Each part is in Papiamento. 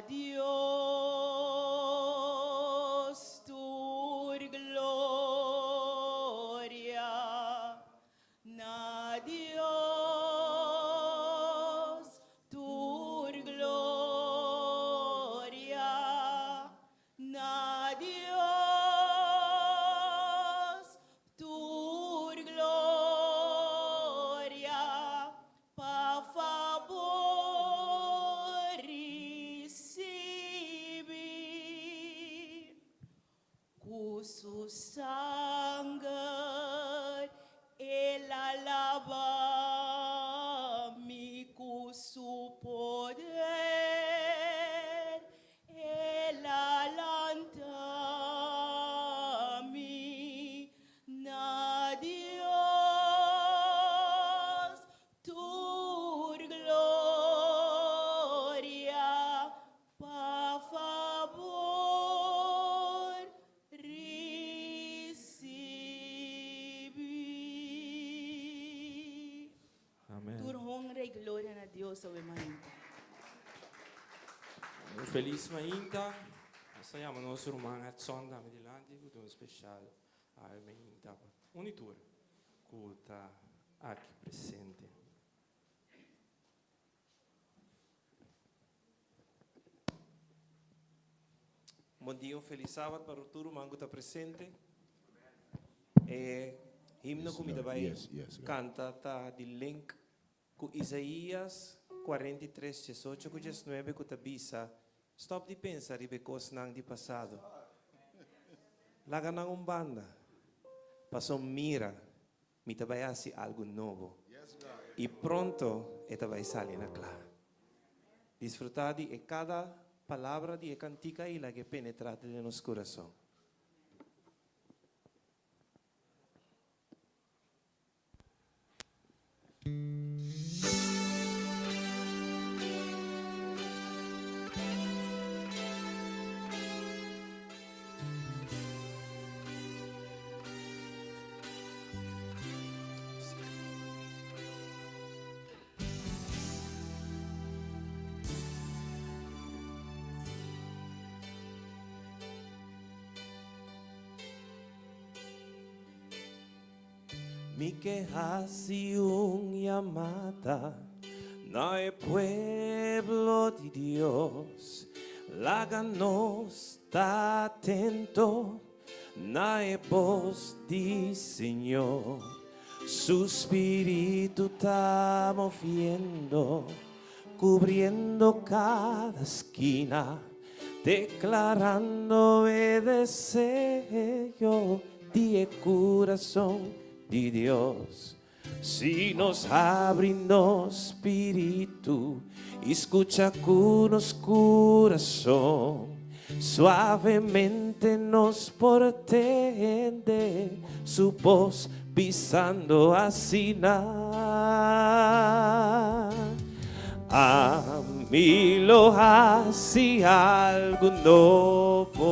Dios tur gloria, na Dios tur gloria, na Dios tur gloria, Pa fabor ricibi cu su sanger el a laba mi cu su poder el a lanta mi Na Dios tur gloria, pa fabor ricibi. Amen. Tur honra y gloria na Dios awe mainta. Un felis mainta. Nos ta yama nos ruman Edson tambe dilanti ku ta un speshal awe mainta pa un i tur ku ta aki presente. Bon dia, un felis sabat pa tur ruman ku ta presente. E himno ku mi ta bai kanta ta di link ku Isaías 43, 18 ku 19 ku ta bisa, Stòp di pensa riba e kosnan di pasado. Laga nan un banda. Pasobra mira, mi ta bai hasi algu nobo. I pronto e ta bai sali na kla. Disfrutá di e kada palabra di e kantika i laga e penetrá den nos kurason. Mi ke hasi un yamada na e pueblo di Dios. Laga nos ta atento na e bos di Señor. Su spiritu ta moviendo, cubriendo cada skina, declarando e deseo di e curason di Dios. Si nos habri nos spiritu y scucha cu nos curason, suavemente nos por tende su bos bisando asina, Ami lo haci algu nobo.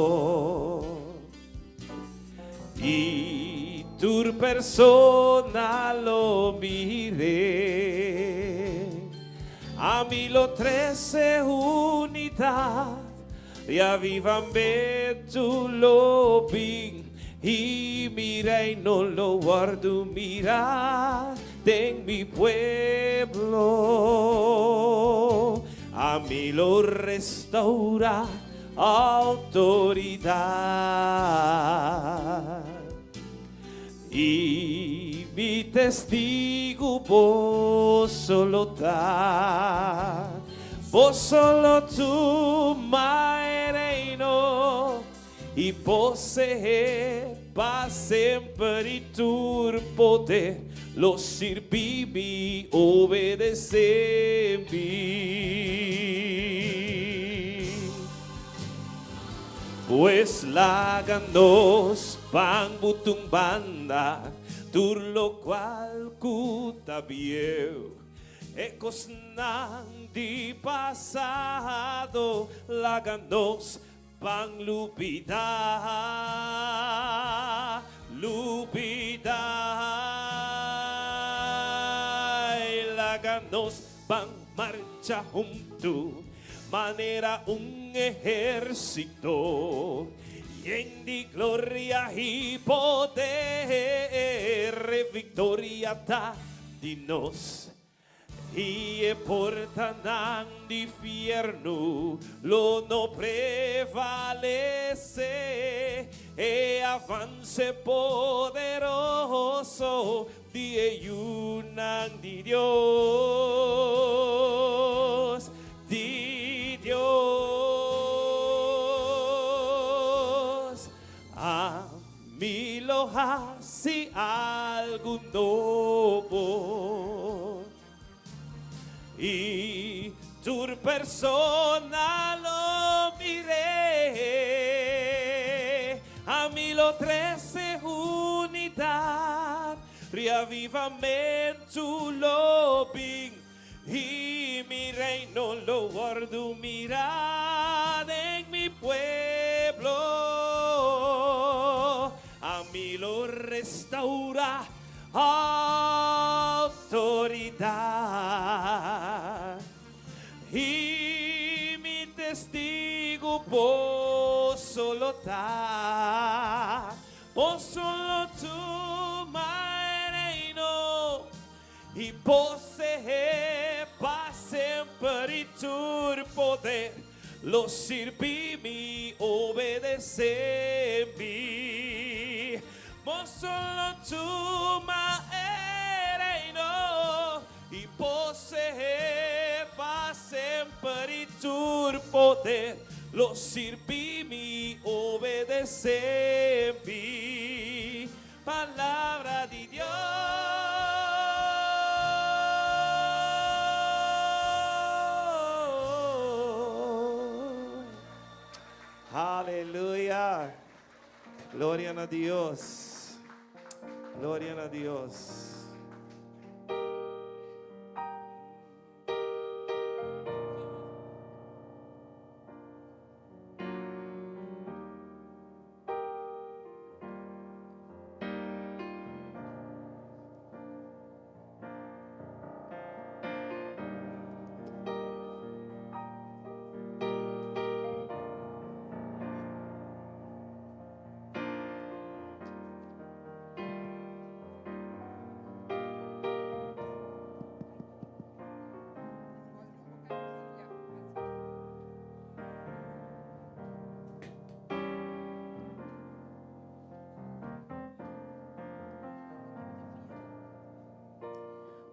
I tur persona lo mir'é. Ami lo trese unidat i avivamentu lo bin, i mi reino lo wòrdu mirá den mi pueblo. Ami lo restourá Autoridad y mi testigo boso lo ta. Boso lo tuma e reino y poseé pa semper y tur poder lo sirbi mi, obedece mi. Pues laga nos ban butun banda tur locual cu ta bieu, e cosnan di pasado laga nos Ban lubidá, lubidá I laga nos ban marcha huntu. Manera un ehérsito yen di gloria i poder, e viktoria ta di nos. I e portanan di fièrnu lo no prevalesé. E avanse poderoso di e yunan di Dios, di Dios. Ami lo hasi algu nobo. I tur persona lo mir'é. Ami lo trese unidat, reavivamentu lo bin, i mi reino lo wòrdu mirá den mi pueblo. Ami lo restaurá Outoridat i mi testigu boso lo ta. Boso lo tuma e reino i poseé pa semper i tur poder lo sirbi mi, obedesé mi. Boso lo tuma e reino i poseé pa semper i tur poder lo sirbi mi, obedesé mi. Palabra di Dios. Aleluya. Gloria na Dios. Gloria na Dios.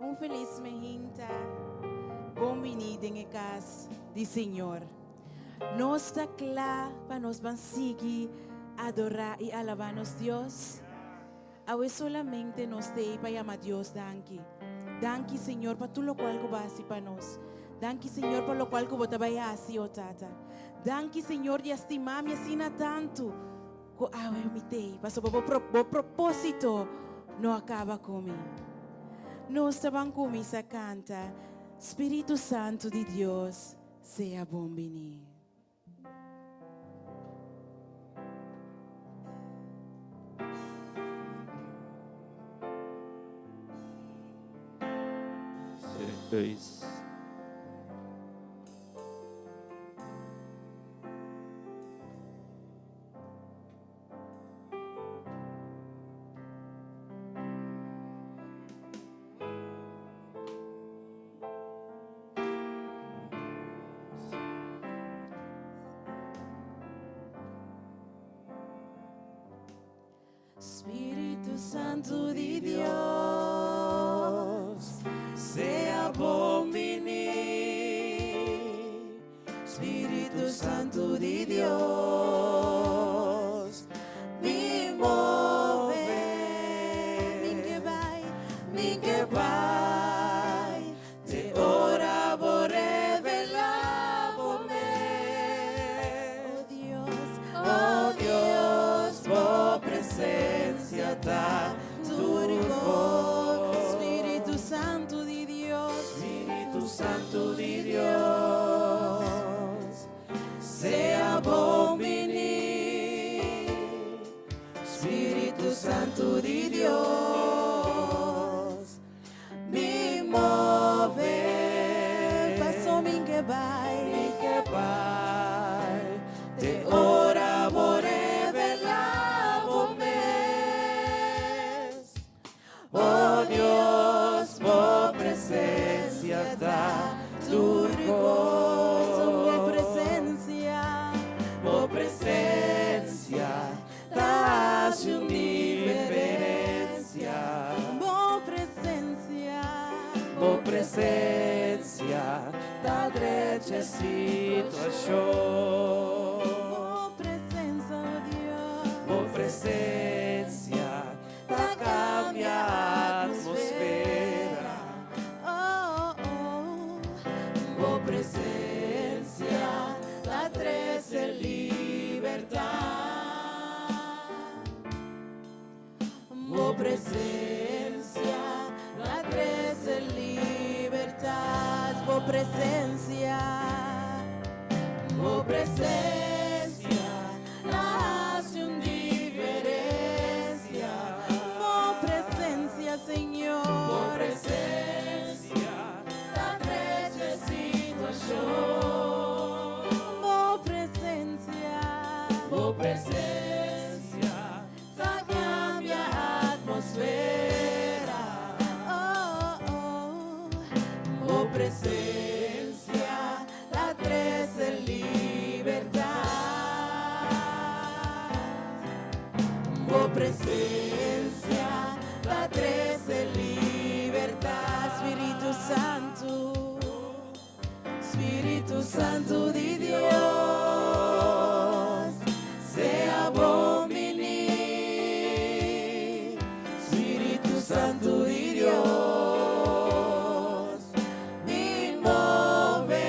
Un felis mehinta, bon bini den e kas di Señor. Nos ta kla pa nos ban sigui adorá i alabá nos Dios? Awe solamente nos t'ei pa yama Dios danki. Danki Señor pa tur lokual ku bo a hasi pa nos. Danki Señor pa lokual ku bo ta bai hasi, o Tata. Danki Señor di a stima mi asina tantu ku awe mi t'ei pasobra bo bo propósito no a kaba ku mi. Nos ta ban kuminsá kanta, Spiritu Santu di Dios, sea bon bini. Dois. Spiritu Santu di Dios, sea bon bini. Spiritu Santu di Dios, mi move. Mi ke bai, mi ke bai, te ora bo revelá bo mes. Oh Dios, oh Dios, bo presencia ta tur kos. Spiritu Santu di Dios. Spiritu Santu di Dios, sea bon bini. Spiritu Santu di Dios, mi move. Paso mi ke bai. Mi ke Bai te ora bo revelá bo mes. Oh Dios, bo presensia ta tur kos. Bo presensia, Bo presensia ta hasi un diferensia. Bo presensia, Bo presensia ta drecha situashon. Bo presensia, oh Dios. Bo presensia ta kambia atmosfera. Oh. Bo presensia ta trese libertat. Bo presensia ta trese libertat. Bo presensia, bo presensia ta hasi un diferensia. Bo presensia, Señor. Bo presensia ta drecha situashon. Bo presensia, Bo presensia ta kambia atmosfera. Oh. Bo presensia ta trese libertat. Bo presensia ta trese libertat. Spiritu Santu, Spiritu Santu di Dios, sea bon bini. Spiritu Santu di Dios, bin move,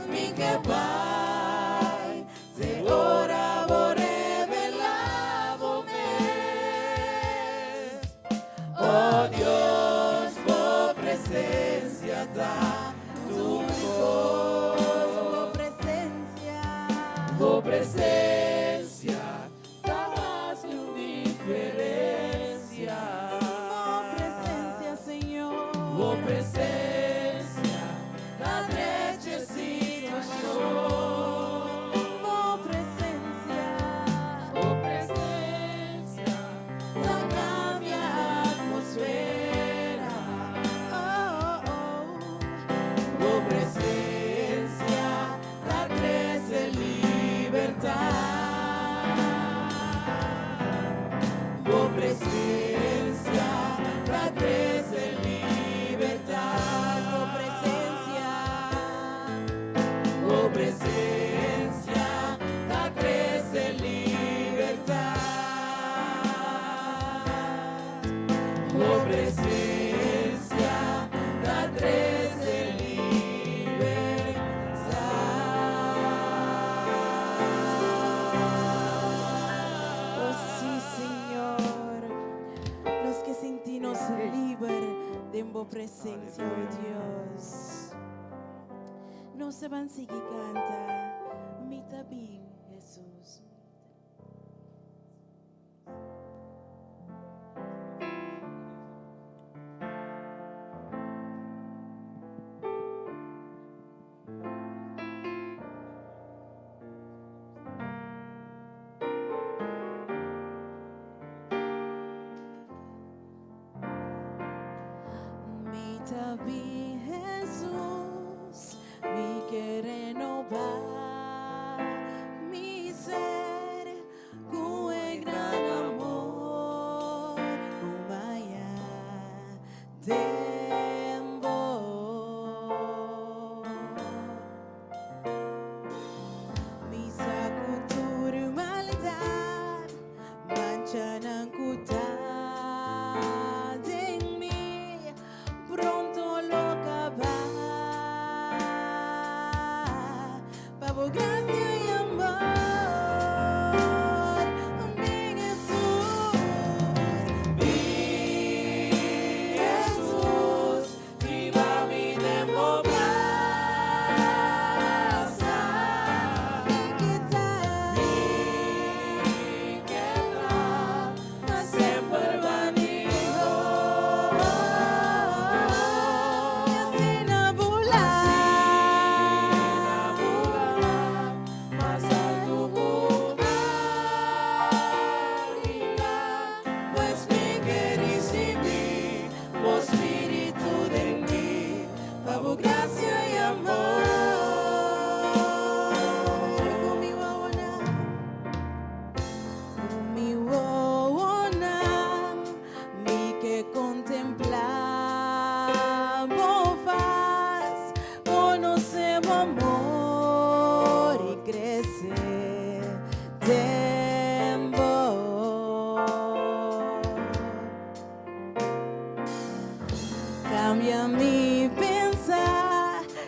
mi ke bai, te ora bo revelá bo mes. Oh Dios, bo presensia ta tur kos. Bo presensia, Bo presensia ta hasi un diferensia. Bo presensia, Señor. Bo presensia ta drecha situashon. Bo presensia, Bo presensia ta kambia atmosfera. Oh. Bo presensia ta trese libertat. Bo presensia ta trese libertat. Bo presensia, Bo presensia ta trese libertat. Bo presensia ta trese libertat. Oh sí, Señor. Nos ke sinti nos liber den bo presensia, oh Dios. Nos ta ban sigui kanta, Mi ta bin, Jesus. Mi ta bin, Jesus, mi ke renobá mi ser ku e gran amor, ku m'a haña den bo. Mi sa ku tur maldat, manchanan ku ta den mi, pronto lo kaba. Pa bo grasia i amor, mi Jesus, Bin Jesus, hiba mi den bo brasa. Mi ke ta, Mi ke ta, pa semper band'i bo. Asina bula.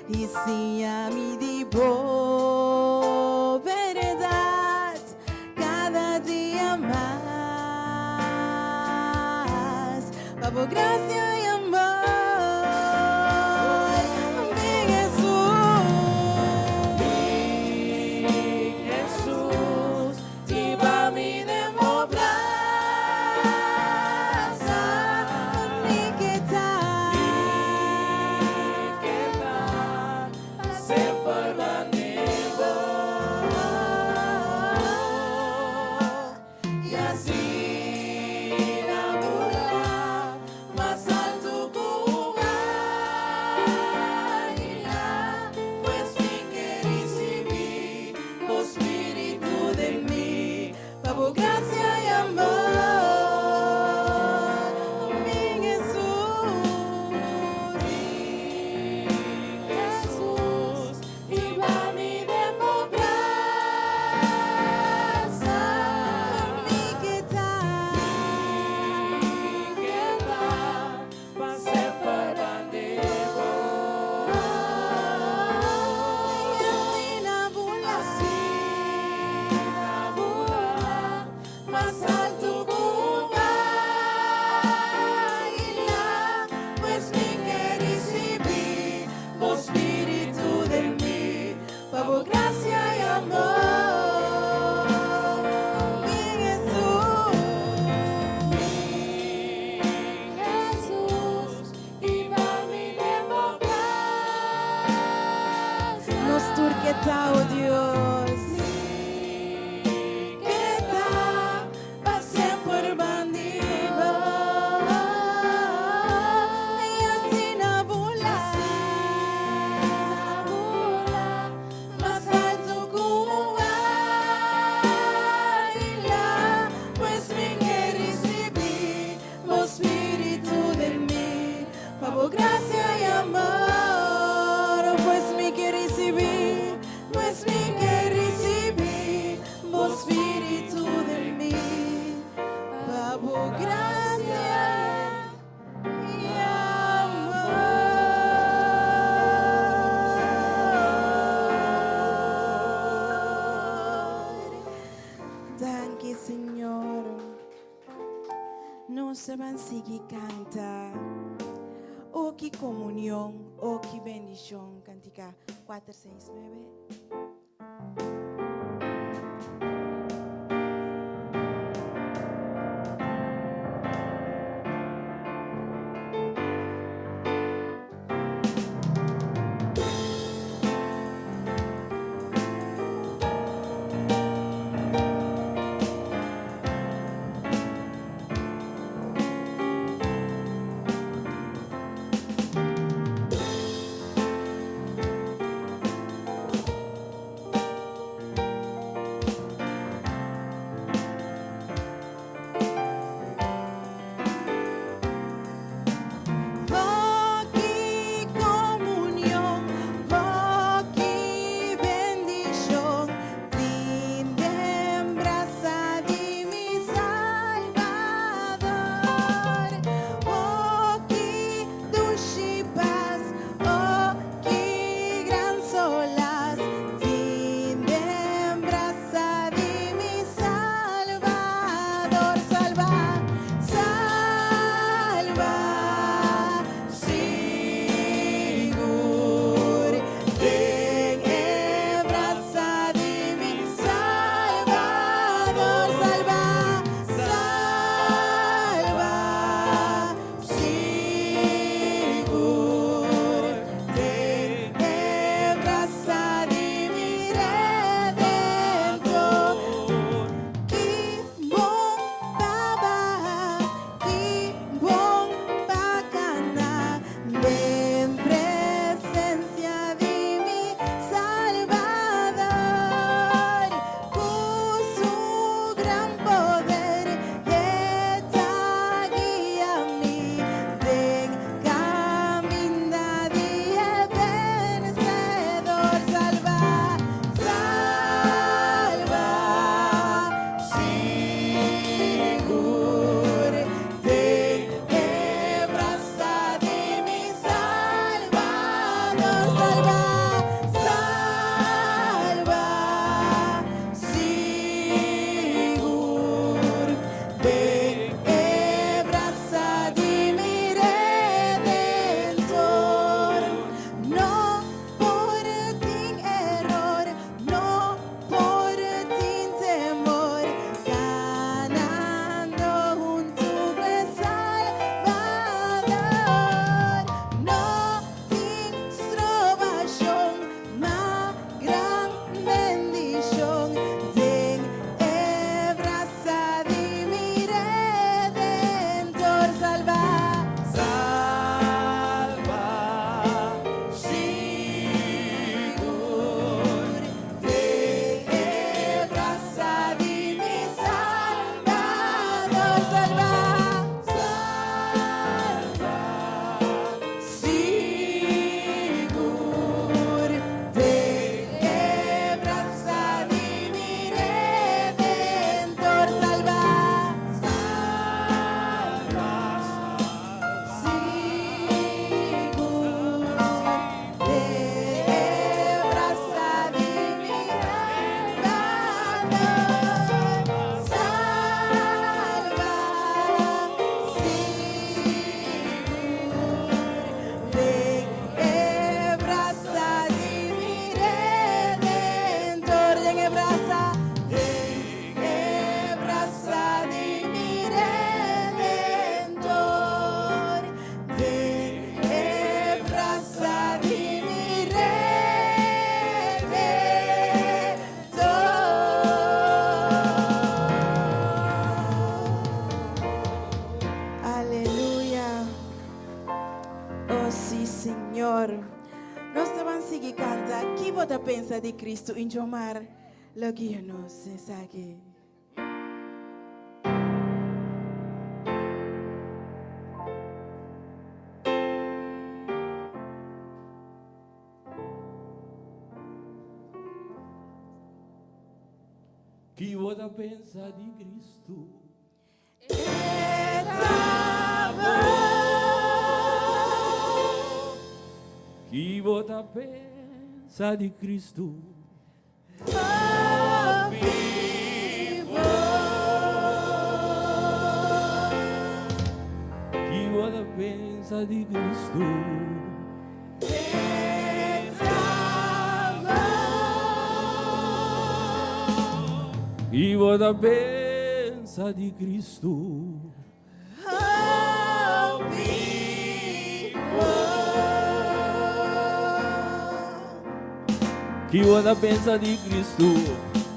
I siña mi di bo bèrdat kada dia mas. Pa bo grasia i amor, mi Hesus. Mi Hesus, hiba mi den bo brasa. Mi ke ta. Mi ke ta semper band'i bo. I asina bula mas altu ku águila, pues mi ke risibí bo spiritu den mi, Pa bo grasia i amor, mi Hesus. Hesus, hiba mi den bo brasa. Mi ke ta. Mi ke ta pa semper band'i bo. I asina bula. Asina bula mas altu ku águila, pues mi ke risibí bo spiritu den mi, Pa bo grasia i amor, mi Hesus. Hesus, hiba mi den bo brasa. Nos tur ke ta, oh Dios. Ke ta pa semper band'i bo. I asina bula. Mas altu ku águila, pues mi ke risibí bo spiritu den mi, pa bo grasia i amor, pues mi ke risibí, pues mi ke risibí bo spiritu den mi, pa bo grasia i amor. Danki, Señor. Nos ta bai sigui kanta. Oh, ki komunion, oh, ki bendishon. Kantika 469. Nos ta ban sigui kanta Ki bo ta pensa di Kristu i Jomar lo guia nos esaki. Ki bo ta pensa di Kristu? E ta bon. Ki bo ta pensa di Kristu? Ki bo ta pensa di Kristu? Ki bo ta pensa di Kristu? Ki bo ta pensa di Kristu?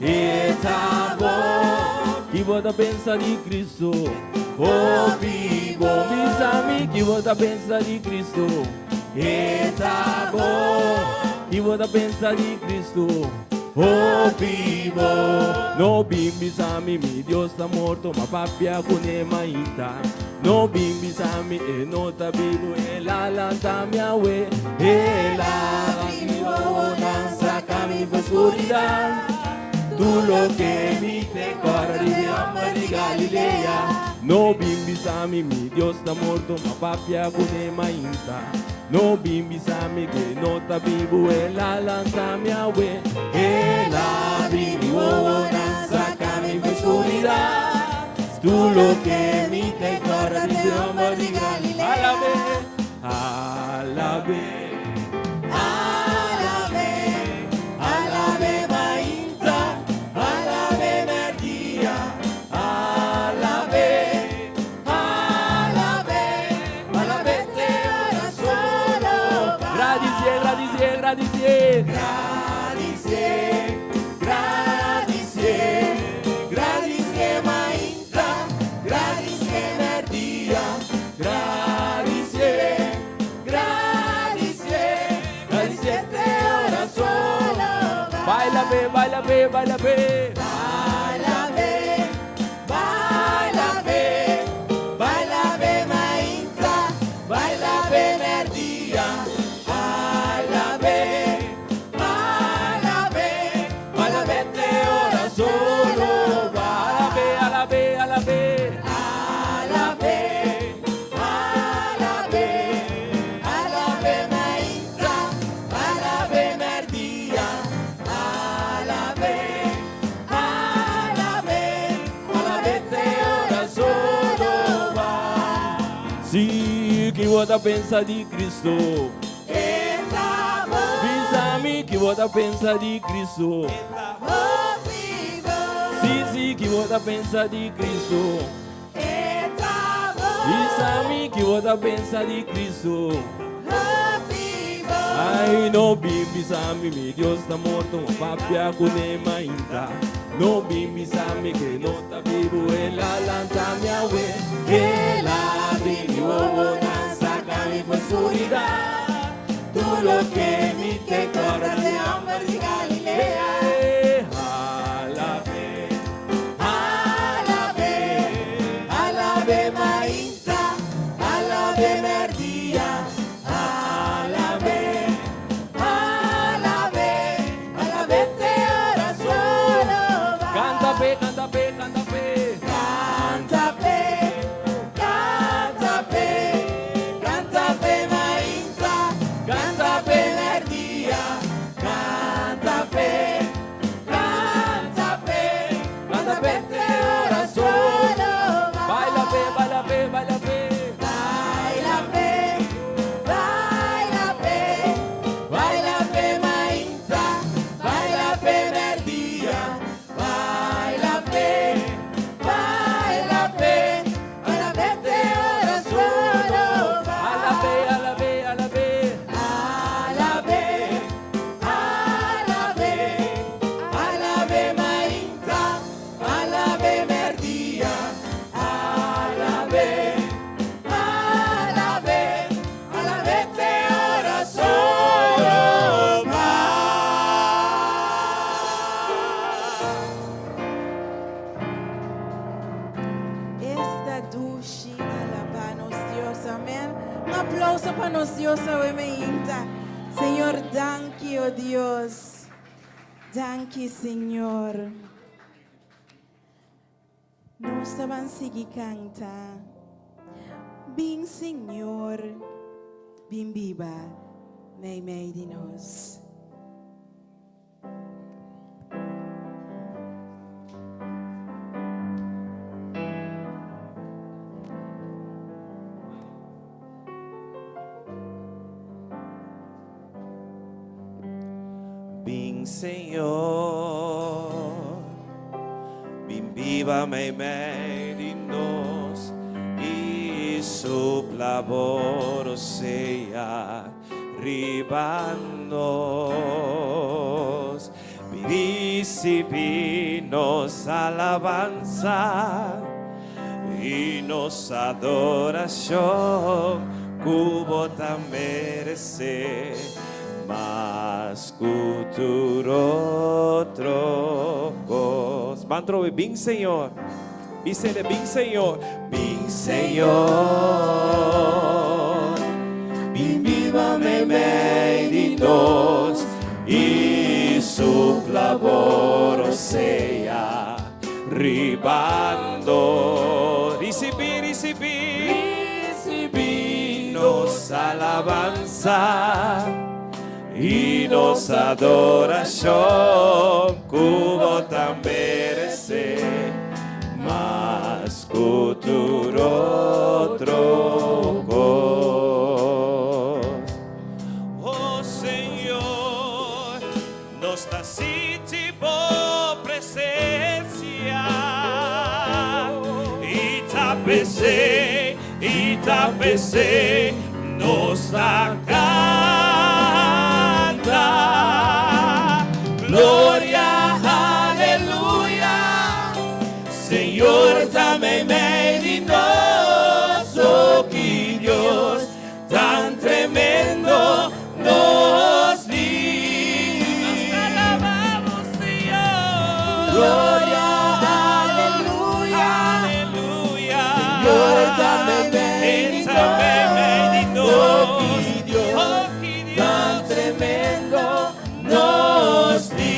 E ta bon. Ki bo ta pensa di Kristu? Hopi bon. Bisa mi ki bo ta pensa di Kristu? E ta bon. Ki bo ta pensa di Kristu? Hopi bon. No bin bisa mi mi Dios ta morto, ma papia kuné mainta. No bin bisa mi e no ta bibu, el a lanta mi awe. El a habri mi wowonan, saka mi for skuridat. Tur loke mi te kòrda di e hòmber di Galilea. No bin bisa mi mi Dios ta morto, ma papia kuné mainta. No bin bisa mi ku e no ta bibu, el a lanta mi awe. El a abri mi wowonan, saka mi for skuridat. Tur loke mi te kòrda di e hòmber di Galilea. Alab'é, alab'é, alab'é, alab'é mainta, alab'é mèrdia, alab'é. Alab'é, alab'é te ora solo va. Gradisié, gradisié, gradisié. Gradisié, gradisié, gradisié mainta, gradisié mèrdia. Gradisié, gradisié, gradisié te ora solo va. Baila be, baila be, baila be. Baila be. Baila be, baila be mainta, baila be merdia. Baila be, baila be, baila be te ora solo va. Ala be, ala be, ala be. Ala be, ala be, ala be mainta, baila be merdia. Ala be. Alabe, alabe te ora solo va. Sí, ki bo ta pensa di Cristo? E ta bon. Bisa mi ki bo ta pensa di Cristo? E ta hopi bon. Sí, sí, ki bo ta pensa di Cristo? E ta bon. Bisa mi ki bo ta pensa di Cristo? Hopi bon. Ai, no bin bisa mi mi Dios ta morto, ma papia kuné mainta. No bin bisa mi ke no ta bibu, el a lanta mi awe. El a abri mi wowonan, saka mi for skuridat. Tur loke mi te kòrda di e hòmber di Galilea. Alabe, Alabe, alabe mainta, alabe merdia. Alabe, alabe, alabe te ora solo va. Kanta p'e, kanta p'e, kanta p'e. Kanta p'e, kanta p'e, kanta p'e mainta, kanta p'e merdia. Kanta. Señor danki, o Dios. Danki, Señor. Nos ta ban sigui canta. Bin Señor, bin biba meimei di nos. Bin Señor, bin biba meimei di nos i supla bo rosea riba nos. Bin risibí nos alabansa i nos adorashon ku bo ta meresé mas ku tur otro kos. Ban trobe, bin Señor. Bisele, bin Señor. Bin Señor, bin biba meimei di nos i supla bo rosea riba nos. Risibí, risibí, risibí nos alabansa i nos adorashon ku bo ta meresé mas ku tur otro kos. Oh Señor, nos ta sinti bo presensia i ta p'esei, i ta p'esei nos ta kanta. Gloria, aleluya, Señor ta meimei di nos, oh ki Dios tan tremendo nos di. Nos ta alabamos, Señor. Gloria, aleluya. Aleluya. Señor ta meimei di Ta meimei di nos. nos. Oh, ki Dios Oh, ki Dios tan tremendo nos di.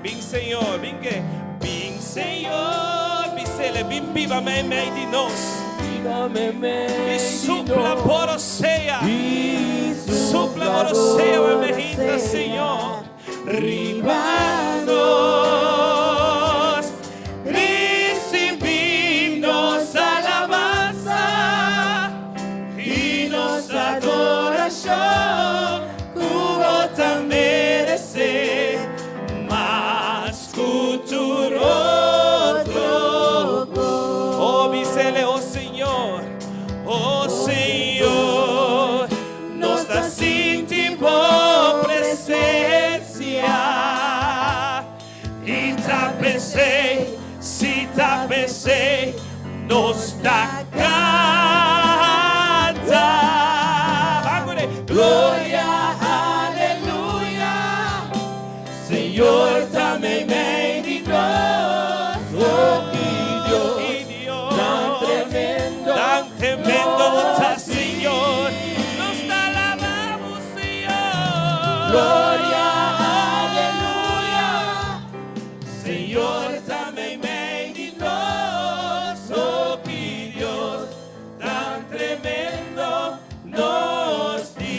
Bin Señor, bin ke? Bin Señor, bisele, bin biba meimei di nos. I supla bo rosea. Supla bo rosea, meimei Señor. Riba nos, risibí nos alabansa i nos adorashon ku bo ta meresé mas ku tur otro. Oh, bisele, oh Señor, oh Señor, nos ta sinti bo presensia i ta p'esei, si ta p'esei, nos ta kanta. Vamos, Gloria, aleluya, Señor ta meimei di nos, Oh, ki Dios ki Dios tan tremendo tan tremendo ta Señor. Nos ta alabamos, Señor. Gloria, aleluya. Señor ta meimei di nos, oh ki Dios tan tremendo nos di.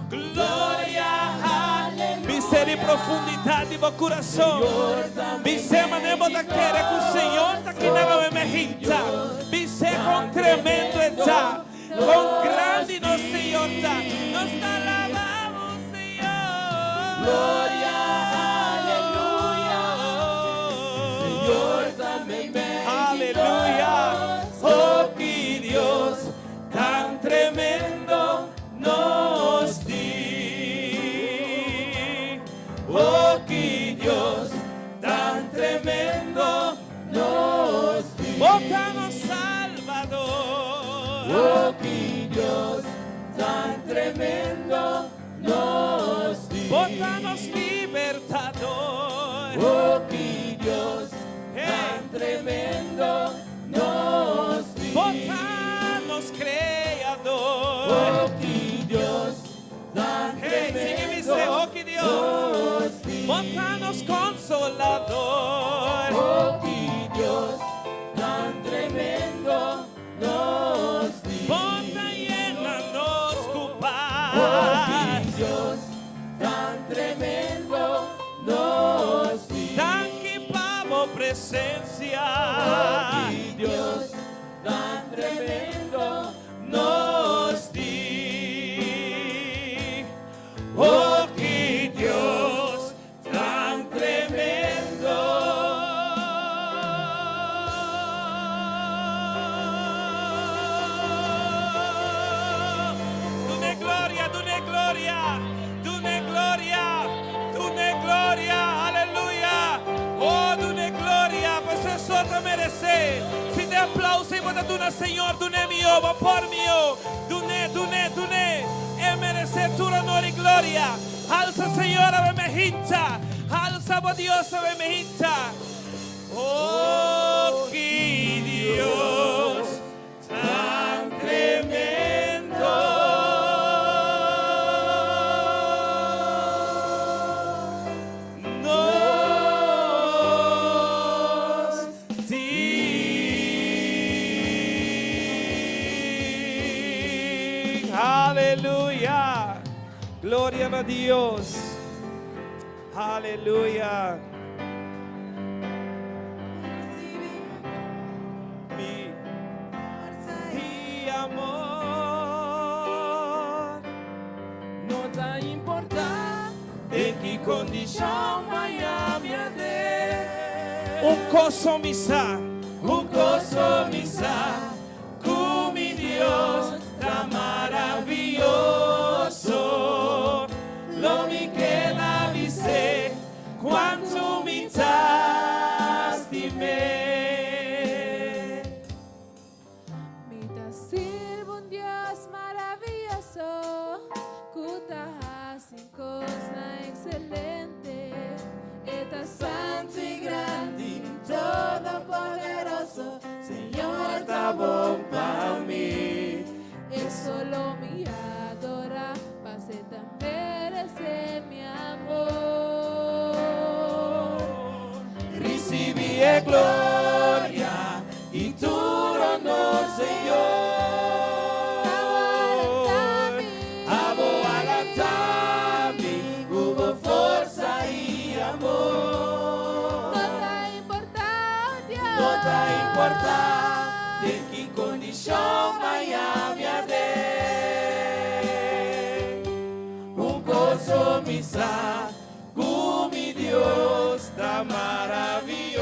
Gloria, aleluya. Bis'é den profundidat di bo kurason. Bis'é manera bo ta kere ku Señor ta aki na mainta. Bis'é kon tremendo e ta. Kon grandi nos Señor ta. Nos ta alabamos, Señor. Gloria, aleluya. Señor ta meimei di Aleluya. nos. Oh, ki Dios tan tremendo nos di. Oh, ki Dios tan tremendo nos di. Bo ta nos Salbador. Oh, ki Dios tan tremendo nos di. Bo ta nos Libertador. Oh, ki Dios Hey. tan tremendo nos di. Bo ta nos Kreador. nos consolador. Oh, ki Dios tan tremendo nos tin. Bo ta yena nos ku pas. Oh, ki Dios tan tremendo nos tin. Danki pa bo presensia. Oh, ki Dios tan tremendo nos tin. Oh, ki Dios tan tremendo. Dun'é gloria, dun'é gloria, dun'é gloria, dun'é gloria, aleluya. Oh, dun'é gloria, pasobra e so ta meresé. Si tin aplouso i bo ta duna Señor, dun'é mihó, bo por mihó. Dun'é, dun'é, dun'é. E meresé tur honor i gloria. Halsa Señor awe mainta. Halsa bo Dios awe mainta. Oh, ki Dios tan tremendo. Nos tin. Aleluya. Gloria na Dios. Aleluya. Mi i amor. No ta importá den ki kondishon mañan mi aden. Un kos mi sa, Un kos mi sa, ku mi Dios ta maravioso. Lo mi keda bis'é, kuantu mi ta stim'é. Mi ta sirbi un Dios maravioso, ku ta hasi kosnan ekselente. E ta santu i grandi, todopoderoso, Señor Ta bon pa mi. E so lo mi adorá, pas'e ta meresé mi amor. Risibí e gloria i tur honor, Señor. Abo a lanta mi, ku bo forsa i amor. No ta importá, Dios. No ta importá den ki kondishon mañan mi aden. Un kos mi sa, ku mi Dios ta maravioso.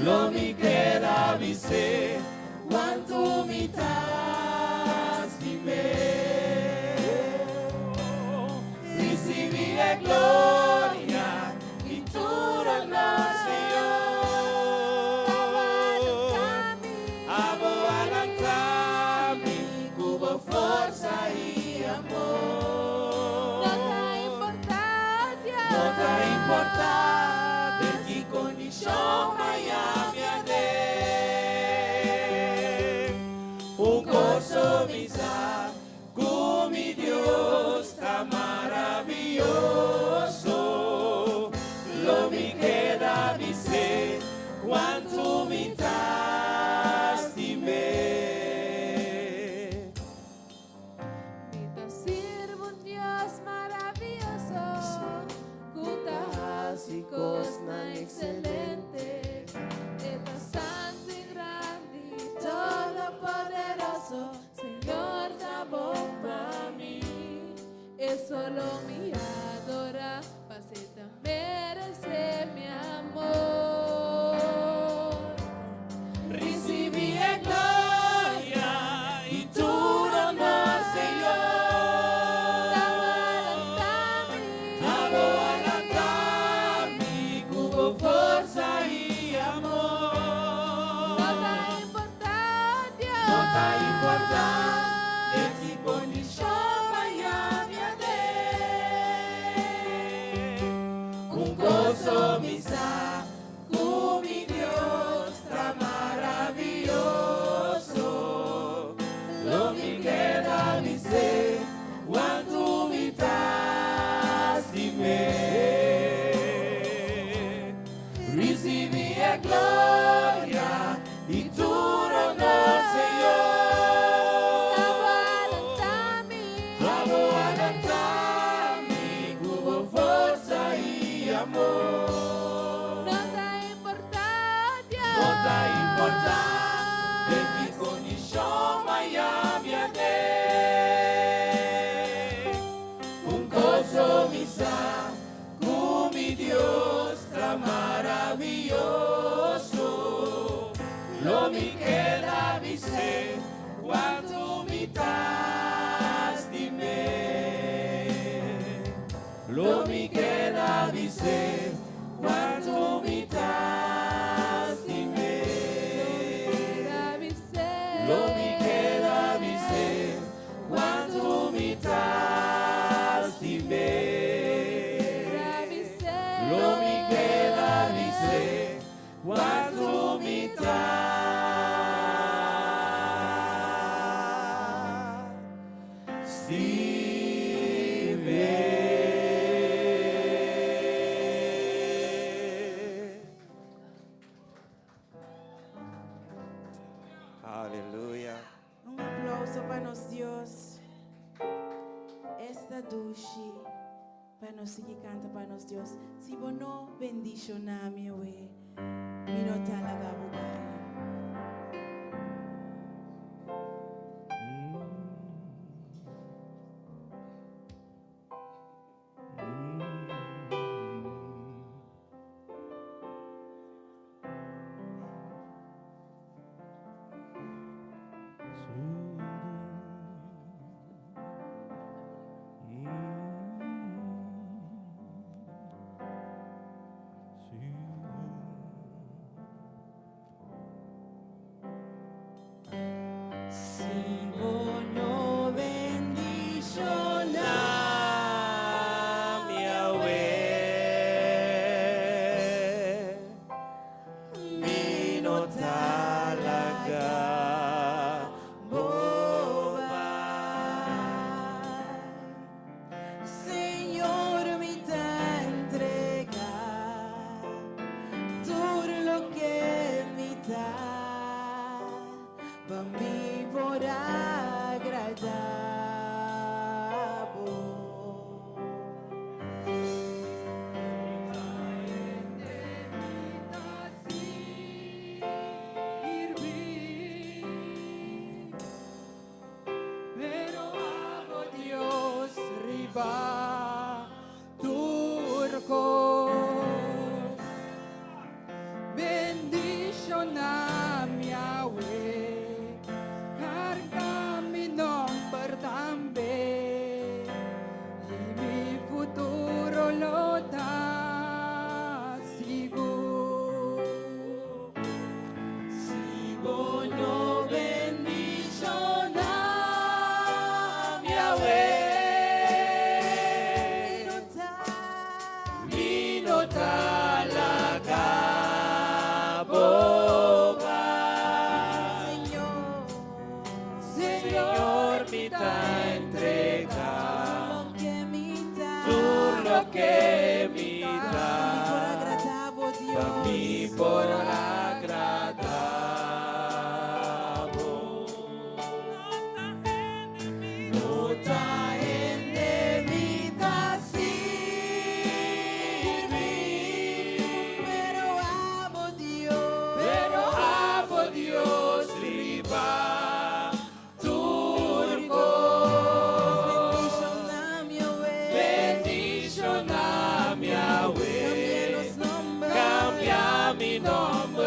Lo mi keda bis'é, kuantu mi ta stim'é. Risibí e gloria i tur honor, Señor. Abo a lanta mi, ku bo forsa i amor. No ta importá, Dios. No ta importá den ki kondishon mañan mi aden. Un kos mi sa, ku mi Dios ta maravioso. Lo mi keda bis'é, kuantu mi ta stim'é. Mi ta sirbi un Dios maravioso, ku ta hasi kosnan ekselente. E ta santu i grandi, todopoderoso, Señor ta bon pa mi. E so lo mi adorá, pas'e ta meresé mi amor. Risibí e gloria i tur honor, Señor. Abo a lanta mi, ku bo forsa i amor. No ta importá, Dios. No ta importá den ki kondishon mañan mi aden. Un kos mi sa, ku mi Dios ta maravioso. Lo mi keda bis'é, kuantu mi ta stim'é. Stim'é. Aleluya. Un aplauso pa nos Dios. Esta dushi pa nos sigui canta pa nos Dios. Si bo no bendiciona mi awe, mi no ta laga bo bai. Si bo no bendiciona mi awe, mi no ta laga bo bai. Señor, mi ta entrega tur loke mi ta, pa mi por agrada bo. Pero abo Dios riba tur cos. Bendiciona mi awe, carga mi nomber tambe, y mi futuro lo ta sigur. Si bo no bendiciona mi awe, mi no ta, mi no ta laga bo bai. Señor, Señor, mi ta entrega loke mi ta, tur loke mi ta, mi por agrada bo Dios, pa mi por agrada bo. No ta hende mi ta sirbi, pero abo Dios, pero abo Dios riba tur cos. Bendiciona mi awe, Bendiciona mi awe, cambia nos nomber, cambia mi nomber.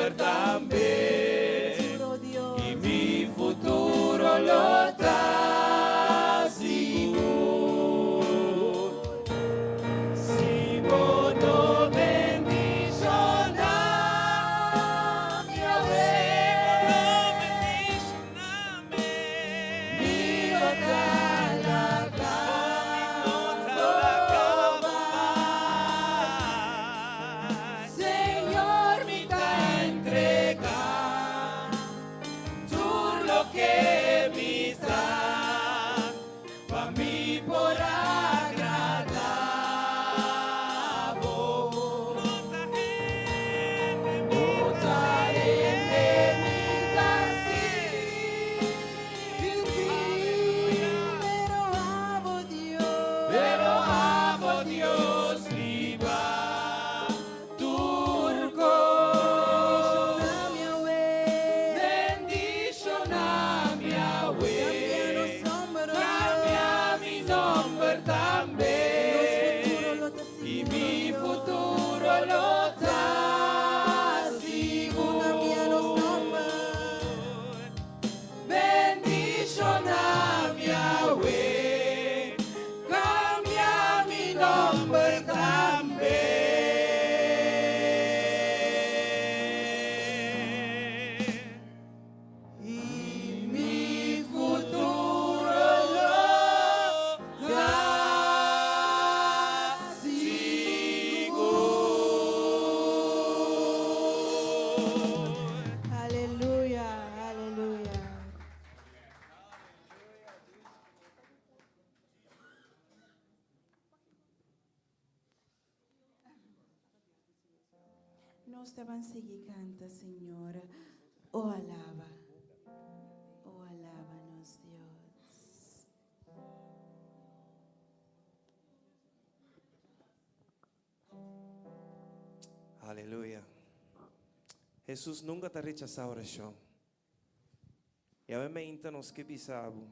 Nos ta ban sigui canta, Señor. O alaba, o alaba nos Dios. Aleluya. Hesus nunka ta rechasá orashon. I awe meinta nos ke bisa bo,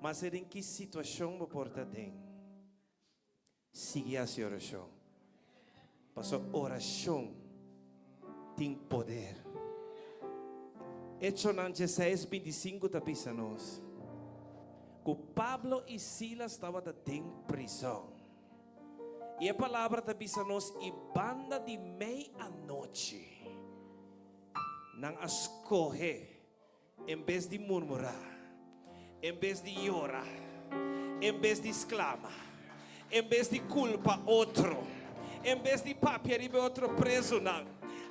maske den ki situashon bo por ta den, sigui hasi orashon. Pasobra orashon tin poder. Echonan dieseis bintisinku ta bisa nos ku Pablo i Silas tabata den prizòn. I e palabra ta bisa nos i banda di mei anochi nan a skohe en bes di murmurá, en bes di yora, en bes di sklama, en bes di kulpa otro, en bes di papia riba e otro prezunan,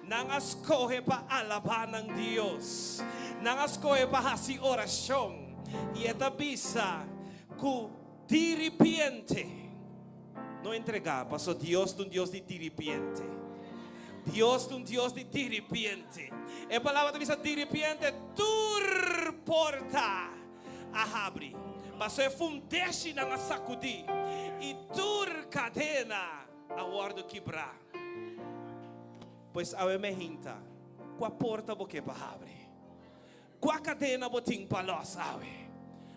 nan a skohe pa alabá nan Dios. Nan a skohe pa hasi orashon. I e ta bisa ku Diripiente. No entregá, paso Dios ta un Dios di diripiente. Dios ta un Dios di diripiente. E palabra ta bisa diripiente tur porta a habri. Paso e fundeshinan a sakudí i tur kadena a wòrdu kibrá. Pues awe me hinta, kua porta bo ke pa habri? Kua kadena bo tin pa lòs awe?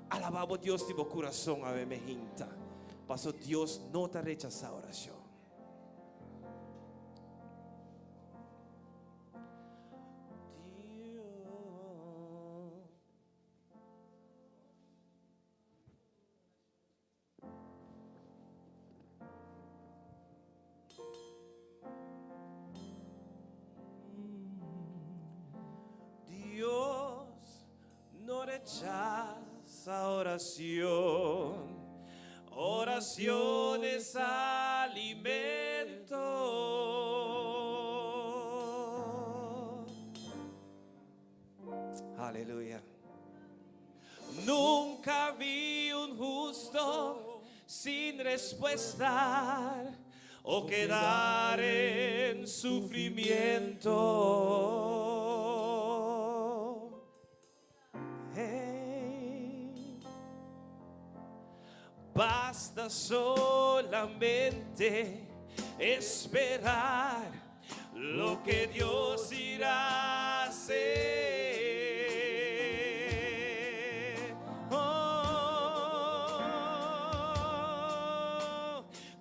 Alabá bo Dios di bo kurason awe me hinta, paso Dios no ta rechasá orashon. Dios no rechaza oración. Oración es alimento. Aleluya. Nunca vi un husto sin respuesta o quedar en sufrimiento. Hey. Basta solamente esperar lo que Dios irá hacer. Oh,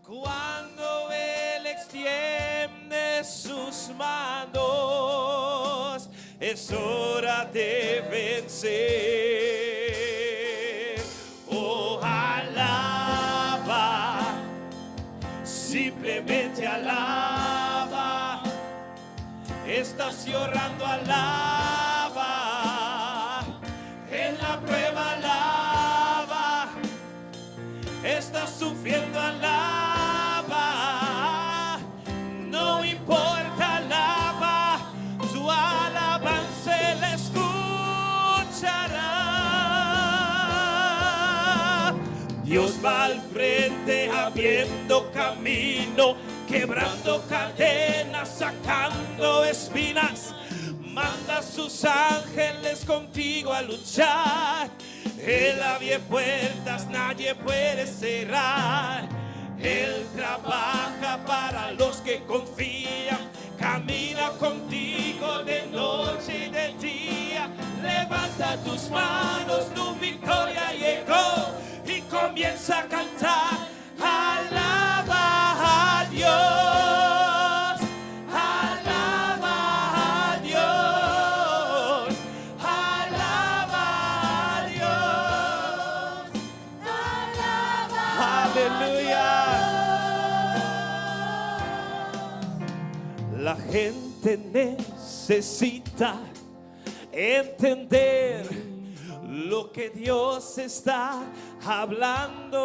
cuando Él extiende sus manos, es hora de vencer. Oh, alaba, simplemente alaba. Estás llorando, alaba. En la prueba, alaba. Estás sufriendo, alaba. No importa, alaba. Tu alabanza Él escuchará. Dios va al frente abriendo camino, quebrando cadenas, sacando espinas. Manda sus ángeles contigo a luchar. Él abre puertas, nadie puede cerrar. Él trabaja para los que confían. Camina contigo de noche y de día. Levanta tus manos, tu victoria llegó. Y comienza a cantar. Alaba a Dios. Alaba a Dios. Alaba a Dios. Aleluya. La gente necesita entender lo que Dios está hablando.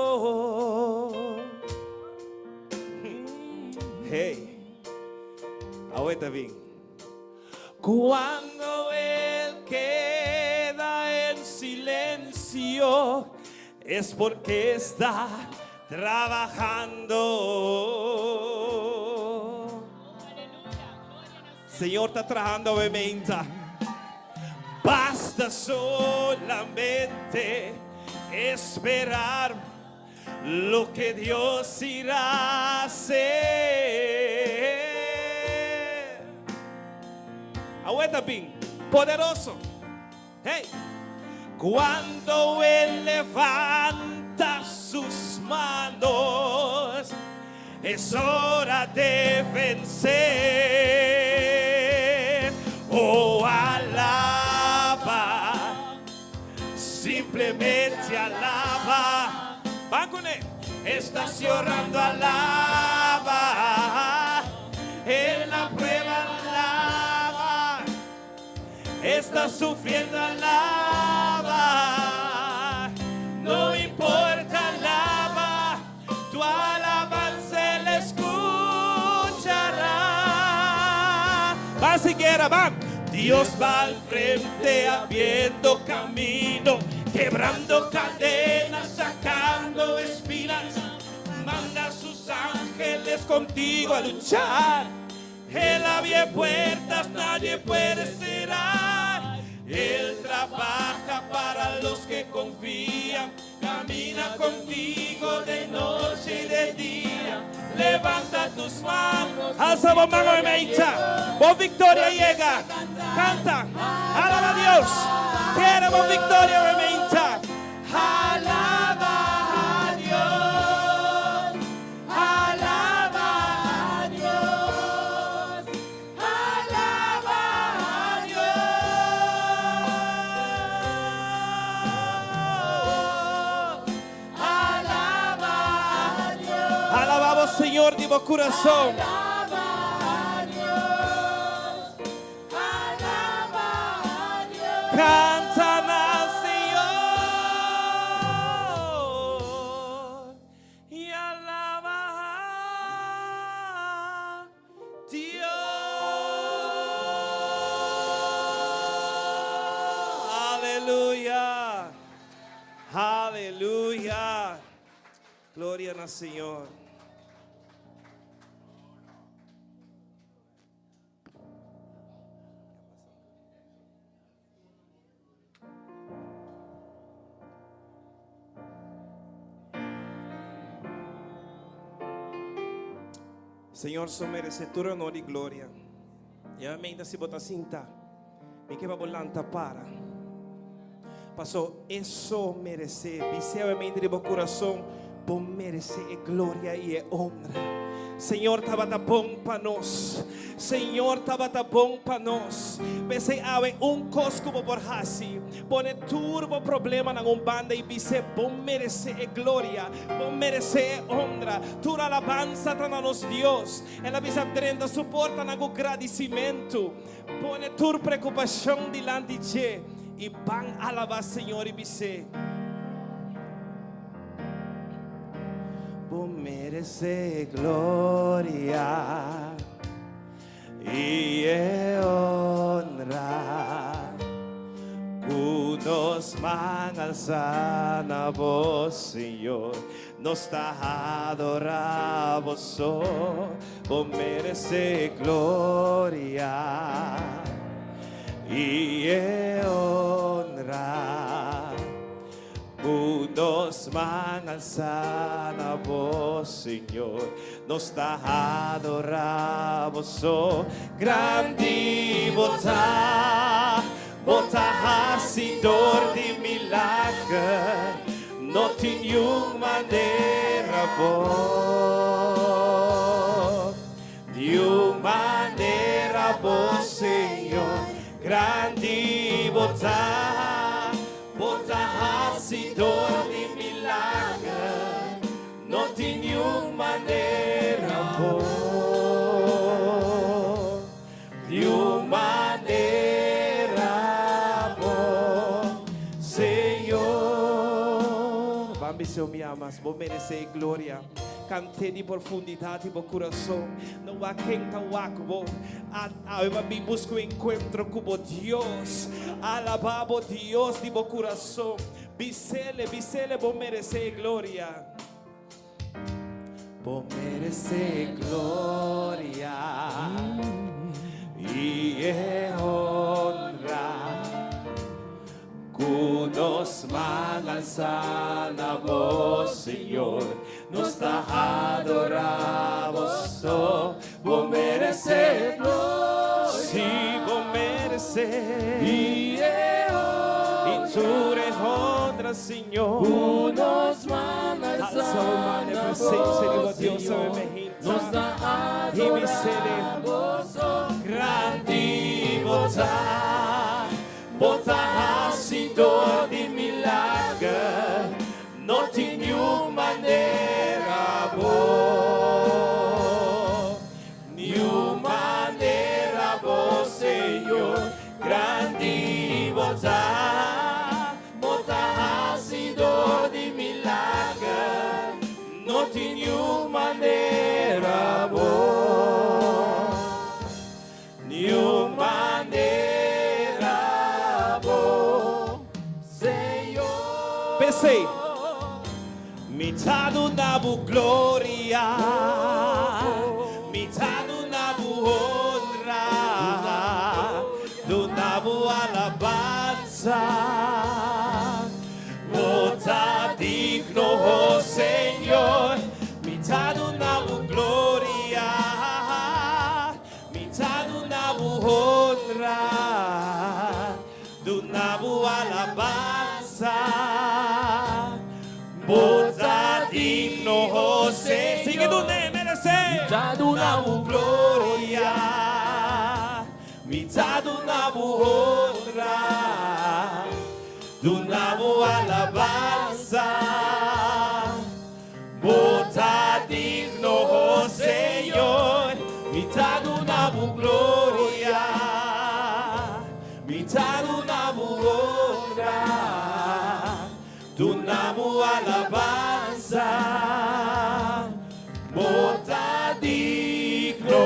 Hey, aguanta bien. Cuando Él queda en silencio, es porque está trabajando. Señor ta trahando awe meinta. Basta solamente esperar lo que Dios irá hacer. Awe ta bin poderoso. Hey! Cuando Él levanta sus manos, es hora de vencer. Oh, alaba, simplemente alaba. Ban kuné. Estás llorando, alaba. En la prueba, alaba. Estás sufriendo, alaba. No importa, alaba. Tu alabanza Él escuchará. Va siquiera, va. Dios va al frente abriendo camino, quebrando cadenas, sacando espinas. Manda a sus ángeles contigo a luchar. Él abre puertas, nadie puede cerrar. Él trabaja para los que confían. Camina contigo de noche y de día. Levanta tus manos. Alza bo man mainta. Bo victoria yega. Canta. Alaba a Dios. Kere bo victoria mainta. Alaba a Dios. Alaba a Dios. Alaba a Dios. Alaba a Dios. Alabamos Señor di bo curason. Alaba a Dios. Alaba a Dios. Canta al Señor y alaba a Dios. Aleluya. Aleluya. Gloria al Señor. Señor, so merece tur honor y gloria. Y amén, si bo ta sinta. Mi ke pa bo lanta para. Paso e so merece. Bis'é mente di bo curason, bo merece e gloria y e honra. Señor tabata bon pa nos. Señor tabata bon pa nos. P'esei awe un cos cu bo por hasi. Pone tur bo problemanan un banda y bis'é bo merece e gloria, bo merece e honra. Tur alabansa ta na nos Dios. El a bisa drenta su portanan cu gradicimento. Pone tur preocupacion dilanti dje y ban alaba Señor y bis'é. Bo merece gloria y e honra cu nos man alsa na bo, Señor. Nos ta adora bo so. Bo merece gloria y e honra. Cu nos man alsa na bo, Señor. Nos ta adora bo so. Grandi bo ta, bo ta hacidor di milager. No tin niun manera bo. Niun manera bo, Señor. Grandi bo ta, bo ta hacidor di milager. No tin niun manera bo. Niun manera bo, Señor. Ban bis'é mi amas, bo merece gloria. Cant'é di profundidad di bo curason. No wak ken ta wak bo. Awe bo a bin busca un encuentro cu bo Dios. Alaba bo Dios di bo curason. Bis'é, bis'é, bo merece gloria. Bo merece gloria. I e honra ku nos man alsa na bo, Señor, nos ta adorá bo so. Bo meresé gloria. Sí, bo meresé. I e honra. I tur e honra, Señor. Ku nos man Alsa alsa bo man den na presensia di bo, bo Dios, Señor, awe mehita. nos ta I adorá bis'é. bo so. Grandi bo ta, bo ta hasidor di milager, no tin niun manera bo, niun manera bo, Señor. Grandi bo ta, bo ta hasidor di milager, no tin niun manera bo, niun manera bo, Señor. P'esei, mi ta duna bo gloria, mi ta duna bo honra, duna bo alabansa. Bo ta digno, oh Señor, mi ta duna bo gloria, mi ta duna bo honra, duna bo alabansa. Bo ta digno, oh Señor. Sigui dun'é, meresé. Mi ta duna bo gloria, mi ta duna bo honra, duna bo alabansa. Bo ta digno, oh Señor, mi ta duna bo gloria, mi ta duna bo honra, duna bo alabansa. Bo ta digno,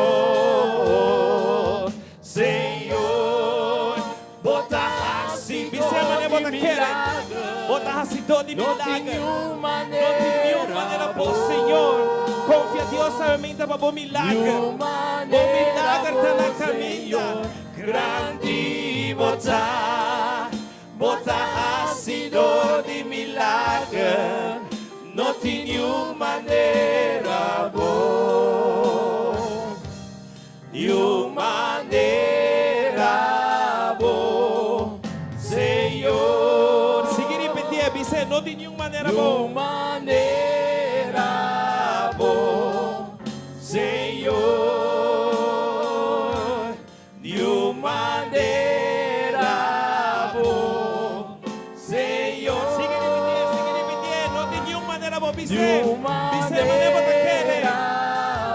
Señor, bo ta hasi, bis'é manera bo ta kere, bo ta hasidó di No tin milager. niun No tin niun manera manera bo, Señor. Konfia Dios sabiamente pa bo milager. Niun Bo manera milager ta na bo, kaminda. Señor. Grandi bo ta, bo ta hasidó di milager. No tin niun manera bo, niun manera bo, Señor. Sigui ripití, bis'é, no tin niun manera bo. Niun manera bo, Señor. Niun manera bo, Señor. Sigui ripití, sigui ripití, no tin niun manera bo, bis'é. Niun Bis'é manera bo ta kere. manera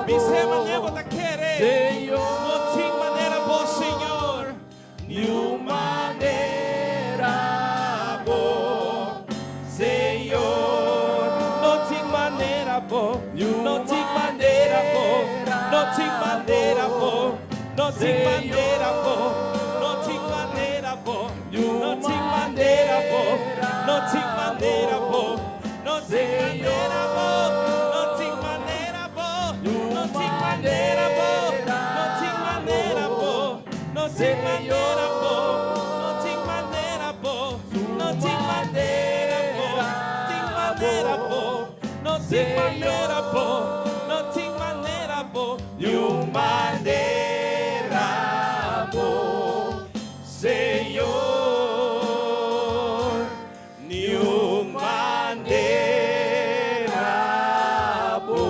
Bis'é bo, manera bo ta kere. Señor. No tin manera bo, Señor. Niun manera bo, Señor. No tin manera bo, Niun no tin manera bo, no tin manera bo, no tin manera bo, no tin manera bo, no tin manera bo, no tin manera bo, no tin manera bo, no tin manera bo, no tin manera bo, no tin manera bo, no tin manera bo, no tin manera bo, no tin manera bo, tin manera bo, no tin manera bo, no tin manera bo, Niun manera bo, Señor, niun manera bo.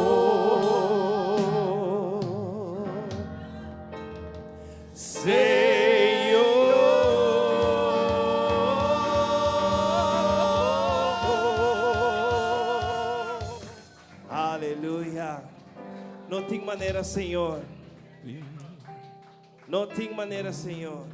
Señor. Aleluya. No tin manera, Señor. No tin manera, Señor.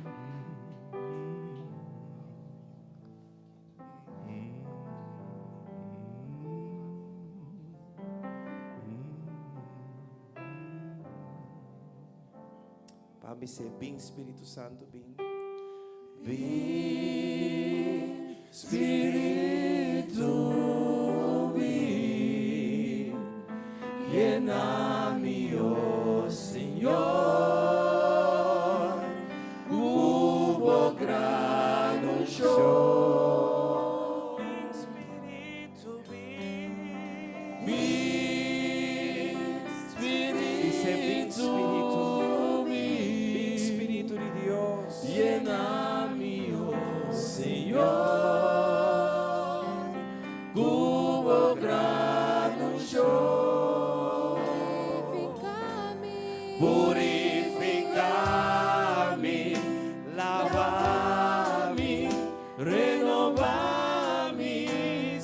Pa mi se, bin Spiritu Santu, bin. Bin, Spiritu, bin, yena mi, oh Señor.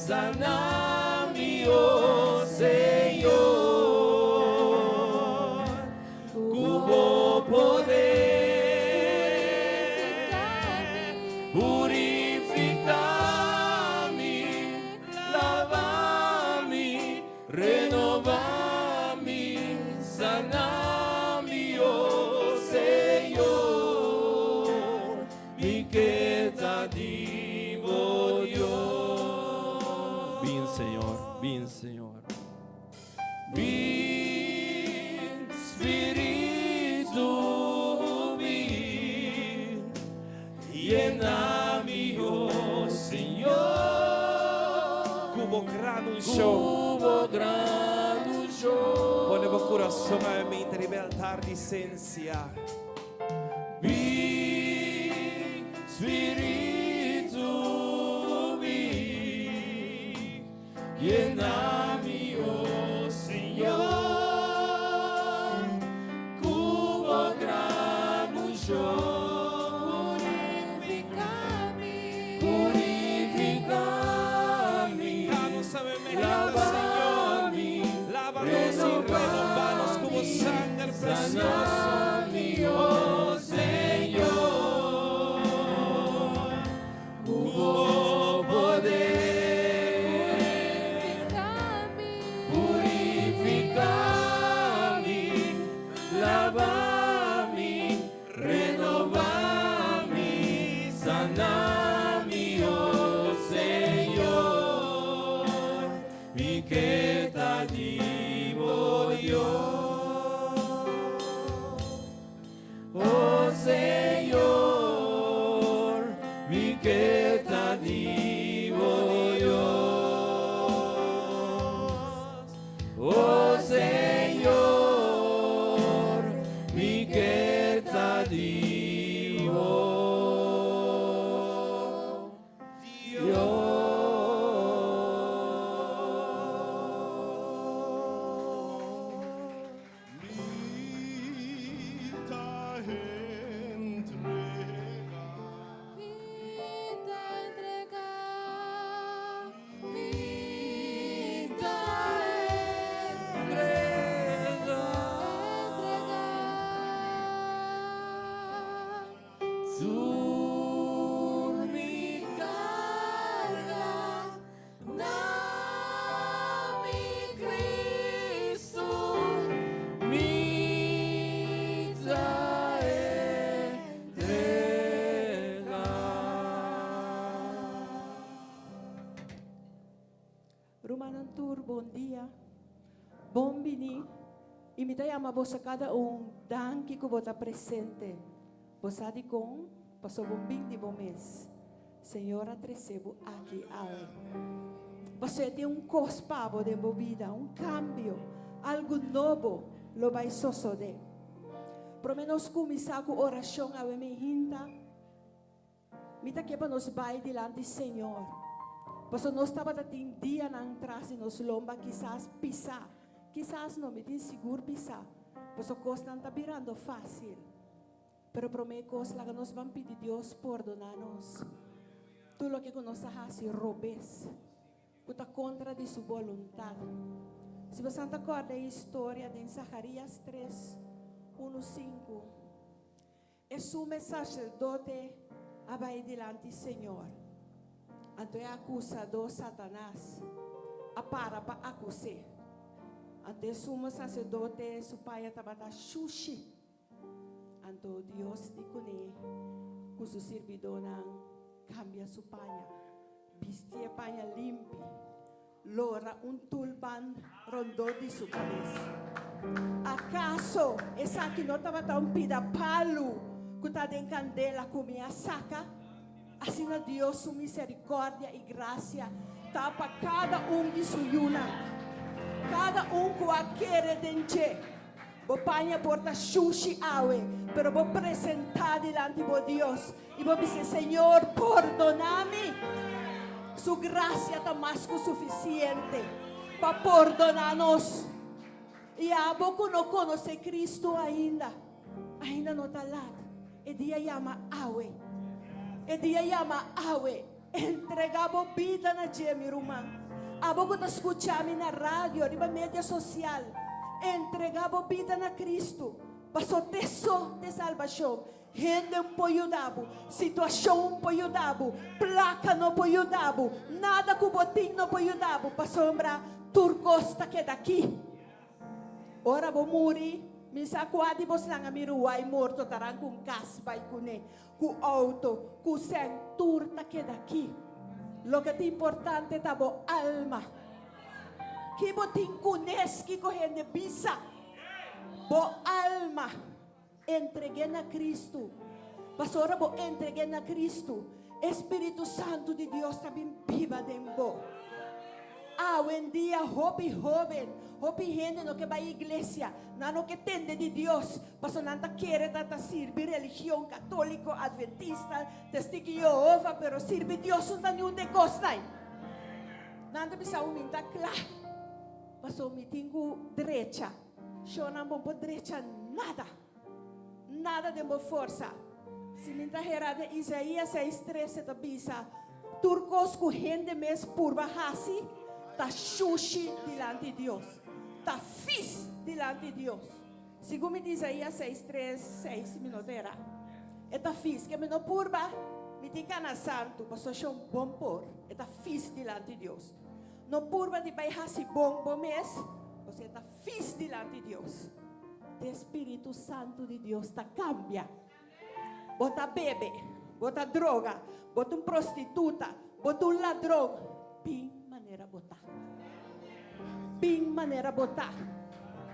Sana mi, oh Señor, ku bo poder. Purifica mi, lava mi, renova mi, sana mi, oh Señor. Mi ke ta di bo Dios. Bin Señor, bin Señor. Bin Spiritu bin, yena mi, oh Señor. Ku bo gran unshon. Ku bo gran unshon. Pone bo kurason awe mainta riba e altar di sensia. Bin Spiritu bin, yena mi, oh Señor, ku bo gran unshon. Purifica mi. Purifica mi, Purifica nos awe mainta, Señor. lava mi, Lávanos y renovanos como sangre precioso. Sana mi, oh Señor, ku bo poder. Purifica mi. Purifica mi, lava mi, renova mi, sana mi, oh Señor, mi ke ta di bo Dios. Oh Señor, mi ke ta di bo Dios. Oh Señor, mi ke ta di bo Dios. Mi ta entrega. Mi ta entrega. Mi ta Entrega. entrega. Tur mi Karga na mi Kristu. Mi ta entrega. Rumannan tur, bon dia. Bon bini. I mi ta yama boso kada un danki ku bo ta presente. Bo sa dikon paso bo n' bin di bo mes. Señor a trese bo aki awe. Paso e tin un kos pa bo den bo bida, un kambio, algu nobo lo bai sosodé. Promé nos kuminsá ku orashon awe mainta. Mi ta ke pa nos bai dilanti Señor. Paso nos tabata tin dianan tras di nos lomba kisas pisá. Kisas no, mi tin sigur pisá. Paso kosnan ta birando fásil. Pero promé kos laga nos ban pidi Dios pordoná nos. Tur loke ku nos a hasi robes, ku ta kontra di su boluntat. Si bo ta kòrda e historia den Zacarías 3, 1, 5. E sumo saserdote a bai dilanti Señor. Anto e akusadó Satanas a para pa akus'é. Anto e sumo saserdote su paña tabata shushi. Anto Dios di kuné ku su sirbidónan kambia su paña, bistié paña limpi, lora un tulban rondó di su kabes. Akaso esaki no tabata un pida palu ku ta den kandela ku mi a saka? Asina Dios su miserikòrdia i grasia ta pa kada un di su yunan, kada un ku a kere den dje. Bo paña por ta shushi awe, pero bo presentá dilanti bo Dios i bo bisa, Señor, pordoná mi. Su grasia ta mas ku sufisiente pa pordoná nos. I abo ku no konosé Kristu ainda, ainda no ta lat. E dia yama awe. E dia yama awe. Entregá bo bida na dje, mi ruman. Abo ku ta skuchá mi na radio, riba media sosial, entregá bo bida na Kristu. Paso te so te salbashon. Hende un por yuda bo, situashon un por yuda bo, plaka no por yuda bo, nada ku bo tin no por yuda bo, pasobra tur kos ta keda aki. Ora bo muri, mi sa kua di bosnan a mira un wai morto ta ranka un kas bai kuné, ku outo, ku sèn, tur ta keda aki. Loke ta importante ta bo alma. Ki bo tin kunes kiko hende bisa? Bo alma. Entreg'é na Kristu. Pasobra ora bo entreg'é na Kristu, e Spiritu Santu di Dios ta bin biba den bo. Awendia hopi hóben, hopi hende no ke bai iglesia, nan no ke tende di Dios, pasobra nan ta kere ta ta sirbi religion katóliko, adventista, Testigu Jehova, pero sirbi Dios no ta niun den kosnan. Nan ta bisa, Mi ta kla, pasobra mi tin ku drecha. Shownan bo por drecha nada, nada den bo forsa. Si mi ta hera den Isaías 6:13 ta bisa, Tur kos ku hende mes purba hasi ta shushi dilanti Dios, ta fis dilanti Dios. Segun mi di Isaías 6:3, 6 si mi no ta hera, e ta fis. Ke mi no purba, mi tin kana santu, pasobra shon bon por, e ta fis dilanti Dios. No purba di bai hasi bon bo mes, pasobra e ta fis dilanti Dios. Te Spiritu Santu di Dios ta cambia. Bo ta bebe, bo ta droga, bo ta un prostituta, bo ta un ladron. Bin manera bo ta. Bin manera bo ta.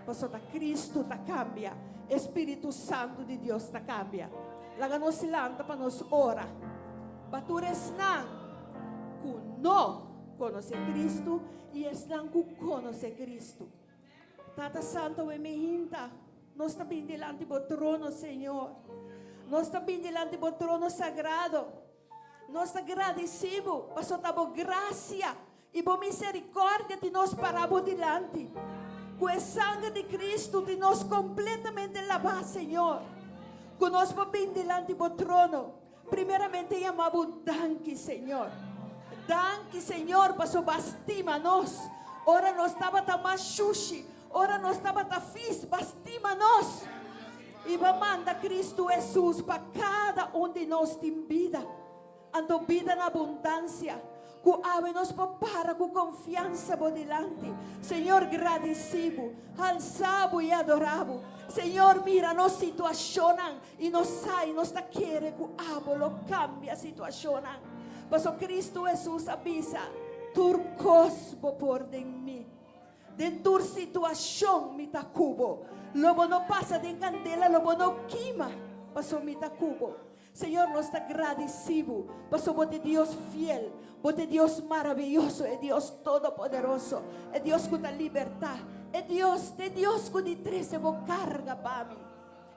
Pasobra ta Cristo ta cambia. E Spiritu Santu di Dios ta cambia. Laga nos lanta pa nos ora. Pa tur esnan cu no conoce Cristo y esnan cu conoce Cristo. Tata Santo we mi hinta, nos ta bin dilanti bo trono, Señor. Nos ta bin dilanti bo trono sagrado. Nos ta gradici bo, paso ta bo gracia y bo misericordia tin nos para bo dilanti. Cu e sangre di Cristo tin nos completamente laba, Señor. Cu nos por bin dilanti bo trono. Primeramente yama bo danki, Señor. Danki, Señor, paso bo a stima nos. Ora nos tabata mas shushi, ora nos tabata fis, bo a stima nos. I bo a manda Cristo Hesus pa kada un di nos tin bida. Anto bida na abundansia. Ku awe nos por para ku konfiansa bo dilanti. Señor, gradisí bo, halsá bo i adorá bo. Señor, mira nos situashonnan i nos sa i nos ta kere ku abo lo kambia situashonnan. Paso Kristu Hesus a bisa, Tur kos bo por den mi. Den tur situashon mi ta ku bo. Lo bo no pasa den kandela, lo bo no kima, paso mi ta ku bo. Señor, nos ta gradici Bo, pasobra Bo ta e Dios fiel, Bo ta e Dios maraviyoso, e Dios todopoderoso, e Dios cu ta liberta, e Dios, ta e Dios cu di trece Bo carga pa mi.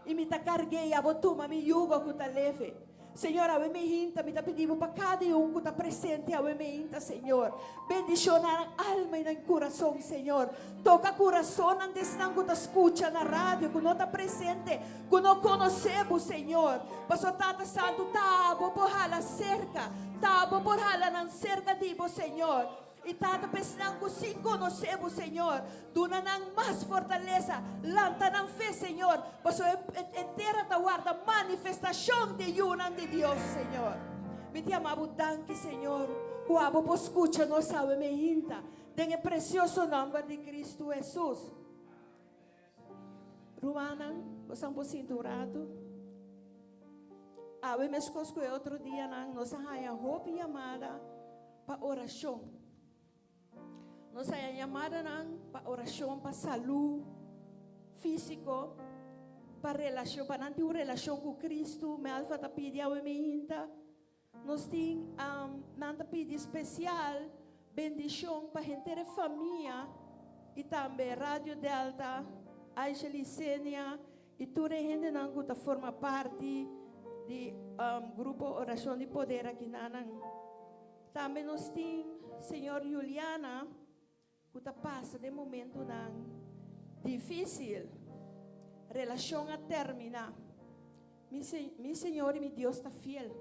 I mi ta cargu'e i abo tuma mi yugo cu ta leve. Señor, awe mi hinta, mi ta pidi Bo pa cada un cu ta presente awe mi hinta, Señor. Bendiciona nan alma i nan curason, Señor. Toca curasonnan di esnan cu ta scucha na radio, cu no ta presente, Ku no konosé bo, Señor. Pasobra Tata Santu, ta abo por hala serka, ta abo por hala nan serka di bo, Señor. I Tata, pa esnan ku sin konosé bo, Señor, duna nan mas fortalesa, lanta nan fe, Señor, pasobra e tera ta warda manifestashon di e yunan di Dios, Señor. Mi ta yama bo danki, Señor, ku abo por skucha nos awe meinta, den e presioso nòmber di Kristu Hesus. Rumannan, bosan por sinta un ratu? Awe meskos ku e otro dianan, nos a haña hopi yamada pa orashon. Nos a haña yamadanan pa orashon pa salú físiko, pa relashon, pa nan tin un relashon ku Kristu. Melva ta pidi awe meinta. Nos tin, nan ta pidi spesial bendishon pa henter e famia i tambe Radio Delta, Aisha Licenia i tur e hendenan ku ta forma parti di Grupo Orashon di Poder akinanan. Tambe nos tin señor Juliana ku ta pasa den momentunan difísil, relashon a terminá. Mi, mi Señor i mi Dios ta fiel.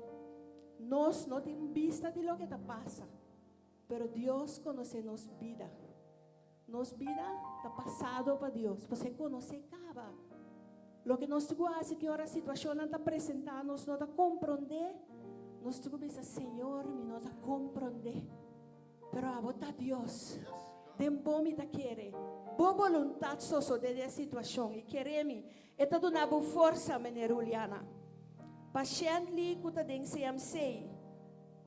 Nos no tin bista di loke ta pasa, pero Dios konosé nos bida. Nos bida ta pasado pa Dios, pasobra e konosé kaba. Loke nos tin ku hasi ki ora situashonnan ta presentá nos no ta komprondé, nos tin ku bisa, Señor, mi no ta komprondé, pero abo ta Dios. Den bo mi ta kere. Bo boluntat sosodé den e situashon i kere mi, e ta duna bo forsa, Meneer Juliana. Pashènt li ku ta den CMC,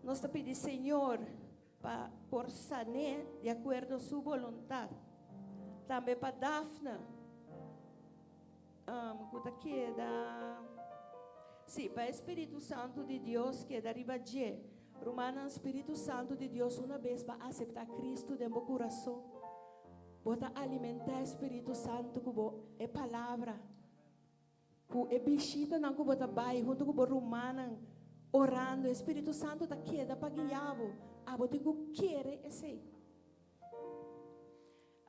nos ta pidi Señor pa por san'é di akuerdo su boluntat. Tambe pa Daphne, ku ta keda, sí, pa e Spiritu Santu di Dios keda riba dje. Rumannan, Spiritu Santu di Dios una bes bo a aseptá Kristu den bo kurason, bo ta alimentá e Spiritu Santu ku bo e Palabra. Ku e bishitanan ku bo ta bai huntu ku bo rumannan orando, e Spiritu Santu ta keda pa guia bo. Abo tin ku kere esei.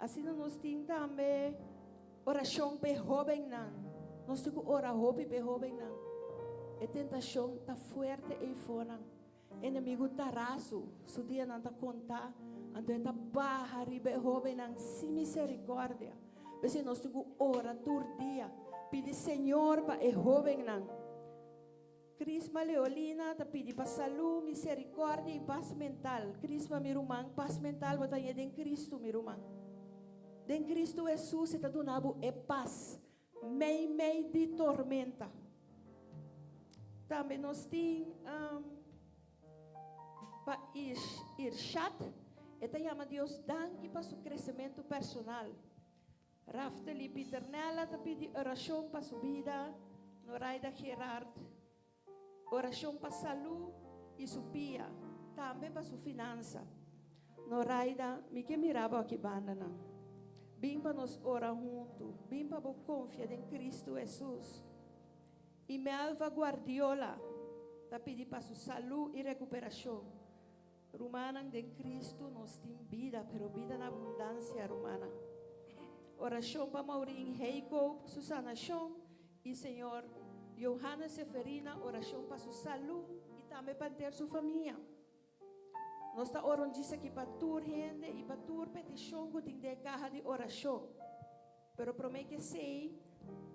Asina nos tin tambe orashon pa e hóbennan. Nos tin ku ora hopi pa e hóbennan. E tentashon ta fuerte eifonan. Enemigu ta rasu, su dianan ta kontá, anto e ta baha riba e hóbennan sin miserikòrdia. P'esei nos tin ku ora tur dia, pidi Señor pa e hóbennan. Crisma Leolina ta pidi pa salú, miserikòrdia i pas mental. Crisma, mi ruman, pas mental bo ta haña den Cristo, mi ruman. Den Cristo Hesus e ta duna bo e pas. Mei mei di tormenta. Tambe nos tin pa Irshad, e ta yama Dios danki pa su kresementu personal. Raftely Pieternella ta pidi orashon pa su bida. Noraida Gerard, orashon pa salú i su pia, tambe pa su finansa. Noraida, mi ke mira bo aki bandanan. Bin pa nos ora huntu. Bin pa bo konfia den Kristu Hesus. I Melva Guardiola ta pidi pa su salú i rekuperashon. Rumannan, den Kristu nos tin bida, pero bida na abundansia, rumannan. Orashon pa Maureen Heikoop su sanashon i señor Johannes Seferina orashon pa su salú i tambe pa henter su famia. Nos ta ora un djis aki pa tur hende i pa tur petishon ku tin den e kaha di orashon. Pero promé ku esei,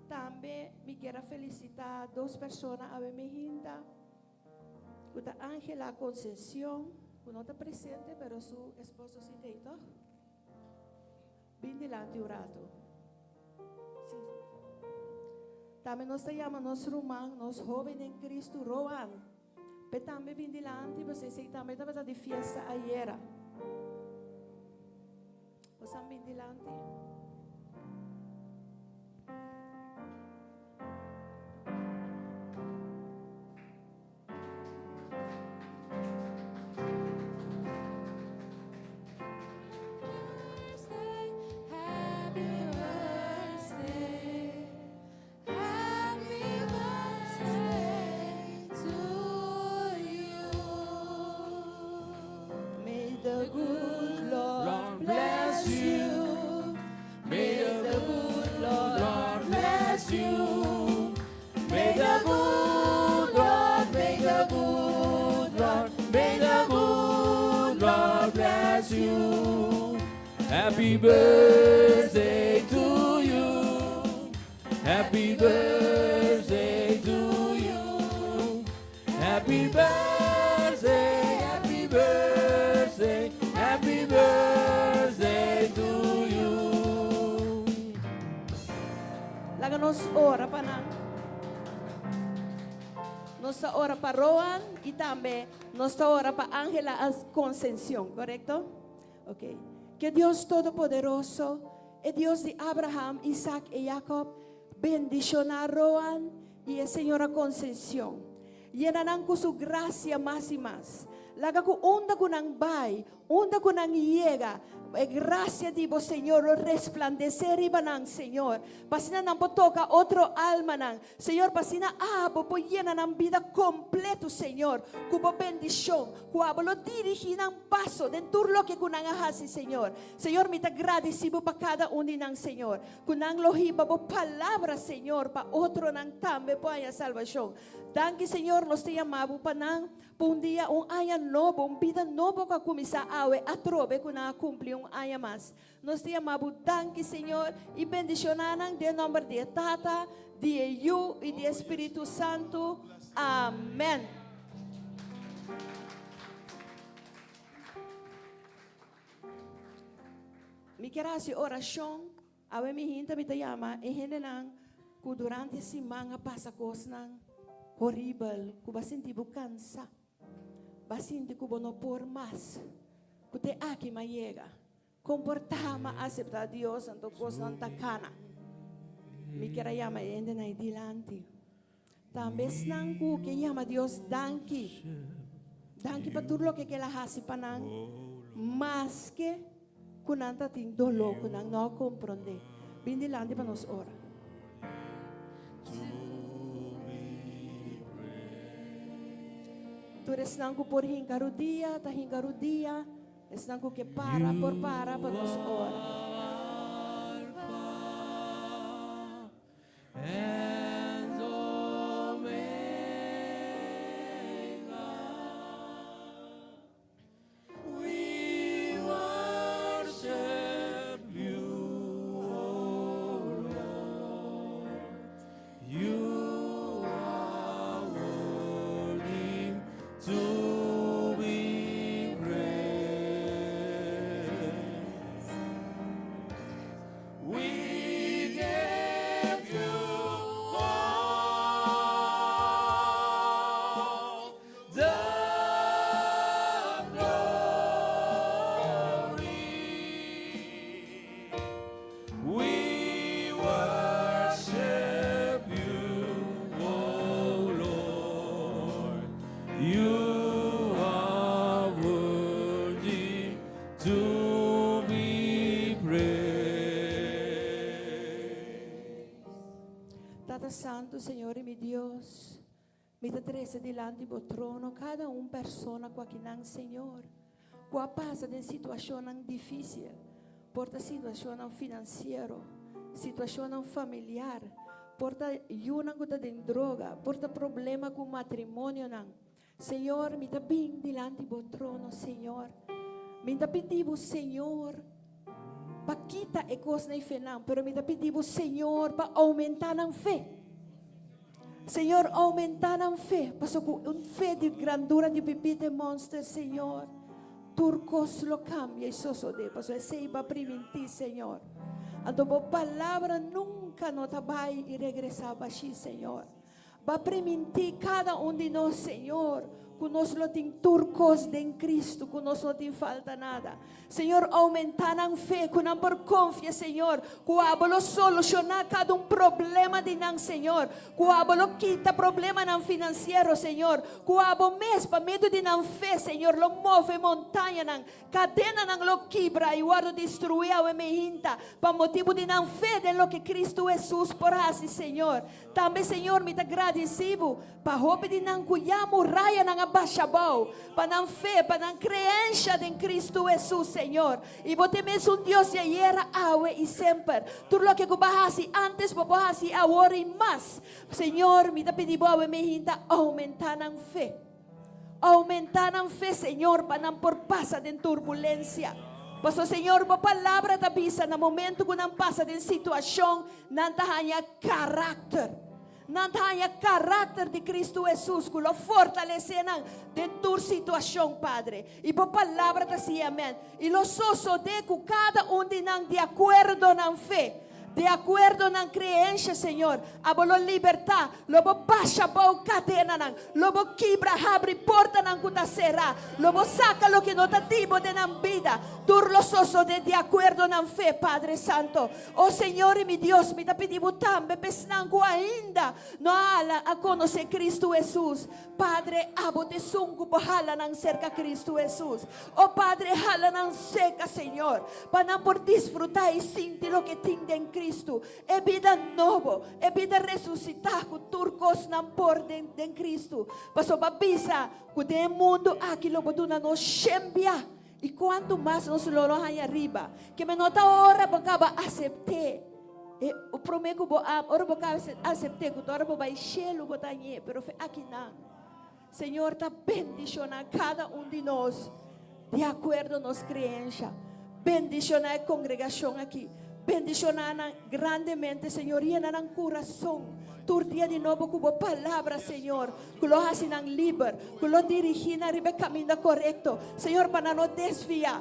tambe mi kier a felisitá dos persona awe mi hinta, ku ta Angela Concencion, ku no ta presente pero su esposo si ta ei tòg. Bin dilanti un ratu. Sí. Tambe nos ta yama nos ruman, nos hóben den Kristu, Roan. P'e tambe bin dilanti, pasobra esei tambe tabata di fiesta ayera. Bosan bin dilanti. May the good Lord bless you. May the good Lord bless you. May the good Lord, may the good Lord, may the good Lord bless you. Happy birthday to you. Happy birthday to you. Happy birthday, happy birthday, happy birthday to you. Laga nos ora pa nan. Nos ta ora pa Roan i tambe nos ta ora pa Angela Concencion, korekto? Ok. Ke Dios Todopoderoso, e Dios di Abraham, Isaac i Jacob, bendishoná Roan i e señora Concencion. Yena nan ku su grasia mas i mas. Laga ku unda ku nan bai, unda ku nan yega, e grasia di bo, Señor, lo resplandesé riba nan, Señor, pa asina nan por toka otro almanan. Señor, pa asina abo por yena nan bida kompleto, Señor, ku bo bendishon, ku abo lo dirigí nan paso den tur loke ku nan a hasi, Señor. Señor, mi ta gradisí bo pa kada un di nan, Señor, ku nan lo hiba bo palabra, Señor, pa otronan tambe por haña salbashon. Danki, Señor, nos ta yama bo pa nan. Pa un dia, un aña nobo, un bida nobo ku a kuminsá awe atrobe ku nan a kumpli un aña mas. Nos ta yama bo danki, Señor, i bendishoná nan den nòmber di e Tata, di e Yu i di e Spiritu Santu. Amèn. Mi kier hasi orashon. Awe mi hinta mi ta yama e hendenan ku durante e siman a pasa kosnan horibel, ku bo a sinti bo kansa, bo a sinti ku bo no por mas, ku te aki mi a yega. Komportá mi a aseptá Dios anto kosnan ta kana. Mi kier a yama e hendenan ei dilanti. Tambe esnan ku ke yama Dios danki. Danki pa tur loke ke el a hasi pa nan, maske ku nan ta tin doló ku nan no a komprondé. Bin dilanti pa nos ora. Tur esnan ku por hinka rudia, ta hinka rudia. Esnan ku ke para, por para pa nos ora. Tata Santu, Señor i mi Dios, mi ta trese dilanti bo trono kada un persona ku akinan, Señor, ku a pasa den situashonnan difísil, por ta situashonnan finansiero, situashonnan familiar, por ta yunan ku ta den droga, por ta problema ku matrimonionan. Señor, mi ta bin dilanti bo trono, Señor. Mi ta pidi bo, Señor, pa kita e kosnan i fenan, pero mi ta pidi bo, Señor, pa oumentá nan fe. Señor, oumentá nan fe, paso ku un fe di grandura di pipita e monster, Señor, tur kos lo kambia i sosodé, paso esei bo a primintí, Señor. Anto bo palabra nunka no ta bai i regresá bashí, Señor. Ba primintí kada un di nos, Señor, ku nos lo tin tur kos den Kristu, ku nos no tin falta nada. Señor, oumentá nan fe, ku nan por konfia, Señor, ku abo lo solushoná kada un problema di nan, Señor, ku abo lo kita problemanan finansiero, Señor, ku abo mes, pa medio di nan fe, Señor, lo move montañanan, Kadenanan lo kibra i wòrdu destruí awe meinta pa motibu di nan fe den loke Kristu Hesus por hasi, Señor. Tambe, Señor, mi ta gradisí Bo pa hopi di nan ku ya murayanan a basha abou, pa nan fe, pa nan kreensha den Kristu Hesus, Señor. I Bo ta e mesun Dios di ayera, awe i semper. Tur loke ku Bo a hasi ántes, Bo por hasi awor i mas. Señor, mi ta pidi Bo awe meinta oumentá nan fe. Oumentá nan fe, Señor, pa nan por pasa den turbulensia. Pasobra, Señor, bo Palabra ta bisa na momento ku nan pasa den situashon, nan ta haña karakter. Nan ta haña karakter di Kristu Hesus ku lo fortalesé nan den tur situashon, Padre. I bo Palabra ta siña, amèn. I lo sosodé ku kada un di nan di akuerdo nan fe. Di akuerdo nan kreensha, Señor, abo lo libertá, lo bo basha bou kadenanan, lo bo kibra habri portanan ku ta será, lo bo saka loke no ta di bo den nan bida. Tur lo sosodé di akuerdo nan fe, Padre Santo. O Señor i mi Dios, mi ta pidi bo tambe pa esnan ku ainda no a hala a konosé Kristu Hesus. Padre, abo ta esun ku por hala nan serka Kristu Hesus. O Padre, hala nan seka, Señor, pa nan por disfrutá i sinti loke tin den Kristu, e bida nobo, e bida resusitá ku tur kos nan por den den Kristu. Pasobra bo a bisa ku den e mundu aki lo bo duna nos shen bia, i kuantu mas nos lo lo haña riba. Ke mi no ta ora bo kaba asept'é. E promé ku bo a, ora bo kaba asept'é, ku ta ora bo bai shelu bo ta hañ'é, pero fe akinan. Señor ta bendiciona cada un di nos di acuerdo nos creencia. Bendiciona e congregacion aki. Bendiciona nan grandemente, Señor. Yena nan curason tur dia di nobo cu bo palabra, Señor, cu lo haci nan liber, cu lo dirigi nan riba e caminda corecto, Señor, pa nan no desvia.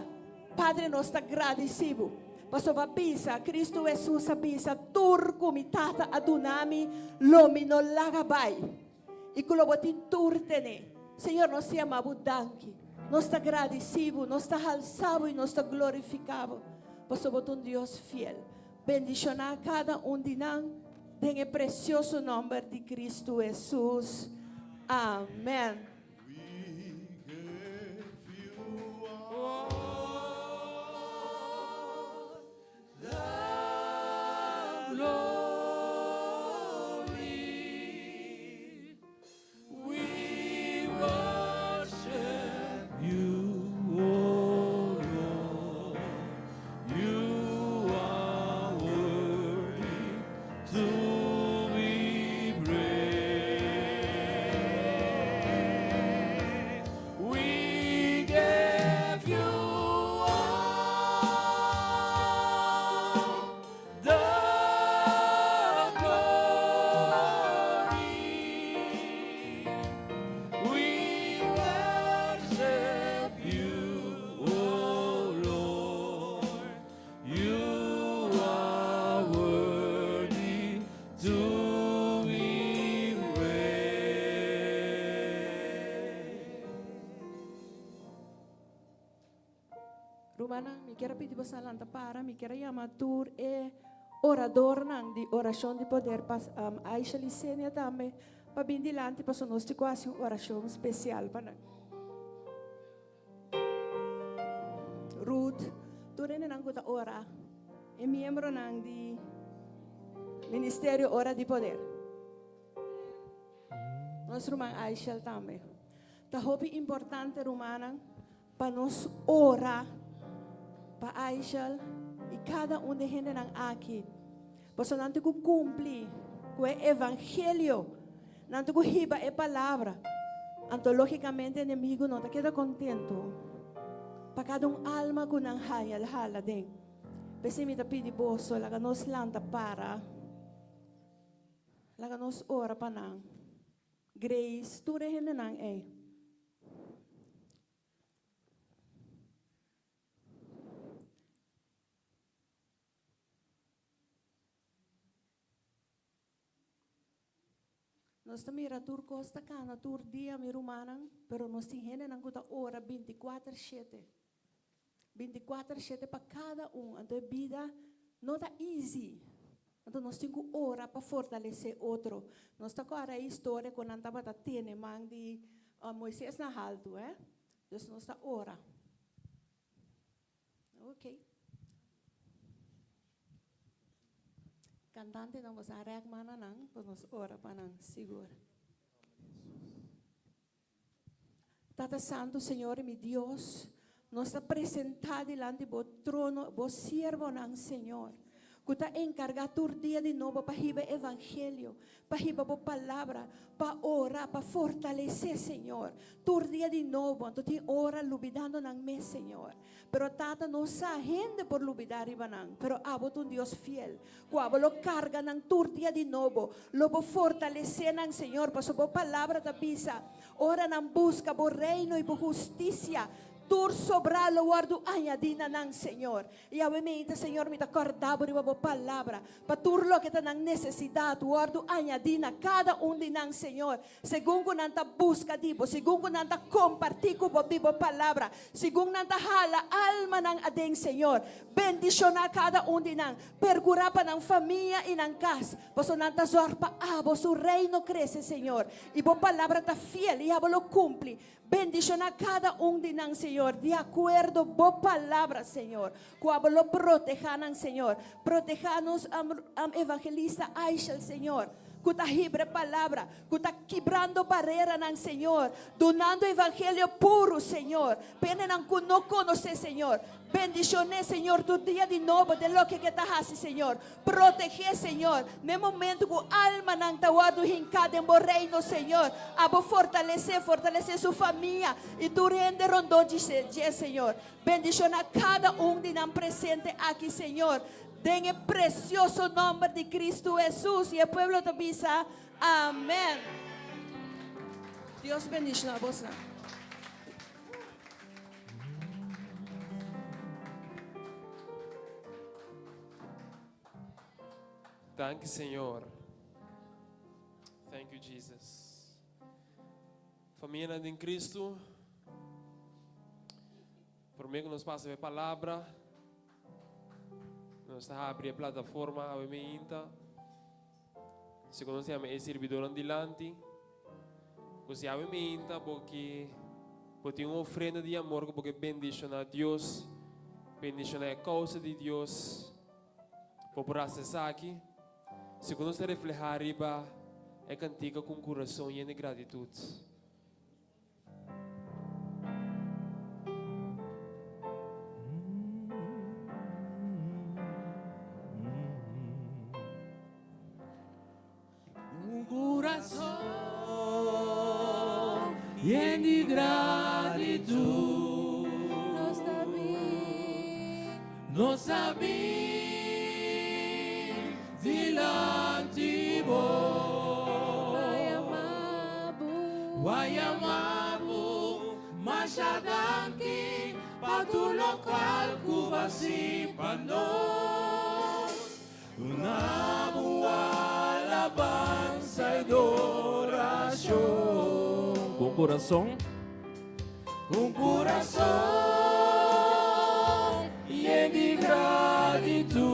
Padre, nos ta gradeci bo, pasobra bo a bisa, Cristo Jesus a bisa, Tur cu mi Tata a duna mi, lo mi no laga bay. I ku lo bo tin tur tene. Señor, nos ta yama bo danki. Nos ta gradisí bo, nos ta halsá bo i nos ta glorifiká bo, pasobra bo ta un Dios fiel. Bendishoná kada un di nan den e presioso nòmber di Kristu Hesus. Amèn. Rumannan, mi kier a pidi boso a lanta para, mi kier a yama tur e oradornan di Orashon di Poder, pas Aisha Licenia tambe, pa bin dilanti pasobra nos tin ku hasi un orashon spesial pa nan. Ruth, tur hendenan ku ta ora, e miembronan di Ministerio Ora di Poder. Nos ruman Aishel tambe. Ta hopi importante rumannan pa nos ora pa Aishel i kada un di e hendenan aki. Pasobra nan tin ku kumpli ku e evangelio, nan tin ku hiba e palabra. Anto lógikamente enemigu no ta keda kontentu pa kada un alma ku nan haña el hala den. P'esei mi ta pidi boso, laga nos lanta para, laga nos ora pa nan. Grace, tur e hendenan ei. Nos ta mira tur kos ta kana tur dia, mi rumannan, pero nos tin hendenan ku ta ora bintikuater shete. Bintikuater shete pa kada un. Anto e bida no ta easy. Anto nos tin ku ora pa fortalesé otro. Nos ta kòrda e historia ku nan tabata tene man di Moises na haltu, eh. Dus nos ta ora. Ok. Kantantenan boso a rèk man na nan, pues nos ora pa nan sigur. Tata Santu, Señor i mi Dios, nos ta presentá dilanti bo trono bo siervonan, Señor, ku ta enkargá tur dia di nobo pa hiba e evangelio, pa hiba bo palabra, pa ora, pa fortalesé, Señor, tur dia di nobo. Anto tin ora lubidando nan mes, Señor. Pero Tata, nos sa hende por lubidá riba nan, pero abo ta un Dios fiel, ku abo lo karga nan tur dia di nobo. Lo bo fortalesé nan, Señor, pasobra bo palabra ta bisa, Ora nan buska bo reino i bo hustisia, Tur sobrá lo wòrdu añadí na nan, Señor. I awe meinta, Señor, mi ta kòrda Bo riba Bo palabra, pa tur loke ta nan nesesidat wòrdu añadí na kada un di nan, Señor, segun ku nan ta buska di Bo, segun ku nan ta kompartí ku Bo di Bo palabra, segun nan ta hala almanan aden, Señor. Bendishoná kada un di nan. Perkurá pa nan famia i nan kas, pasobra nan ta zòrg pa Abo su reino krese, Señor. I Bo palabra ta fiel i Abo lo kumpli. Bendishoná kada un di nan, Señor, di akuerdo Bo palabra, Señor, ku Abo lo protehá nan, Señor. Protehá nos evangelista Aishel, Señor, ku ta hibra e palabra, ku ta kibrando bareranan, Señor, dunando evangelio puru, Señor, pa hendenan ku no konosé, Señor. Bendishoné, Señor, tur dia di nobo den loke ke ta hasi, Señor. Protegé, Señor, n'e momento ku almanan ta wòrdu hinká den Bo Reino, Señor. Abo fortalesé, fortalesé su famia i tur hende rondó dje, Señor. Bendishoná kada un di nan presente aki, Señor, den e presioso nòmber di Kristu Hesus. I e pueblo ta bisa, Amèn. Dios bendishoná bosnan. Danki Señor. Thank you Jesus. Familianan den Cristo, promé ku nos pasa e palabra, nos ta habri e plataforma awe meinta. Segun nos yama e sirbidornan dilanti, ku si awe meinta bo ke bo tin un ofrenda di amor ku bo ke bendishoná Dios, bendishoná e kousa di Dios, bo por hasi esaki. Segun nos ta reflehá riba e kantika ku un kurason yen di gratitut. Un kurason yen di gratitut. Nos ta bin. Nos ta bin dilanti bo. Pa yama bo. Pa yama bo. Masha danki pa tur lokual ku bo a hasi pa nos. Duna bo alabansa i dorashon. Ku un kurason, ku un kurason yen di gratitut.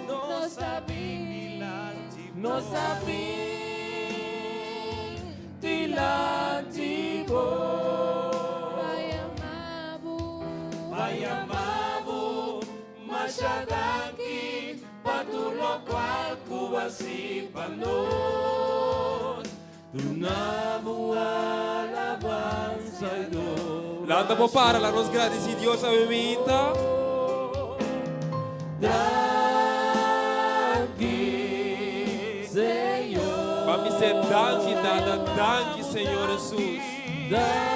Nos ta bin dilanti bo. Nos ta bin dilanti bo. Pa yama bo. Pa yama bo. Masha danki pa tur lokual ku bo a hasi pa nos. Duna bo alabansa i dorashon. Lanta bo para, laga nos gradisí Dios awe minta. Danki, Señor. Ban bis'é danki, Tata, danki, Señor Hesus. Danki.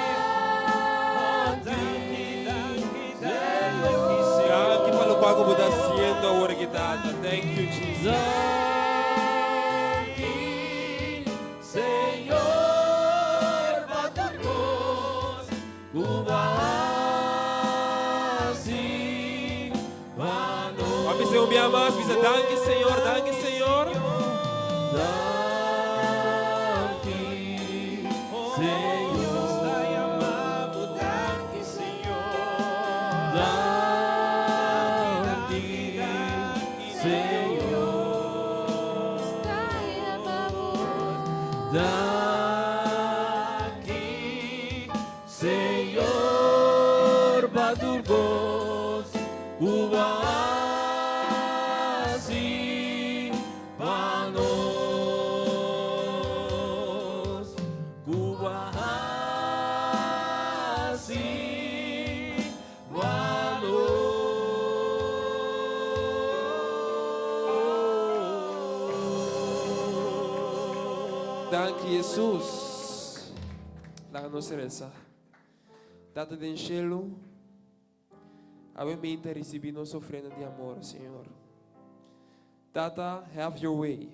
Danki pa lokual ku bo ta hasiendo awor aki, Tata. Thank you, Jesus. Danki, Señor, pa tur kos ku bo a hasi pa nos. Ban bisa un bia mas, bisa danki, Señor, danki, Señor. Danki, Señor. Danki, Señor, pa tur kos ku bo a hasi pa nos. Ku bo a hasi pa nos. Danki Hesus. Laga nos resa. Tata den shelu, awe mi ta risibi nos ofrenda di amor, Señor. Tata, have your way.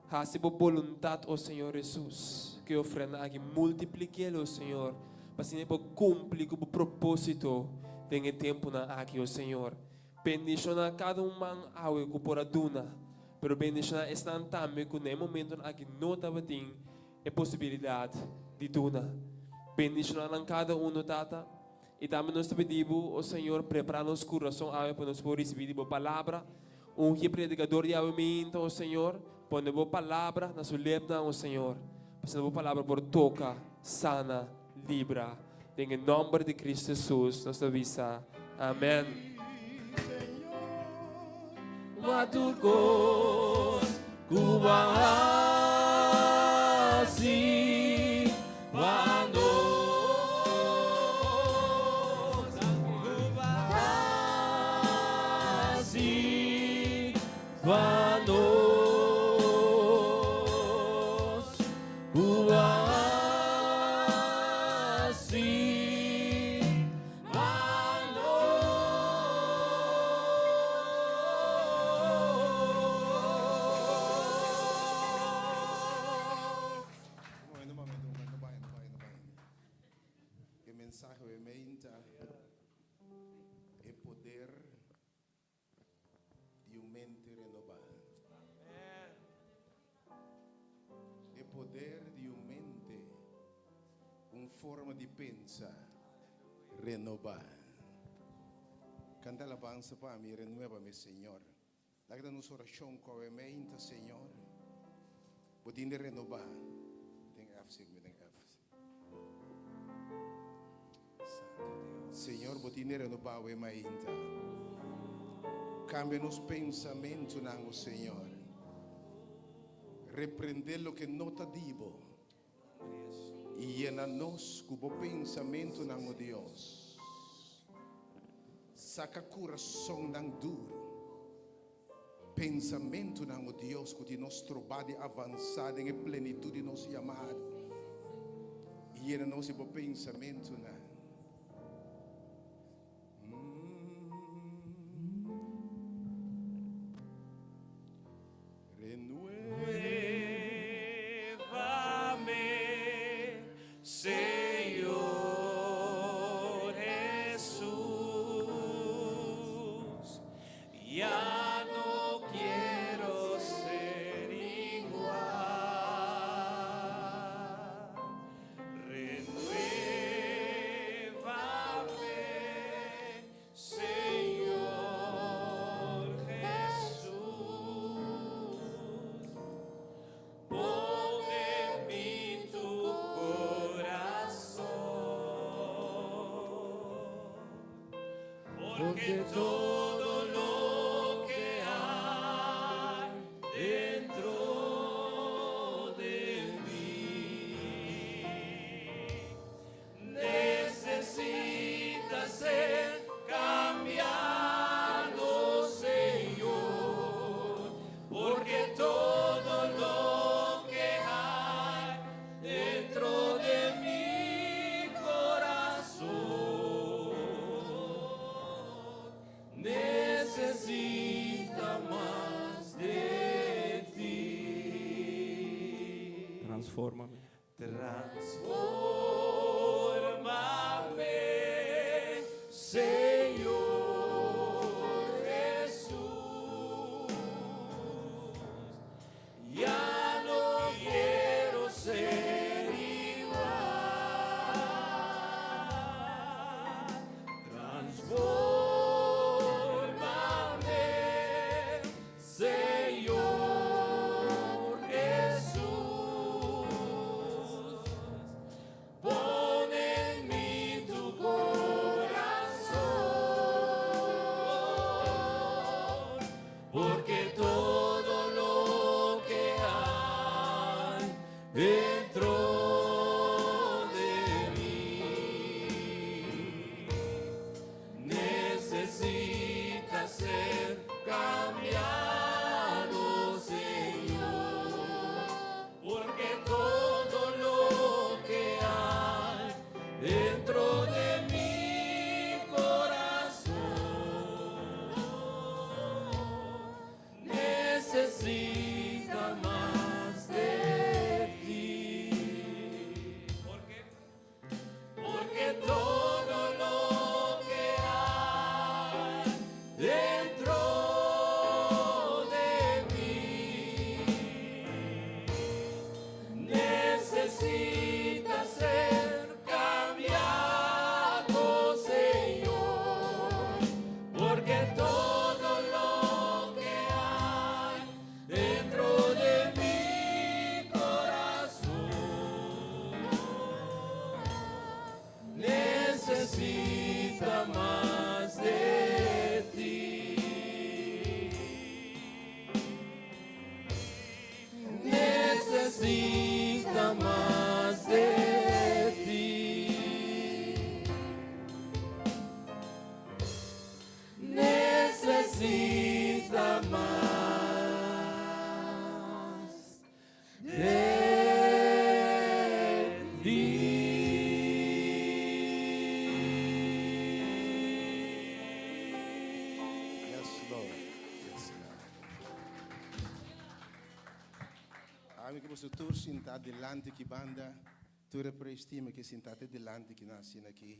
Hasi bo boluntat, o Señor Hesus, ku e ofrenda aki multiplik'el, o Señor. pa asina e por cumpli cu bo proposito den e temponan aki, o Señor. Bendiciona cada un man awe cu por a duna, pero bendiciona esnan tambe cu na e momentonan aki no tabatin e posibilidad di duna. Bendiciona nan cada uno, Tata. Y tambe nos ta pidi Bo, o Señor, prepara nos curason awe pa nos por ricibi di Bo Palabra. Ungi e predicador di awe minta, o Señor. Pone Bo Palabra na su lepnan, o Señor, pa asina Bo Palabra por toca, sana, libra. Den e nomber di Cristo Jesus nos ta bisa, Amen. Wa tur kos ku bo a hasi pa nos. Ku bo a hasi pa nos. Ku bo a hasi Un momento, un momento, un momento, no bai, no bai, no bai. E mensahe obviamente e poder di un mente renobá. E poder di un mente, un forma di pensa renobá. Canta alabanza pa mi, renuévame, Señor. Laga ta nos oracion cu awe meinta, Señor. Bo tin di renobá. Den F, sigmi den F. Señor, bo tin di renobá awe mainta. Cambia nos pensamentonan, o Señor. Reprende loke no ta di bo. I yena nos ku bo pensamentunan, o Dios. Saka kurasonnan duru, pensamentunan, o Dios, ku tin nos trobá di avansá den e plenitut di nos yamado. I yena nos di bo pensamentunan. Renuévame, Señor Jesús. Ya no quiero ser igual. Renuévame, Señor Jesús. Pon en mi tu corazón, porque todo lo que hay dentro de mi necesita ser cambiado, Señor, porque todo lo que hay dentro de mi corazón necesita mas de ti. Transfórmame. Transfórmame, Señor Jesús. Ya no quiero ser igual. Transfórmame, Señor Jesús. Ami ku boso tur sintá dilanti ki banda, tur e praise team aki sintá te dilanti ki nan asina aki.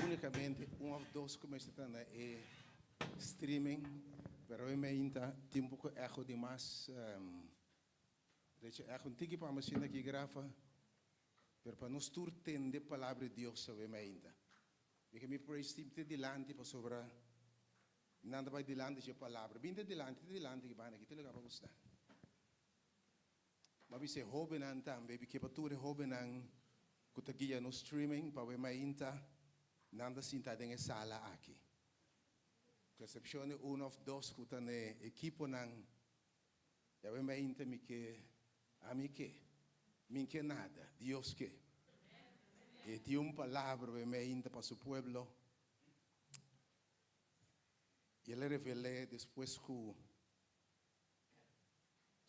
Únikamente un òf dos ku mester ta na e streaming, pero hoy meinta tin un poko echo di mas. Recha echo un tiki pa mi asina aki grafa, pero pa nos tur tende palabra di Dios awe meinta. Mi ke mi praise team te dilanti pasobra Nan ta bai dilanti dje palabra. Bin te dilanti, te dilanti ki banda aki, te lugar pa bo sta. M'a bisa e hobennan tambe, mi ke pa tur e hobennan ku ta guia nos streaming pa awe mainta, nan ta sinta den e sala aki. Ku eksepshon di un òf dos ku ta n'e ekiponan, i awe mainta mi ke, ami ke, mi ke nada, Dios ke. E tin un palabra awe mainta pa su pueblo. I el a revel'é despues ku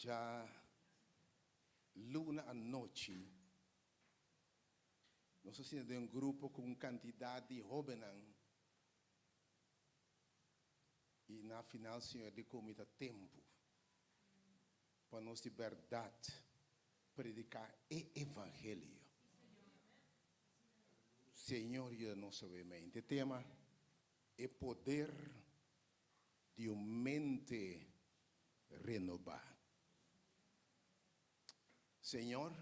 dja luna anochi nos a sinta den un grupo ku un kantidat di hóbennan i na final Señor di ku mi ta tempu pa nos di bèrdat prediká e evangelio. Señor yuda nos awe mente. Tema, E poder di un mente renobá. Señor,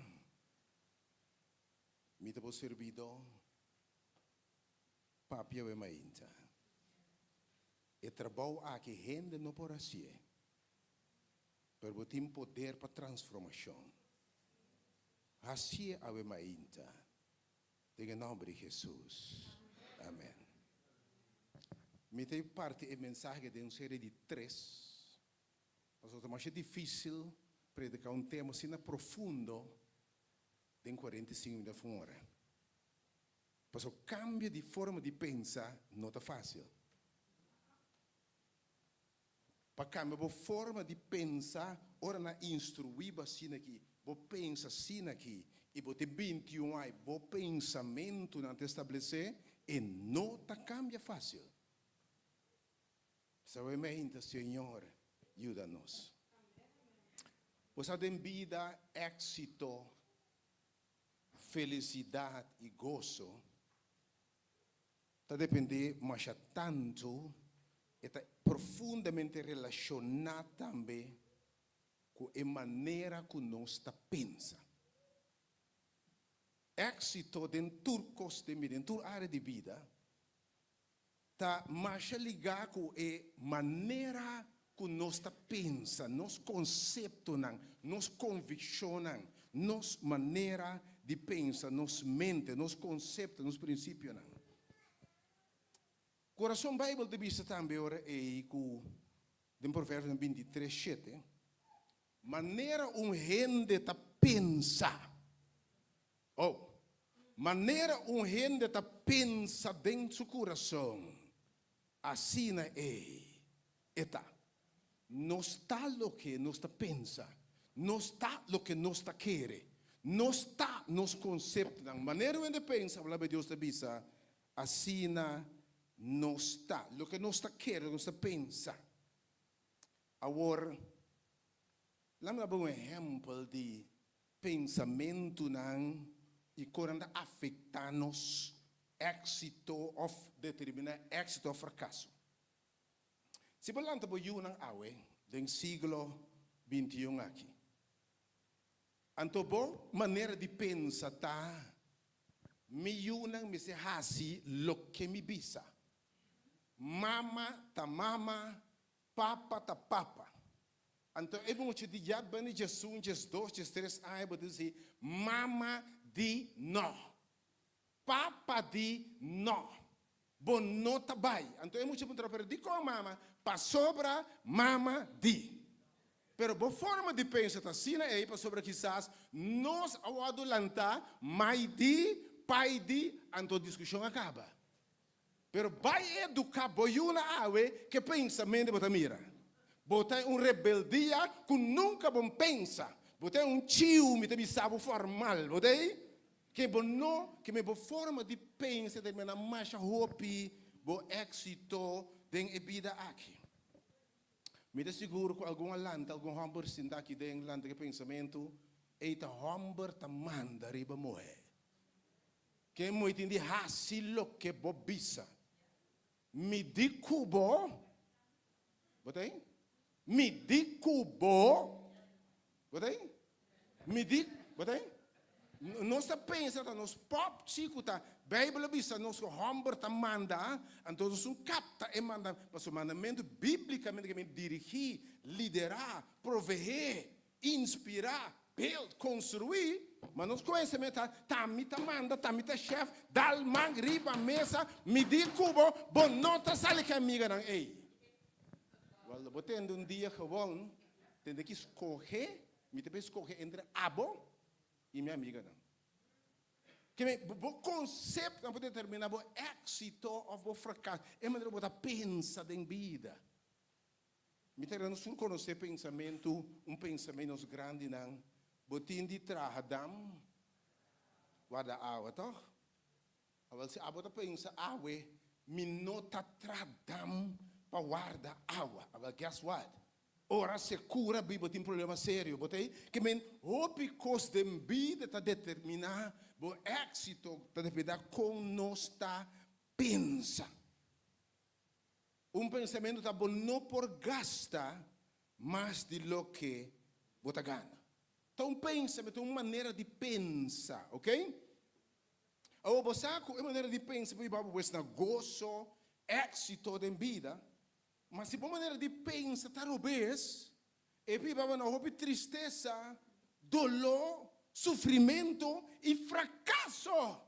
mi ta bo sirbidó, papia awe mainta. E trabou aki hende no por hasié, pero bo tin poder pa transformashon. Hasié awe mainta. Den e nomber di Hesus. Amen. Mi ta parti e mensahe den un serie di tres, pasobra ta masha dificil predica un tema asina profundo den 45 minuut of un ora. Pasobra cambio di forma di pensa no ta facil. Pa cambia bo forma di pensa ora nan instrui bo asina aki, bo pensa asina aki y bo tin 21 ay bo pensamentonan ta establece e no ta cambia facil. Sawemente Señor yuda nos. Bo sa den bida exito, felicidad y goso Ta dependé masha tantu, e ta profundamente relashoná tambe ku e manera ku nos ta pensa. Éksito den tur kos den bida, den tur área di bida, ta masha ligá ku e manera ku nos ta pensa, nos konseptonan, nos konvikshonnan, nos manera di pensa, nos mente, nos konsepto, nos prinsipionan. Kurason Beibel ta bisa tambe ora ei ku den Proverbionan 23, shete, Manera un hende ta pensa, oh, manera un hende ta pensa den su kurason, Asina ei e ta. Nos ta loke nos ta pensa. Nos ta loke nos ta kere. Nos ta nos konseptonan. Manera un hende pensa, Palabra di Dios ta bisa, asina nos ta. Loke nos ta kere, loke nos ta pensa. Awor, laga mi daba un ehèmpel di pensamentunan i kon nan ta afektá nos éksito òf determiná éksito òf frakaso. Si bo lanta bo yunan awe den siglo 21 aki, anto bo manera di pensa ta, Mi yunan mester hasi loke mi bisa. Mama ta mama, papa ta papa. Anto e mucha di ya bini djesun, djesdos, djestres aña bo ta disi, Mama di no. Papa di no. Bo no ta bai. Anto e mucha puntra, pero dikon mama? Pasobra mama di. Pero bo forma di pensa ta asina ei pasobra kisas nos a wòrdu lantá mai di, pai di, anto diskushon a kaba. Pero bai eduká bo yunan awe ke pensamentu bo ta mira. Bo ta un rebeldia ku nunka bo pensa. Bo ta un chiu, mi ta bisa bo formal, bo ta ei? Ke bo no, ke me bo forma di pensa ta mena masha hopi bo éksito den e bida aki. Mi ta sigur ku algun a lanta, algun hòmber sinta aki den lanta ku e pensamentu, Ei ta hòmber ta manda riba muhé. Ke muhé tin di hasi loke bo bisa. Mi di ku bo, bo ta ei? Mi di ku bo, bo ta ei? Mi di, bo ta ei? Nos ta pensa ta nos pòpchi ku ta Beibel a bisa nos ku hòmber ta manda, anto nos un kapta e manda, pasobra mandamentu bíblikamente ke men dirigí, liderá, proveé, Inspirá, build, konstruí, ma nos koese meta, ta mi ta manda, ta mi ta shèf, dal man riba mesa, mi di ku bo, bo no ta sali ku e amiganan ei. Wèl, lo bo tende un dia gewon, tende ki skohe, mi ta bay skohe entre abo i mi amiganan. Ke men, bo konseptonan por determiná bo éksito òf bo frakaso, e manera ku bo ta pensa den bida. Mi ta kere nos tur konosé pensamentu, un pensamentu nos grandinan, bo tin di traha dam, warda awa, tòg? Awèl, si abo ta pensa awe, mi no ta traha dam pa warda awa. Awèl, guess what? Ora sekura bi bo tin problema serio. Bo ta ei? Ke men, hopi kos den bida ta determiná bo éksito, ta dependá kon nos ta pensa. Un pensamentu ta bo no por gasta mas di loke bo ta gana. Ta un pensamentu, un manera di pensa, ok? Awor bo sa ku e manera di pensa por hiba bo pues na goso, éksito den bida, ma si bo manera di pensa ta robes, e por hiba bo na hopi tristesa, doló, sufrimentu i frakaso.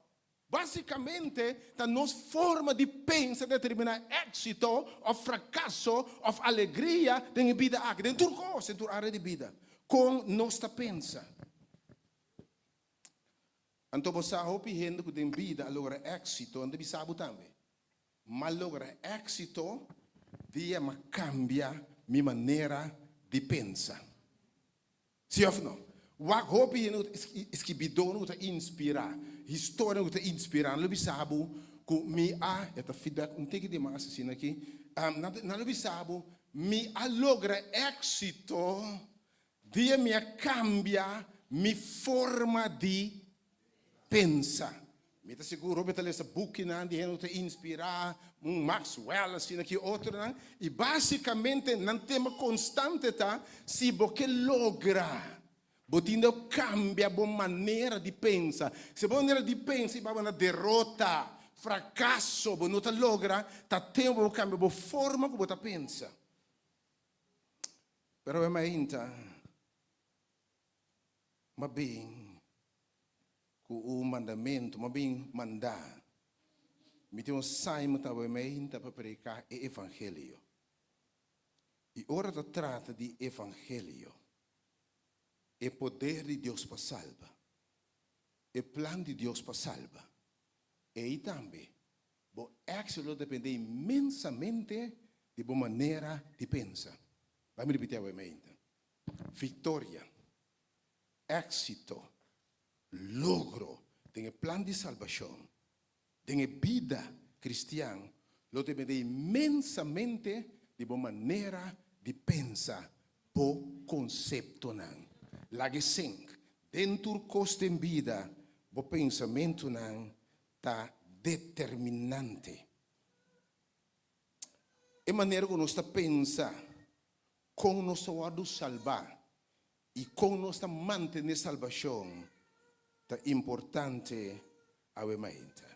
Básicamente, ta nos forma di pensa determiná éxito òf frakaso òf alegria den e bida aki, den tur kos, den tur área di bida. Kon nos ta pensa? Anto bo sa hopi hende ku den bida a logra éxito, nan ta bisa bo tambe, M'a logra éxito dia m'a kambia mi manera di pensa. Sí òf no? Wak hopi hende ku ta skibidónan ku ta inspirá, historianan ku ta inspirá, nan lo bisa bo ku mi a, e ta feedback un tiki di mas asina aki, nan lo bisa bo, mi a logra éksito dia mi a kambia mi forma di pensa. Mi ta sigur hopi ta lesa bukinan di hende ku ta inspirá, un Maxwell asina ki otronan, i básikamente nan tema konstante ta, si bo ke logra, bo tin di kambia bo manera di pensa. Si bo manera di pensa i baba na derota, frakaso, bo no ta logra, ta tempu pa bo kambia bo forma ku bo ta pensa. Pero e mainta m'a bin Ku un mandamentu m'a bin mandá. Mi tin un saimo ta meinta pa prediká e evangelio. I ora ta trata di evangelio, e poder di Dios pa salba, e plan di Dios pa salba, ei tambe bo éksito lo dependé inmensamente di bo manera di pensa. Bai mi ripití awe meinta. Viktoria. Éksito, logro den e plan di salbashon, den e bida kristian lo dependé inmensamente di bo manera di pensa, bo konseptonan. Laga e sink den tur kos den bida, bo pensamentunan ta determinante. E manera ku nos ta pensa, kon nos ta wòrdu salbá I kon nos ta mantené salbashon ta importante awe mainta.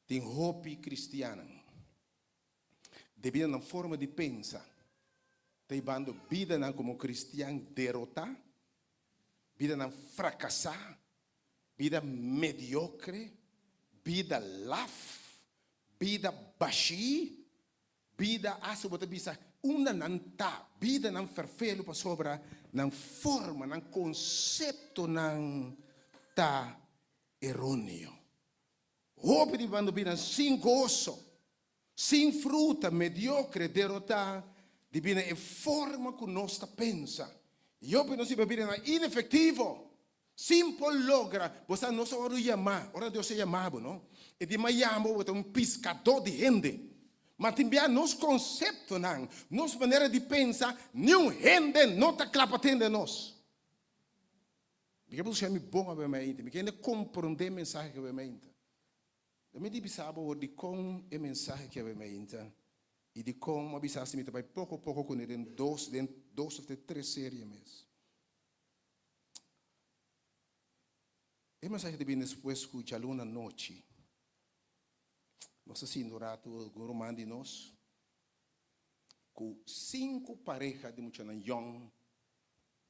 Tin hopi kristiannan, debí na nan forma di pensa, ta hibando bidanan komo kristian derotá, bidanan frakasá, bida mediokre, bida laf, bida bashí, Bida hasta bo ta bisa unda nan ta, bidanan ferfelu pasobra nan forma, nan konseptonan ta eroneo. Hopi di bando bida sin goso, sin fruta, mediokre, derotá di bida e forma ku nos ta pensa. I hopi nos riba bidanan inefektivo, Sin por logra, bo sa nos a wòrdu yamá, ora Dios a yamá bo, no? E di m'a yama bo, bo ta un piskadó di hende. Ma tin bia nos konseptonan, nos manera di pensa, niun hende no ta kla pa tende nos. Mi ke busca mi bon awe mainta. Mi kende komprondé e mensahe ki awe mainta. Mi di bisa bo awor dikon e mensahe ki awe mainta i dikon mi a bisa si mi ta bai poko poko kuné den dos den dos òf te tres serie mes. E mensahe ta bini despues ku djaluna nochi nos a sinti un ratu algun ruman di nos ku sinku pareha di muchanan yòn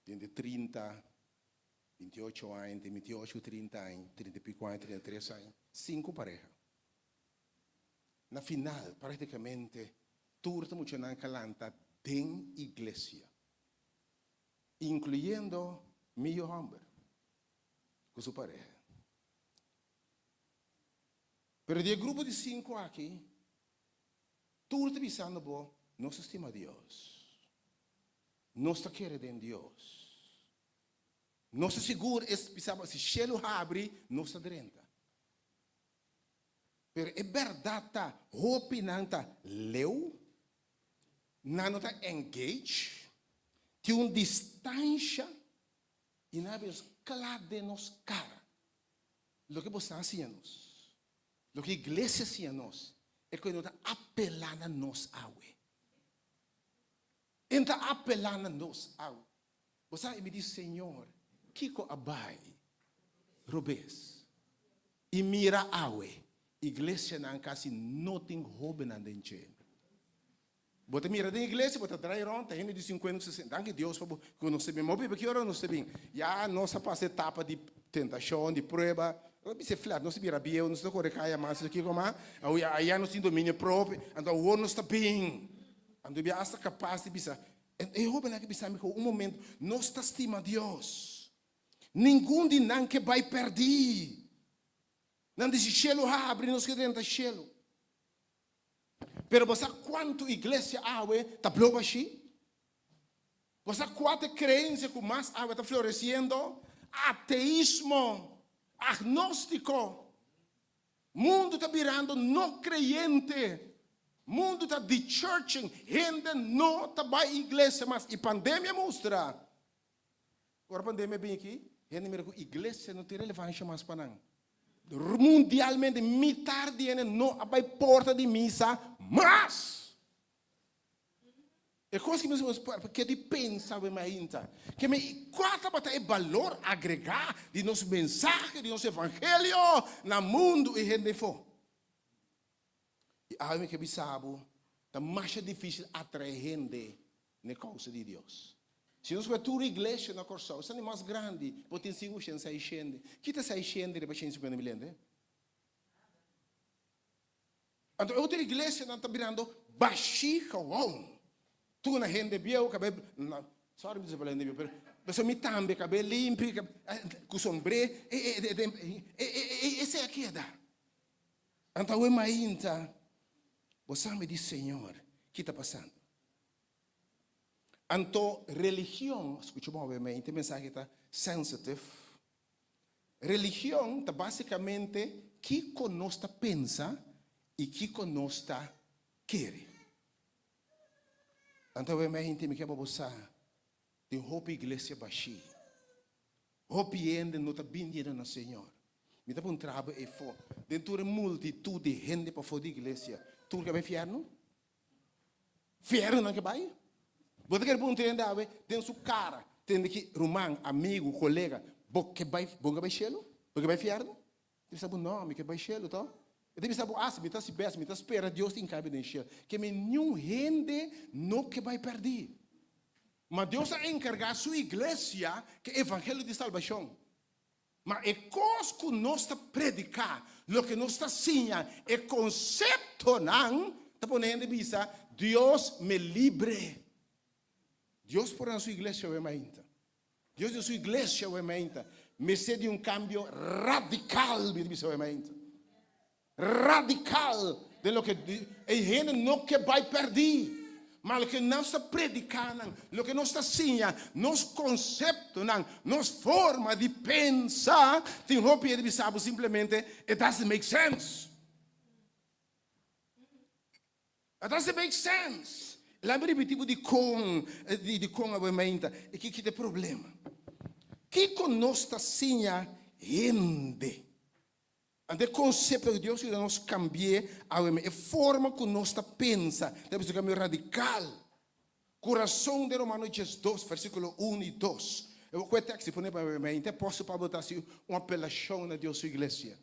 den di 30, 28 aña, entre 28 ku 30 aña, 30 i piko aña, 33 aña, sinku pareha. Na final, praktikamente tur ta muchanan ka lanta den iglesia, inkluyendo mi yu hòmber ku su pareha. Pero di e grupo di sinku aki, tur ta bisando bo, nos ta stima Dios. Nos ta kere den Dios. Nos ta sigur es bisa bo, si shelu habri, nos ta drenta. Pero e bèrdat ta, hopi nan ta leu, nan no ta engage, tin un distansha i nan a bira kla den nos kara. Loke bo sta siña nos, loke iglesia siña nos, e ku e no ta apelá na nos awe. E no ta apelá na nos awe. Bo sa, i mi di, Señor, kiko a bai robes? I mira awe, iglesianan kasi no tin hóbennan den dje. Bo ta mira den iglesia, bo ta drai rond, ta hende di sinkuenta ku sesenta. Danki Dios pa bo ku nos ta bin. Bo biba ki ora nos ta bin? Ya nos a pasa etapa di tentashon, di prueba. Bo bisa flat, nos ta bira bieu, nos ta kore kaya mas, nos kiko mas. Awor ya nos tin dominio propio, anto awor nos ta bin. Anto bia asta kapas di bisa, e hobennan ke bisa mi ku un momento, nos ta stima Dios. Ningun di nan ke bai pèrdí. Nan di si shelu habri, nos ke drenta shelu. Pero bo sa kuantu iglesia awe ta blo bashí? Bo sa kua ta e kreensia ku mas awe ta floresiendo? Ateismo, agnóstiko. Mundu ta birando no kreyente. Mundu ta de-churching. Hende no ta bai iglesia mas. I pandemia mustra. Ora pandemia bin aki, hende mira ku iglesia no tin relevansha mas pa nan. Mundialmente mitar di hende no a bai porta di misa mas. E kos ki mi ke di pensa awe mainta, ke mi kua tabata e balor agregá di nos mensahe, di nos evangelio na mundu i hende afó. I awe mi ke bisa bo, ta masha difísil atraé hende n'e kousa di Dios. Si nos kue tur iglesia na Kòrsou, esnan di mas grandi, bo tin sigur shen seis shende. Ki ta seis shende riba shen sinkuenta mil hende? Anto e otro iglesianan ta birando bashí gewoon. Tur na hende bieu, kabel, na, sorry mi ta papia hende bieu, pero pasobra mi tambe kabel limpi, ku sombré, e esei a keda. Anto awe mainta, bo sa mi di, Señor, ki ta pasando? Anto religion, skucha bon awe mainta, e mensahe ta sensitive. Religion ta básikamente kiko nos ta pensa i kiko nos ta kere. Anto awe mainta mi ke pa bo sa, tin hopi iglesia bashí. Hopi hende no ta bindiendo na Señor. Mi ta puntra bo efo, den tur e multitut di hende pafó di iglesia, tur ke bai fièrnu? Fièrnu nan ke bai? Bo ta kere puntra hende awe den su kara, tende ki ruman, amigu, kolega, bo ke bai, bo ke bai shelu? Bo ke bai fièrnu? E ta bisa bo, no, mi ke bai shelu to. E ta bisa bo, ah, si mi ta hasi bes, mi ta spera Dios tin kai mi den shelu. Ke mi niun hende no ke bai pèrdí. Ma Dios a enkargá su iglesia ku e evangelio di salbashon. Ma e kos ku nos ta prediká, loke nos ta siña, e konseptonan ta pone hende bisa, Dios me libre. Dios por na su iglesia awe mainta. Dios den su iglesia awe mainta mester di un kambio radikal, mi ta bisa awe mainta. Radical den loke e hende no ke bai pèrdí. Ma loke nos ta prediká nan, loke nos ta siña, nos konseptonan, nos forma di pensa, tin hopi hende bisa bo simplemente it doesn't make sense. It doesn't make sense. Laat me repetí bo dikon, di dikon awe mainta i kiko ta e problema. Kiko nos ta siña hende? Anto e konsepto ku Dios yuda nos kambi'é awe e forma ku nos ta pensa ta bisa un kambio radikal. Kurason den Romano 12 versíkulo 1 i 2. E ku e tekst pone pa awe mainta, apòstel Pablo ta hasi un apelashon na Dios su iglesia.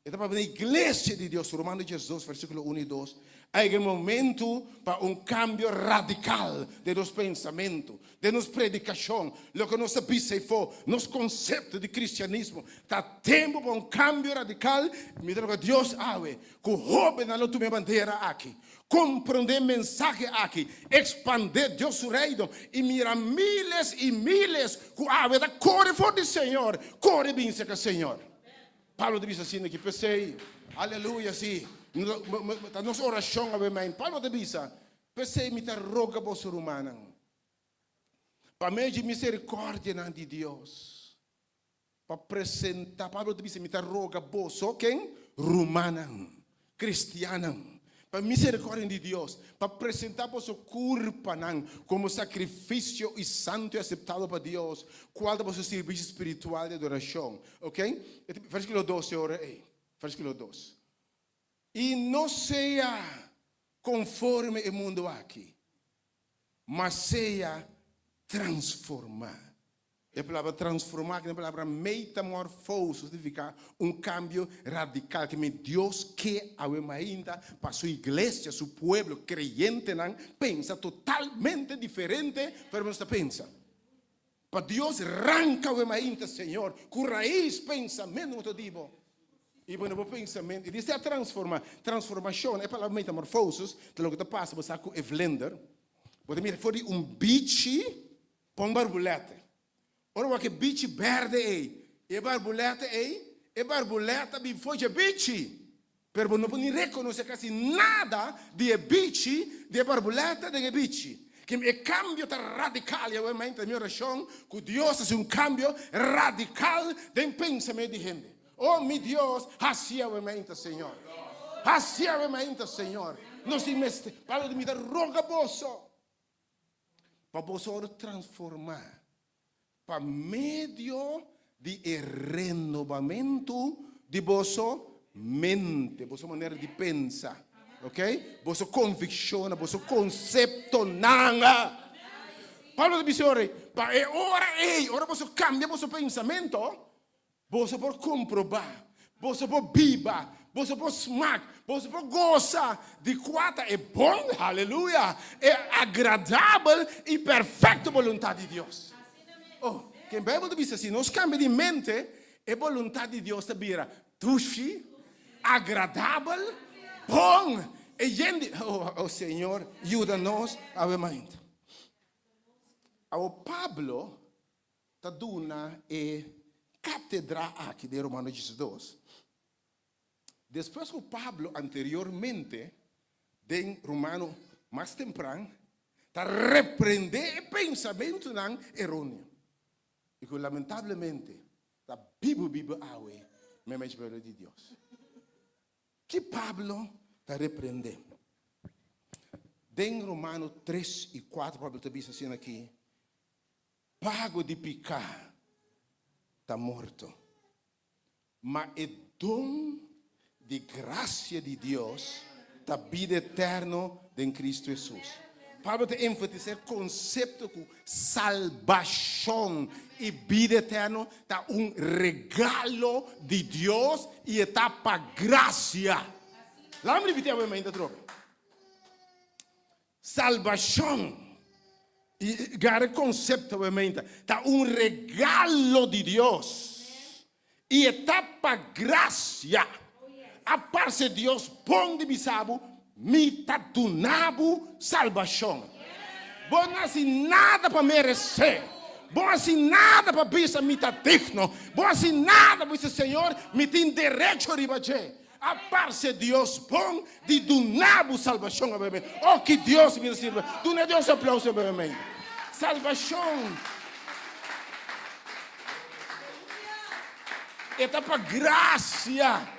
E ta papia na iglesia di Dios, Romano 12, versíkulo 1 i 2. A yega e momentu pa un kambio radikal den nos pensamentu, den nos predikashon, loke nos ta bisa efo, nos konsepto di kristianismo. Ta tempu pa un kambio radikal. Mi ta roga Dios awe ku hóbennan lo tuma e bandera aki, komprondé e mensahe aki, ekspandé Dios su Reino i mira míles i míles ku awe ta kore for di Señor, kore bin serka Señor. Pablo ta bisa asina aki, P'esei, aleluya, sí, ta nos orashon awe main. Pablo ta bisa, P'esei mi ta roga boso rumannan, pa medio di miserikòrdianan di Dios, pa presentá, Pablo ta bisa, mi ta roga boso, ken? Rumannan, kristiannan, pa miserikòrdia di Dios, pa presentá boso kurpanan komo sakrifisio i santu i aseptabel pa Dios, kual ta boso sirbishi spiritual di adorashon. Ok? Versíkulo 12 ora ei. Versíkulo 2. I no sea konforme e mundu aki, ma sea transformá. E palabra transformá aki na e palabra metamorfoso signifiká un kambio radikal. Ke men Dios ke awe mainta pa su iglesia, su pueblo, kreyentenan pensa totalmente diferente for nos ta pensa. Pa Dios ranka awe mainta, Señor, ku rais pensamentu ku ta di bo. I bo no bo pensamentu. I di ser transformá. Transformashon, e palabra metamorfosis, ta loke ta pasa bo sa ku e vlinder. Bo ta mira for di un bichi Pa un barbulète. Ora wak e bichi bèrdè ei i e barbulète ei, e barbulète a bin for dje bichi. Pero bo no por ni rekonosé kasi nada di e bichi, di e barbulète den e bichi. Kem e kambio ta radikal. I awe mainta mi orashon ku Dios hasi un kambio radikal den pensamentu di hende. O mi Dios, hasi awe mainta, Señor. Hasi awe mainta, Señor. Nos tin mester. Pablo di mi ta roga boso. Pa boso wòrdu transformá pa medio di e renobamentu di boso mente, boso manera di pensa, ok? Boso konvikshonnan, boso konseptonan. Pablo ta bisa ora ei, pa e ora ei, ora boso kambia boso pensamentu, Boso por komprobá, boso por biba, boso por smak, boso por gosa di kua ta e bon, haleluya, e agradabel i perfekto boluntat di Dios. Oh, ken Beibel ta bisa si nos kambia di mente, e boluntat di Dios ta bira dushi, agradabel, bon, e yen di, oh, oh Señor, yuda nos awe mainta. Awo Pablo ta duna e katedra aki den Romano 12, despues ku Pablo anteriormente den Romano mas tempran ta reprendé e pensamentunan eróneo i ku lamentablemente ta bibu bibu awe meimei dje pueblo di Dios. Ki Pablo ta reprendé? Den Romano 3 i 4 Pablo ta bisa asina aki, Pago di piká ta morto, ma e don di grasia di Dios ta bida eterno den Kristu Hesus. Pablo ta enfatisá e konsepto ku salbashon i bida eterno ta un regalo di Dios i e ta pa grasia. Laga mi ripití awe mainta atrobe. Salbashon, i gara e konsepto obviamente, ta un regalo di Dios i e ta pa grasia. A parse Dios bon di bisa bo, Mi ta duna bo salbashon. Bo no hasi nada pa meresé. Bo no hasi nada pa bisa mi ta digno. Bo no hasi nada pa bisa Señor mi tin derecho riba dje. A parse Dios bon di duna bo salbashon a bebe. Oh ki Dios mi ta sirbi. Duna Dios un aplauso a bebe mei. Salbashon e ta pa grasia.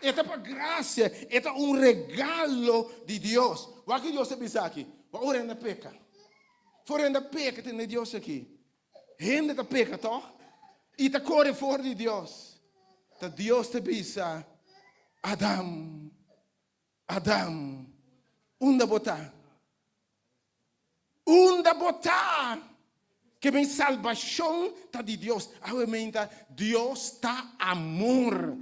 E ta pa gracia, e ta un regalo di Dios. Wak ki Dios a bisa aki? Wak ora hende a peca. For hende a peca tende Dios aki. Hende ta peca toch? I ta core for di Dios. Ta Dios ta bisa, Adam, Adam, unda bo ta? Unda bo ta? Ke men salbashon ta di Dios. Awe meinta, Dios ta amor.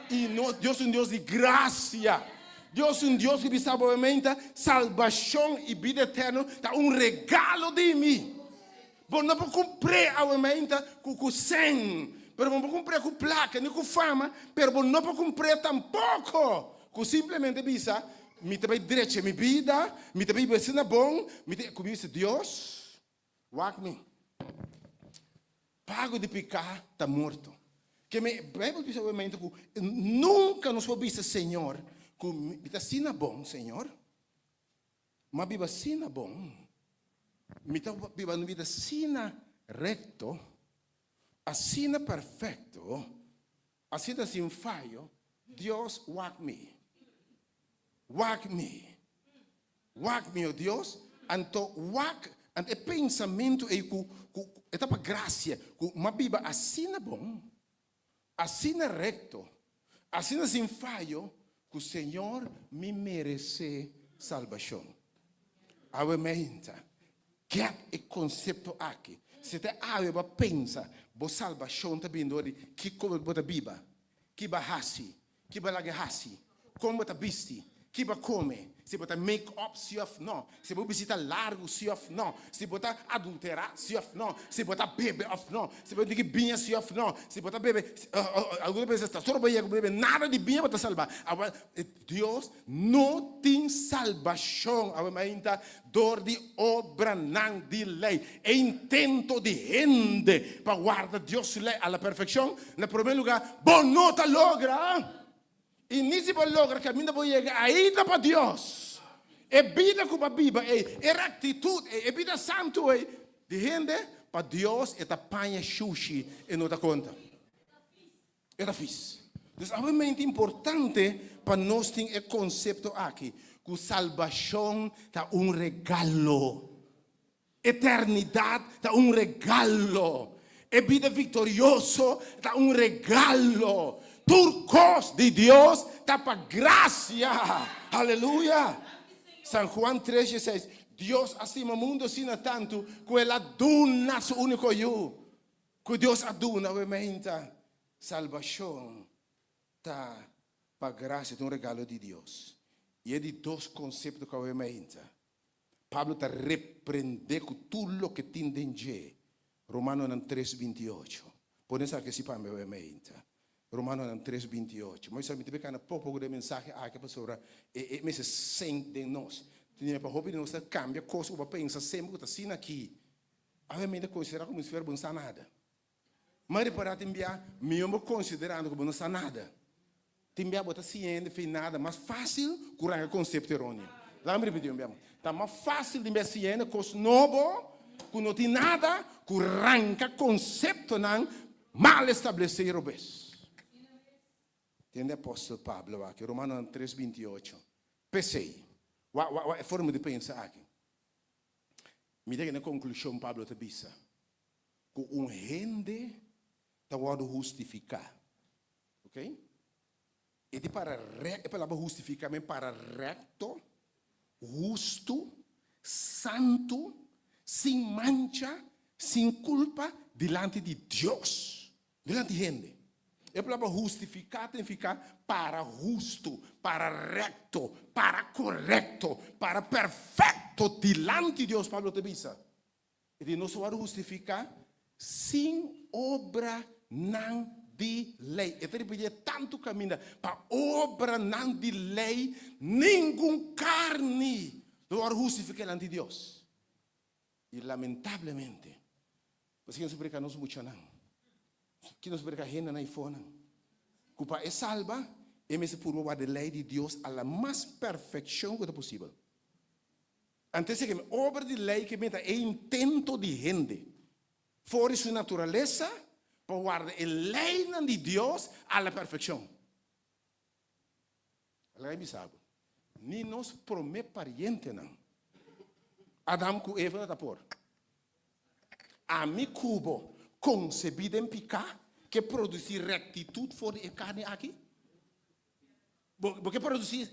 I no, Dios un Dios di grasia. Dios un Dios ku bisa bo meinta, salbashon i bida eterno ta un regalo di mi. Bo no por kumpr'é awe meinta ku ku sèn, pero bo no por kumpr'é ku plaka ni ku fama, pero bo no por kumpr'é tampoko ku simplemente bisa, Mi ta bai drecha mi bida, mi ta biba asina bon, mi ta ku mi bisa, Dios, wak mi. Pago di piká ta morto. Ke mi Beibel bisa awe meinta ku nunka nos por bisa Señor ku mi ta asina bon, Señor. M'a biba asina bon. Mi ta biba un bida asina recto, asina perfecto, asina sin fayo, Dios wak mi. Wak mi. Wak mi, o Dios. Anto wak, anto e pensamentu ei ku, ku e ta pa gracia, ku m'a biba asina bon, asina recto, asina sin fayo, cu Señor mi merece salbacion. Awe meinta, get e concepto aki. Si te awe bo a pensa bo salbacion ta bini door di kico bo ta biba, ki bo a haci, ki bo a laga haci, con bo ta bisti, ki bo a come, si bo ta make up si of no, si bo bisita largu si of no, si bo ta adultera si of no, si bo ta bebe of no, si bo tin biña si of no, si bo ta bebe, algun ta pensa ta solo bo yega bo bebe nada di biña bo ta salba. Awe Dios no tin salbashon awe mainta dor di obranan di lei. E intento di hende pa warda Dios su lei a la perfekshon, na prome luga bo no ta logra. I ni si bo logra kaminda bo yega ainda pa Dios. E bida ku bo a biba ei, e rektitut ei, e bida santu ei di hende, pa Dios e ta paña shushi, e no ta konta. E ta fis. Dus obviamente importante pa nos tin e konsepto aki, ku salbashon ta un regalo. Eternidat ta un regalo. E bida viktorioso ta un regalo. Tur kos di Dios ta pa grasia. Aleluya! San Juan tres dieseis, Dios a stima mundu asina tantu ku el a duna su úniko Yu. Ku Dios a duna awe meinta salbashon ta pa grasia, ta un regalo di Dios. I e di dos konsepto ku awe meinta Pablo ta reprendé ku tur loke tin den dje, Romanonan tres 28. Pone esaki si pa mi awe meinta. Romanonan tres 28. Moisés, mi ta be kana poko poko den mensahe aki pasobra e e mester sink den nos. Tene pa hopi di nos ta kambia kos ku bo a pensa semper ku ta asina aki. Awe mi ta konsiderá komo si fuera bo no sa nada. Ma repará tin bia mihó bo konsiderando ku bo no sa nada. Tin bia bo ta siña hende fe nada mas fásil ku ranka konsepto eróneo. Laga mi ripití un bia mas. Ta mas fásil tin bia siña hende kos nobo ku no tin nada ku ranka konseptonan mal establesé i robes. Tende apòstel Pablo aki, Romanonan tres 28. P'esei, wak wak wak e forma di pensa aki. Mi ta kende konklushon Pablo ta bisa. Ku un hende ta wòrdu hustifiká. Ok? E di para rèk, e palabra hustifiká men para rèkto, hustu, santu, sin mancha, sin kulpa dilanti di Dios, dilanti hende. E palabra hustifiká ta nifiká para hustu, para rèkto, para korekto, para perfekto dilanti Dios, Pablo ta bisa. E di nos wòrdu hustifiká sin obranan di lei. E ta ripitié tantu kaminda, pa obranan di lei ningun karni lo wòrdu hustifiká dilanti Dios. I lamentablemente, pasobra nos prediká nos muchanan, ki nos prediká hendenan i fonan, ku pa e salba e mester purba warda e lei di Dios a la mas perfekshon ku ta posibel. Antes e obra di lei ke meta e intento di hende for di su naturalesa pa warda e leinan di Dios a la perfekshon. Laga mi bisa bo, ni nos promé parientenan, Adam ku Eva no ta por. Ami ku bo, konsebí den piká, ke produsí rektitut for di e karni aki? Bo ke produsí,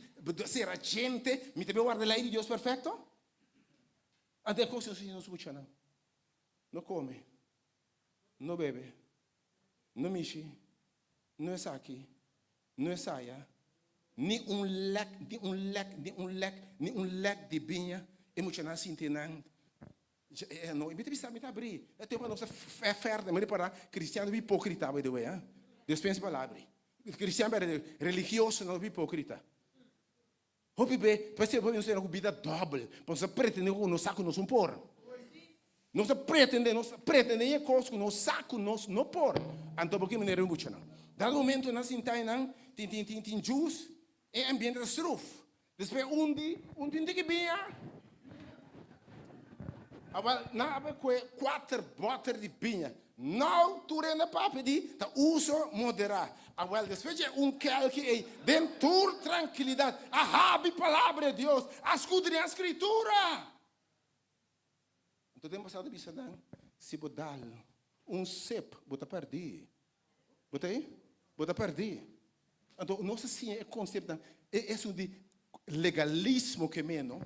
sera djente, mi ta bin warda lei di Dios perfekto? Anto e kos nos skucha nan, No kome, no bebe, no mishi, no esaki, no esaya, ni un lek, ni un lek, ni un lek, ni un lek di biña. E muchanan sinti nan, no, mi ta bisa, mi ta abri. E tempu nos ta fèrfè, mi ripará, kristian ta hipokrita by the way, ah. Despensa pa labri. Kristian berdadero, religioso no hipokrita. Hopi be, p'esei hopi nos ta ku bida dòbel, pasobra nos ta pretendé ku nos sa ku nos un por. Nos ta pretendé, nos ta pretendé e kos ku nos sa ku nos no por. Anto bo ki manera mi bucha nan? Dado momento nan sinta einan, tin tin tin tin juice, e ambiente ta struf. Despues un di, un tin tiki biña. Awel, nan a bai kue kuater bòter di biña. Nou tur hende papia di ta uso moderá. Awel, despues dje un kèlki ei, den tur trankilidat, a habi Palabra di Dios, a skudriñá Skritura. Anto den pasado bisa nan, si bo dal un sep, bo ta pèrdí. Bo ta ei? Bo ta pèrdí. Anto nos a siña e konseptonan, e esun di legalismo ke meno,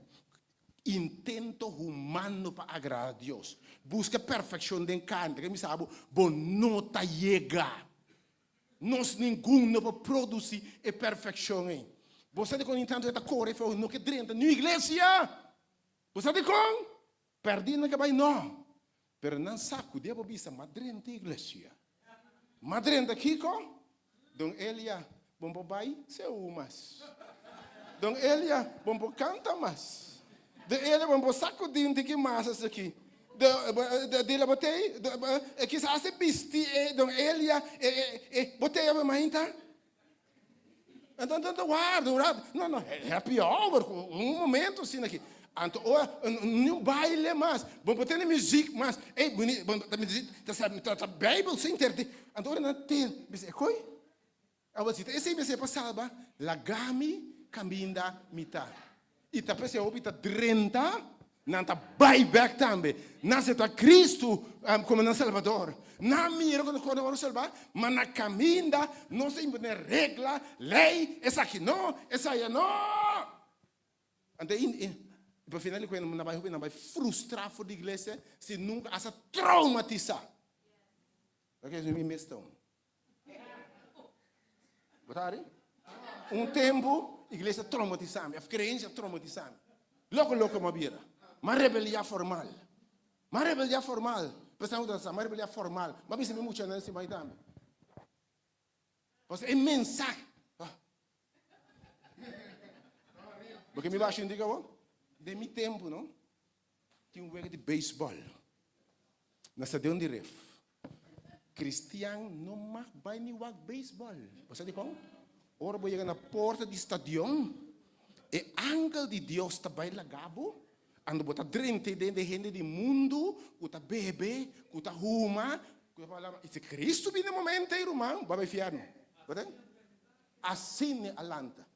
intento humano pa agrada Dios. Buska perfekshon den karni. Ta ke mi sa bo, bo no ta yega. Nos ningun no por produsí e perfekshon ei. Bo sa dikon intantu e ta kore for no ke drenta niun iglesia? Bo sa dikon? Pèrdí nan ke bai no. Pero nan sa ku Dios por bisa, Ma drenta iglesia. Ma drenta kiko? Don Elia, bon por bai seu mas. Don Elia, bon por kanta mas. Don Elia, bon por sakudí un tiki mas asaki. Dila bo tei, kisas e bisti e Don Elia, e bo tei awe mainta? Anto, anto, warda un rato. No, no, happy hour, un momento asina aki. Anto, ora, ni un baile mas, bo por tene muziek mas. Ey, boni, bo ta muziek, ta sa, ta, ta Bijbel sin ter di. Anto, ora nan ten, bisa, e koi? Awor, si ta esei mester pa salba, laga mi kaminda mi ta. I ta p'esei hopi ta drenta, nan ta bai bèk tambe. Nan seta Kristu komo nan Salbador. Nan mira ku nan wòrdu salbá, ma na kaminda nos ta imponé regla, lei, esaki no, esaya no. Anto i pa final di kuenta nan bai hopi nan bai frustrá for di iglesia si nunka a sa traumatisá. Oke, mi mes ta un. Bo ta hari? Un tempu, iglesia traumatisa mi, of creencia traumatisa mi. Loko loko m'a bira. M'a rebeliá formal. M'a rebeliá formal. Pensando ku ta sa, m'a rebeliá formal. M'a bisa mi muchanan si mai tambe. Pasobra e mensahe. Ah. Bo ke mi basha un diga bo? Den mi tempu, no? Tin un wega di beisbòl na stadion di Rif. Cristian no mag bai ni wak beisbòl. Bo sa dikon? Ora bo yega na porta di stadion, e angel di Dios ta bai laga bo, anto bo ta drenta den de hende di mundu ku ta bebe, ku ta huma, ku ta palabra. I si Cristo bini e momento ei, ruman, bo a bai fièrnu. Bo ta? Asina a lanta.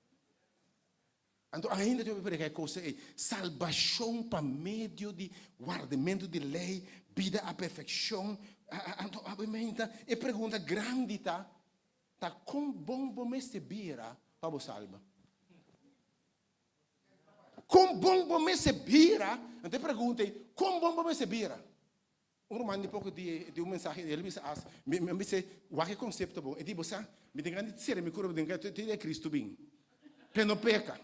Anto ainda Dios a predica e cosa ei, salbacion pa medio di wardamento di ley, bida a perfeccion. Anto obviamente e pregunta grandi ta, ta con bon bo mester bira pa bo salba? Con bon bo mester bira? Anto e pregunta ei, con bon bo mester bira? Un ruman di poko dia di un mensahe el a bisa as, mi a bisa wak e konsepto bon. E di, bo sa, mi tin gana di sera mi kurpa den te dia Kristu bin, p'e no peka.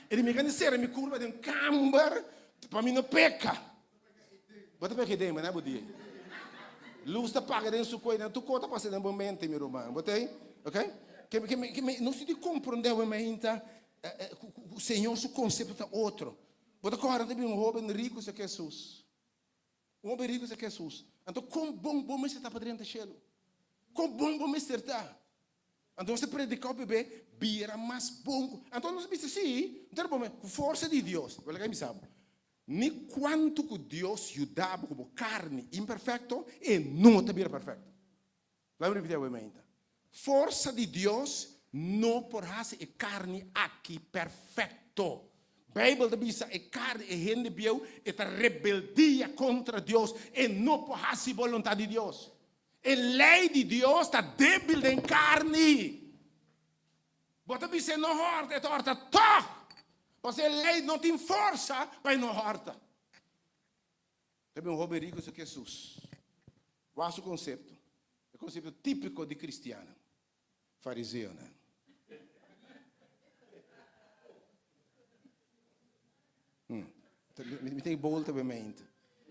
E di, mi gana di sera mi kurpa den kamber pa mi no peka. Bo ta peka e den, maná bo di ei. Lus ta paga den su koe, tur kos ta pasa den bo mente, mi ruman. Bo ta ei? Ok? Ke, ke, ke, nos tin di komprondé awe mainta ku Señor su konsepto ta otro. Bo ta kòrda ta bin un hóben riku serka Hesus. Un hóben riku serka Hesus. Anto kon bon bo mester ta pa drenta shelu? Kon bon bo mester ta? Anto nos ta prediká un bebé bira mas bon ku. Anto nos a bisa sí, no ta bon ku forsa di Dios. Bo laga mi bisa bo, ni kuantu ku Dios yuda bo ku bo karni imperfekto, e no ta bira perfekto. Laga mi ripití awe mainta. Forsa di Dios. no por hasi e karni aki perfekto. Beibel ta bisa e karni, e hende bieu, e ta rebeldia kontra Dios, e no por hasi boluntat di Dios. E lei di Dios ta débil den karni. Bo ta bis'é no hòrta, e ta hòrta tòg, pasobra e lei no tin forsa pa e no hòrta. Ta bin un hoben riku su Hesus. Wak su konsepto, e konsepto típiko di kristiannan, fariseonan. Mi tin e bolta bei mente.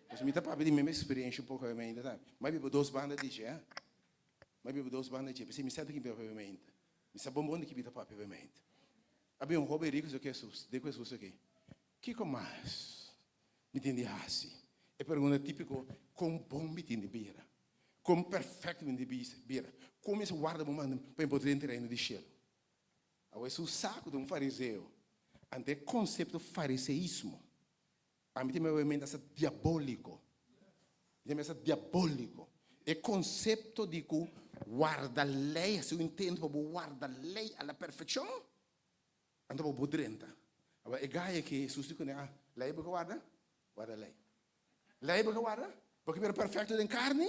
Pasobra mi ta papia di mi eksperensha un poko bei mente tambe. Mi a biba dos banda di dje, mi a biba dos banda di dje, p'esei mi sa di ki mi papia bei mente. Mi sa bon bon di ki mi ta papia bei mente. A bin un hoben riku su Hesus, di ku Hesus aki, Kiko mas mi tin di hasi? E pregunta típiko, Kon bon mi tin di bira? Kon perfekto mi tin di bira? Kon mi mester warda bo mandamentu pa mi por drenta e Reino di Shelu? Awor Hesus sa ku ta un fariseo, anto e konsepto fariseismo a mi tin mi mente asta diabóliko. Mi tin mester diabóliko. E konsepto di ku warda lei, hasi un intento pa bo warda lei a la perfekshon, Anto bo por drenta. Awor e gai aki, Hesus di kuné, ah, lei bo ke warda? Warda lei. Lei bo ke warda? Bo ke bira perfekto den karni?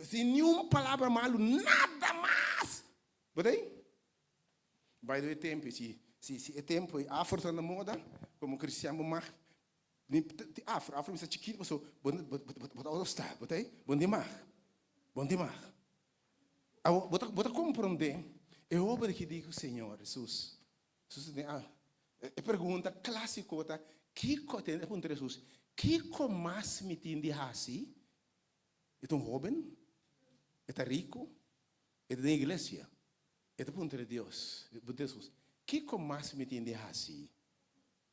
Sin niun palabra malu, nada mas! Bo ta ei? By the way, tempu, si, si, si e tempu ei afro ta na moda, komo kristian bo mag, ni, afro, afro mester chikitu pasobra bo, bo, bo, bo ta out of style, bo ta ei? Bo no tin mag. Bo no tin mag. Awor, bo ta, bo ta komprondé e hóben ki di ku Señor Hesus? Hesus a di, ah, e pregunta klásiko ta, Kiko, e puntra Hesus, kiko mas mi tin di hasi? E ta un hóben, e ta riku, e ta den iglesia. E ta puntra Dios, e puntra Hesus, kiko mas mi tin di hasi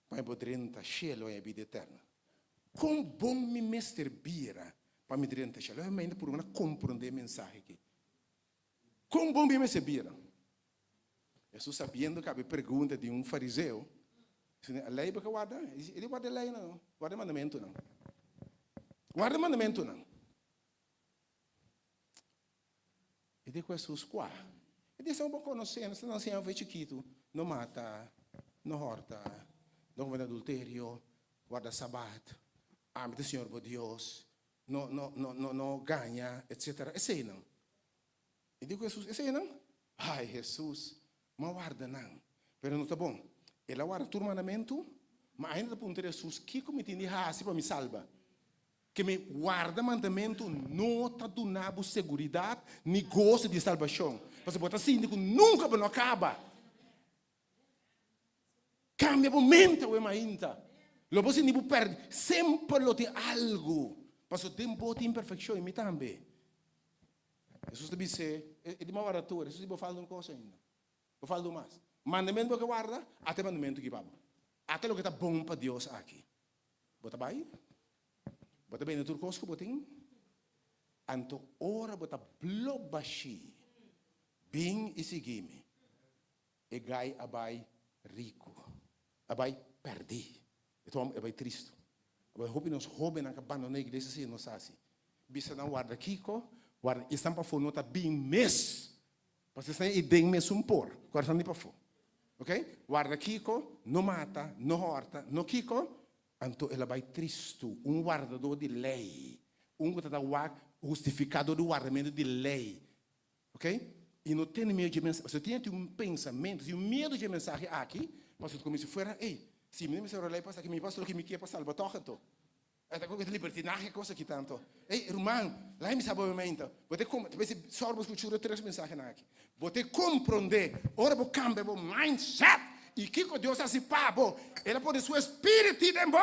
pa mi por drenta shelu en e bida eterno? Kon bon mi mester bira pa mi drenta shelu? Lo hende purba na komprondé e mensahe aki. Kon bon mi mester bira? Hesus sabiendo ku a pregunta di un fariseo, dice, a lei bo ke warda? E di, e di warda e leinan no, warda e mandamentunan. Warda e mandamentunan. E di ku Hesus, Kua? E di, Esnan bo konosé, esnan nan siña for chikitu, No mata, no hòrta, no komete adulterio, warda sabat, ami ta Señor bo Dios, no no no no no gaña, etsetera. Eseinan. E di ku Hesus, Eseinan? Ai, Hesus, m'a warda nan. Pero no ta bon. El a warda tur mandamentu, ma ainda ta puntra Hesus, Kiko mi tin di hasi pa mi salba? Ke mi warda mandamentu no ta duna bo seguridat ni goso di salbashon, pasobra bo ta sinti ku nunka bo no a kaba. Kambia bo mente awe mainta. Lo bo sinti bo pèrdí. Semper lo tin algu, pasobra den bo tin imperfekshon i mi tambe. Hesus ta bis'é, E di m'a warda tur. Hesus di, Bo falta un kos ainda. Bo falta un mas. Mandamentu bo ke warda, ata e mandamentu ki pa bo. Ata loke ta bon pa Dios aki. Bo ta bai, bo ta bende tur kos ku bo tin, anto ora bo ta blo bashí, bin i sigui mi. E gai a bai riku, a bai pèrdí. E ta a bai tristu. A bai hopi nos hóbennan ku a bandoná iglesia si nos hasi. Bisa nan warda kiko, warda esnan pafó no ta bin mes. Pasobra esnan ei den mesun por, kòrsan di pafó. Ok? Warda kiko, no mata, no hòrta, no kiko. Anto el a bai tristu, un wardadó di lei, un ku ta ta wak hustifiká dor di wardamentu di lei. Ok? I no tene miedu dje mensahe. Pasobra tin un pensamentu, tin un miedu dje mensahe aki, pasobra ta komo si fuera, ey, si mi no mester wòrdu lei pas aki, mi pas loke mi ke pa salba tòg anto. E ta koke ta libertinahe kos aki tanto. Ey, ruman, laga mi sa bo momento. Bo ta kom, ta besi sòru bo skucha e tres mensahenan aki. Bo ta komprondé ora bo kambia bo mindset i kiko Dios a hasi pa bo. El a pone su espiritu den bo.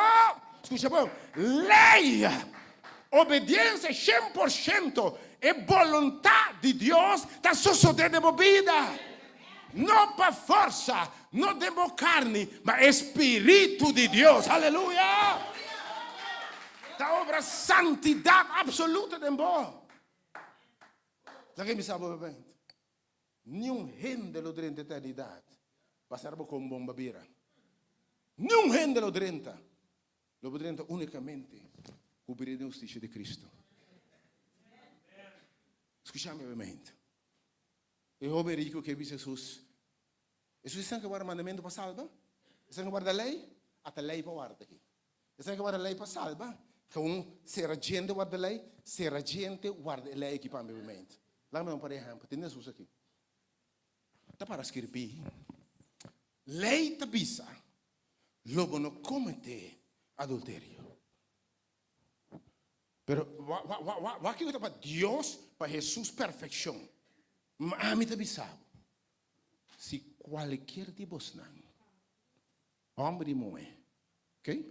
Skucha bon, lei, obediensia 100% e boluntat di Dios ta sosodé den bo bida. No pa forsa, no den bo karni, ma e Spiritu di Dios, aleluya, ta obra santidat absoluto den bo. Laga mi sa bo bebent. Niun hende lo drenta eternidat basá bo kon bon bo bira. Niun hende lo drenta. Lo bo drenta únikamente ku bira den hustisia di Kristu. Skucha mi bebent. E hoben riku ke bisa Hesus. Esun esnan ke warda mandamentu pa salba? Esnan ke warda lei? Ata lei pa warda aki. Esnan ke warda lei pa salba? Gewoon sera djente warda lei, sera djente warda e lei aki pa mi mente. Laga mi da un par di ehèmpel. Tende Hesus aki. Ta para skirbí, Lei ta bisa, Lo bo no kometé adulterio. Pero wak kiko ta pa Dios, pa Hesus perfekshon. Ma ami ta bisa bo, si kualkier di bosnan, hòmber i muhé, okay,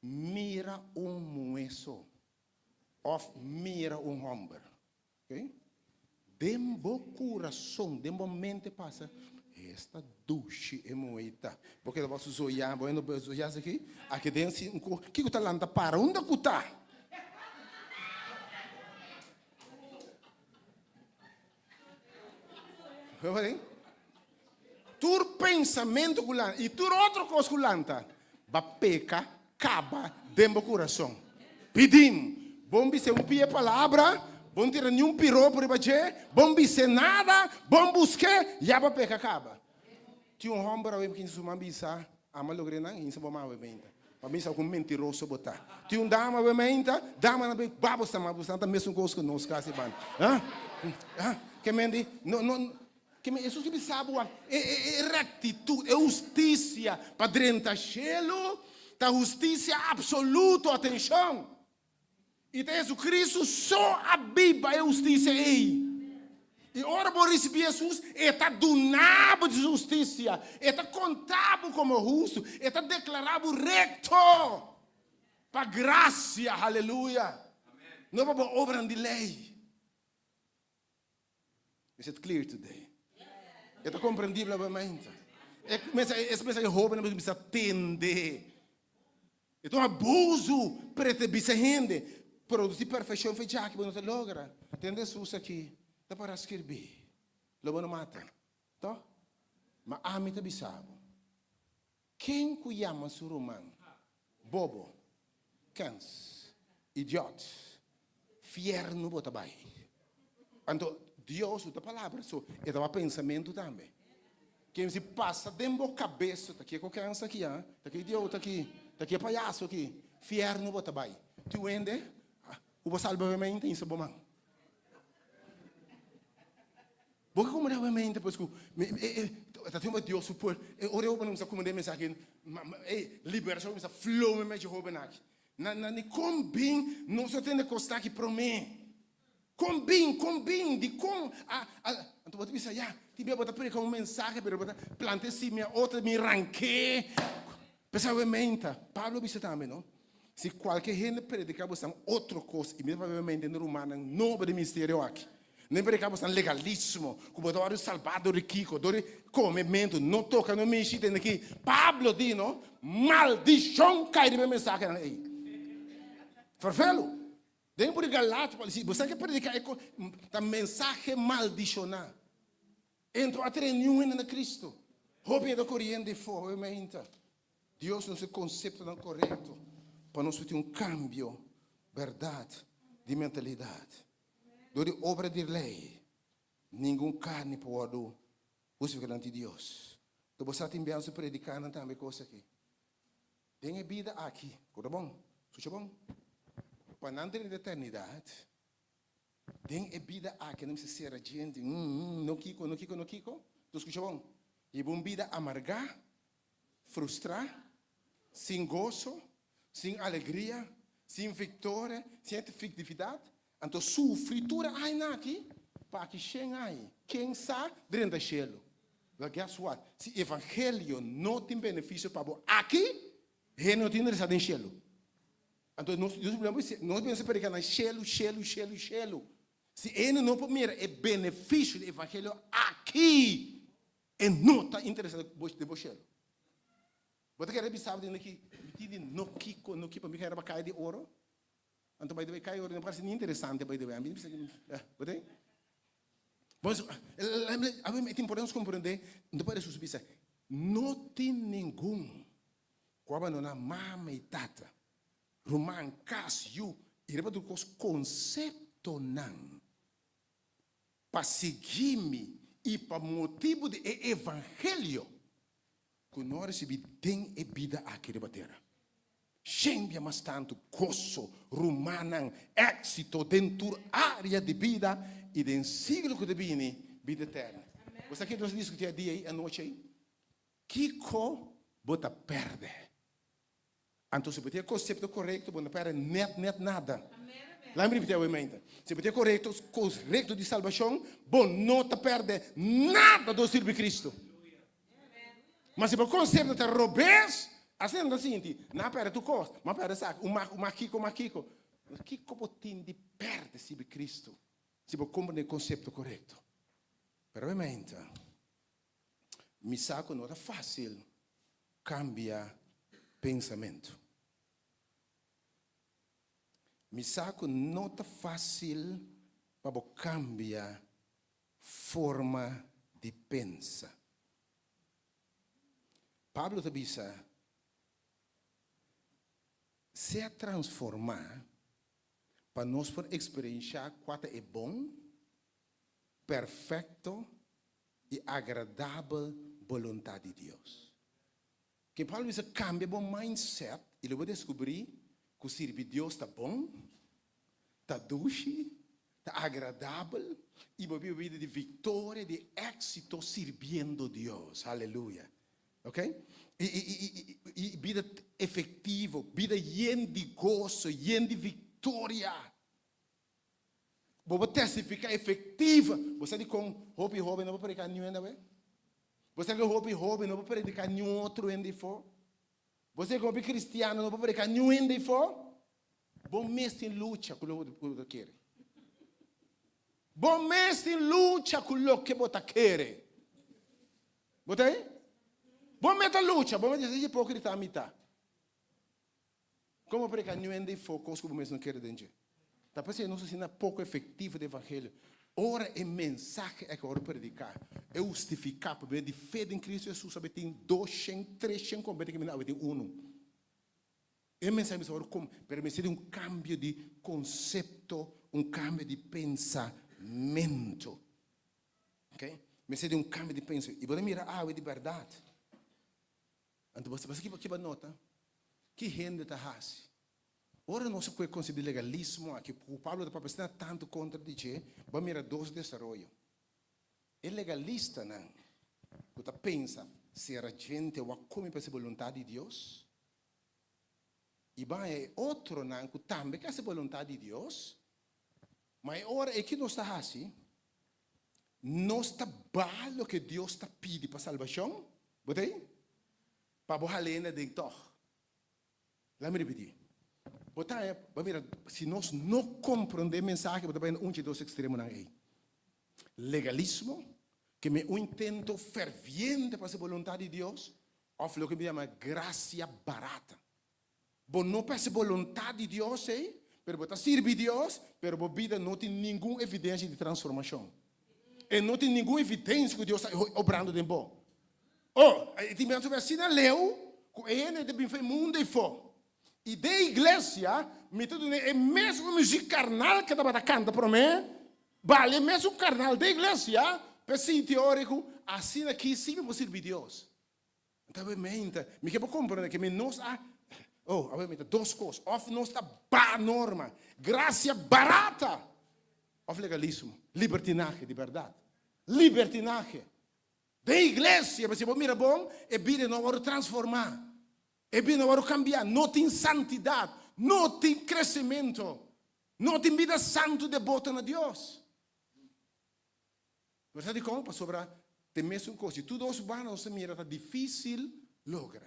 mira un muhé so òf mira un hòmber, Ok. Den bo kurason, den bo mente pasa, Esta dushi e muhé ta. Bo keda bo zoya, bo hende zoya esaki, aki den si un ko, kiko ta lanta para? Unda ku ta? Tur pensamentu ku lanta i tur otro kos ku lanta, ba peka kaba den bo kurason. Pidim, bon bis'é un pia palabra, bon tira niun piropo riba dje, bon bis'é nada, bon busk'é, ya bo peka kaba. Tin un hòmber awe mi kinsa su man bisa, Ama logr'é nan, hinsa bo man awe meinta. Pa mi sa ku mentiroso bo ta. Tin un dama awe meinta, damanan bay ba bo sta ma bo sta ta mesun kos ku nos kasi ban. Ha? Ha? Ke men di, no, no, Ke men Hesus ke bisa bo wak, e, e, e rectitud, e husticia pa drenta shelu ta husticia absoluto, atencion! I ta Jesucristo so a biba e husticia ei. I ora bo ricibi Hesus, E ta duna bo di su husticia, E ta conta bo como hustu, E ta declara bo recto pa gracia, haleluya! No pa bo obranan di ley. Is it clear today? E ta comprendibel obviamente. E es mensahe hobennan mester bisa tende. E ta un abuso prete bisa hende produci perfeccion fe djaki bo no ta logra. Tende Jesus aki ta para skirbi, Lo bo no mata, toh? Ma ami ta bisa bo, ken ku yama su ruman bobo, kens, idiot, fiernu bo ta bai. Anto Dios no ta palabra so, e ta pensamentu tambe. Ken si pasa den bo kabes, ta ke ku kens aki, ha? Ta ke idiota aki, ta ke payaso aki, fiernu bo ta bai. Tin hende ku bo salba bo mente insa bo man. Bo ke kumindá bo mente pues ku ta tin Dios su pueblo. E ora e hobennan kuminsá kumindá e mensahe e liberashon kuminsá flow meimei dje hobennan aki. Na na ni kon bin nos a tende kos ta aki promé. Kon bin, kon bin, dikon a a anto bo ta bisa ya tin bia bo ta prediká un mensahe pero bo ta planta e simia otro mi rank'é. P'esei awe meinta Pablo bisa tambe no si kualke hende prediká bosan otro kos i mi ta papia mente den rumannan nobo den ministerio aki. No prediká bosan legalismo, ku bo ta wòrdu salbá dor di kiko, dor di komementu, no toka, no mishi, tende ki Pablo di no, maldishon kai riba e mensahenan ei. Ferfelu. Den por di Galatia, Pablo di, bosan ke prediká e kos, ta mensahe maldishoná. Entro a trae niun hende na Kristu. Hopi hende ta koriendo efo, hopi meinta. Dios nos e konseptonan korekto pa nos por tin un kambio bèrdat di mentalidat. Dor di obra di lei, ningun karni por wòrdu hustifiká dilanti di Dios. Lo bo sa tin biaha su prediká nan tambe e kos aki. Den e bida aki, ku ta bon, skucha bon, pa nan drenta eternidat, den e bida aki nan mester sera djente, no kiko, no kiko, no kiko. Enton skucha bon, hiba un bida amargá, frustrá, sin goso, sin alegria, sin viktoria, sin efektividat, anto sufri tur e añanan aki pa aki shen aña, ken sa drenta shelu. Well, guess what? Si evangelio no tin benefisio pa bo aki, hende no tin interesá den shelu. Anto nos nos mester prediká nan shelu, shelu, shelu, shelu. Si hende no por mira e benefisio di evangelio aki, E no ta interesa den bo shelu. Bo ta kere bisa bo den aki, mi tin di no kiko, no kiko, mi kere pa kai di oro. Anto by the way, kai oro no parse ni interesante by the way. Mi bisa, bo tin? Bo awe mi tin por nos comprende, no por Jesus bisa, no tin ningun ku a bandona mama i tata, ruman, kas, yu, i riba tur kos konseptonan. Pa sigui mi. I pa motibu di e evangelio ku no a risibí den e bida aki riba tera. Shembia mas tantu goso, rumannan, éksito den tur área di bida i den siglo ku ta bini, bida eterno. Bo sa kiko nos a diskutí a dia ei, anochi ei? Kiko bo ta pèrdè? Anto si bo tin e konsepto korekto, bo no pèrdè nèt nèt nada. Laat mi ripití awe mente. Si bo tin e korekto, korekto di salbashon, bo no ta pèrdè nada dor sirbi Kristu. Ma si bo konsepto ta robes, asina nan ta sinti, nan a pèrdè tur kos, mi a pèrdè esaki, un mak, un mak kiko, un mak kiko. Kiko bo tin di pèrdè sirbi Kristu, si bo komprendé e konsepto korekto? Pero awe mente. Mi sa ku no ta fásil kambia pensamentu. Mi sa ku no ta fásil pa bo kambia forma di pensa. Pablo ta bisa, Sea transformá pa nos por eksperenshá kua ta e bon, perfekto i agradabel boluntat di Dios. Ke Pablo bisa kambia bo mindset i lo bo deskubrí ku sirbi Dios ta bon, ta dushi, ta agradabel i bo biba bida di viktoria, di éksito sirbiendo Dios. Aleluya. Ok? I, i, i, i, i bida efektivo, bida yen di goso, yen di viktoria. Bo por testifica efectiva. Bo sa dicon hopi hoben no por predica niun hende awe? Bo sa cu hopi hoben no por predica niun otro hende afo? Bo sa cu hopi cristiano no por predica niun hende afo? Bo mes tin lucha cu loke bo ta kere. Bo mes tin lucha cu loke bo ta kere. Bo ta ei? Bo mes ta lucha. Bo mes ta dici hipocrita mi ta. Komo prediká niun hende ifó kos ku bo mes no kere den dje? Ta p'esei nos asina poko efektivo den evangelio. Ora e mensahe aki wòrdu prediká, e hustifiká pa medio di fe den Kristu Hesus awe tin doshen, treshen kombertí kaminda awe tin unu. E mensahe mester wòrdu kom, pero mester di un kambio di konsepto, un kambio di pensamentu. Oke? Mester di un kambio di pensamentu. I bo ta mira awe di bèrdat. Anto bo sa ki bo nota? Ki hende ta hasi? Ora nos a kohe konsepto di legalismo aki, ku Pablo ta papia asina tantu kontra di dje, bo a mira dos desaroyo. E legalistanan ku ta pensa sera djente wak komi pa hasi boluntat di Dios, i bai e otronan ku tambe ke hasi boluntat di Dios, ma e ora ei ki nos ta hasi? Nos ta baha loke Dios ta pidi pa salbashon, bo ta ei? Pa bo hal'é na den tòg. Laat mi ripití. Bo ta haña, bo mira, si nos no komprondé e mensahe, bo ta bai na un dje dos ekstremonan ei. Legalismo, ke mi un intento ferviente pa hasi boluntat di Dios, òf loke mi yama grasia barata. Bo no pa hasi boluntat di Dios ei, pero bo ta sirbi Dios, pero bo bida no tin ningun evidensia di transformashon. E no tin ningun evidensia ku Dios ta obrando den bo. Oh, e tin biaha ta asina leu ku e hende ta bin for e mundu ei fo. I den iglesia mi ta duna e mesun muzik karnal ke tabata kanta promé, bali e mesun karnal den iglesia pa e sinti ora ku asina aki si mi por sirbi Dios. Anto awe meinta, mi ke por komprende ke mi nos a, oh, awe meinta dos kos, òf nos ta ba norma, grasia barata, òf legalismo, libertinahe di bèrdat, libertinahe. Den iglesia, pasobra si bo mira bon, e bida no a wòrdu transformá, e bida no a wòrdu kambiá, no tin santidat, no tin kresementu, no tin bida santu deboto na Dios. Bo sa dikon? Pasobra ta e mesun kos. Di tur dos banda nos ta mira ta difísil logra.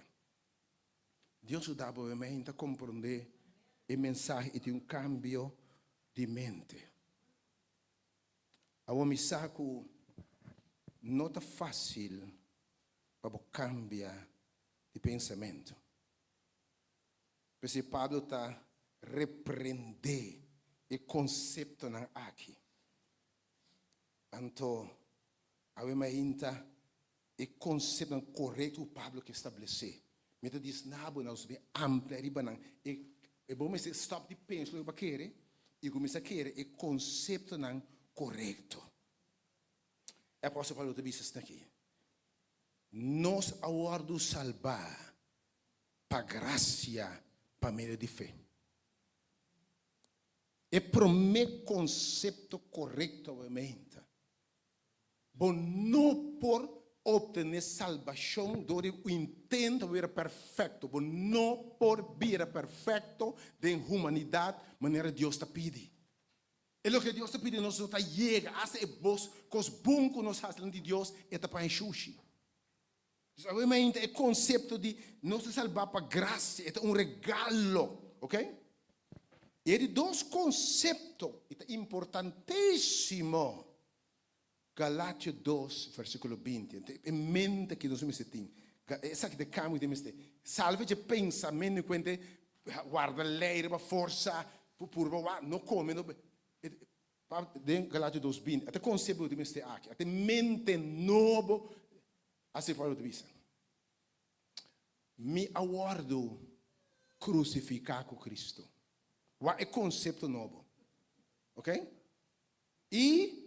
Dios su da bo e mente ta komprondé e mensahe i tin un kambio di mente. Awor mi sa ku no ta fásil pa bo kambia di pensamentu. P'esei Pablo ta reprendé e konseptonan aki. Anto, awe mainta e konseptonan korekto ku Pablo ke establesé. Mi ta disna bo nos bin amplia riba nan. E e bo mester stòp di pensa loke bo a kere i kuminsá kere e konseptonan korekto. E apòstel Pablo ta bisa esaki, Nos a wòrdu salbá pa grasia pa medio di fe. E promé konsepto korekto awemente, bo no por optené salbashon dor di un intento pa bira perfekto. Bo no por bira perfekto den humanidat manera Dios ta pidi. E loke Dios ta pidi nos no ta yega, asta e bos kos bon ku nos hasi dilanti di Dios, e ta paña shushi. Dus awe mainta e konsepto di nos ta salbá pa grasia, e ta un regalo, ok? E di dos konsepto, i ta importantísimo, Galatio dos, versíkulo 20. Anto e mente aki nos mester tin. Esaki ta e kambio ku mester. Salve dje pensamentu kuente warda lei riba forsa, purba wak, no kome, no Den Galatio dos 20, ata e konsepto ku tin mester aki, ata e mente nobo, asi Pablo ta bisa. Mi a wòrdu krusifiká ku Kristu. Wak e konsepto nobo. Ok? I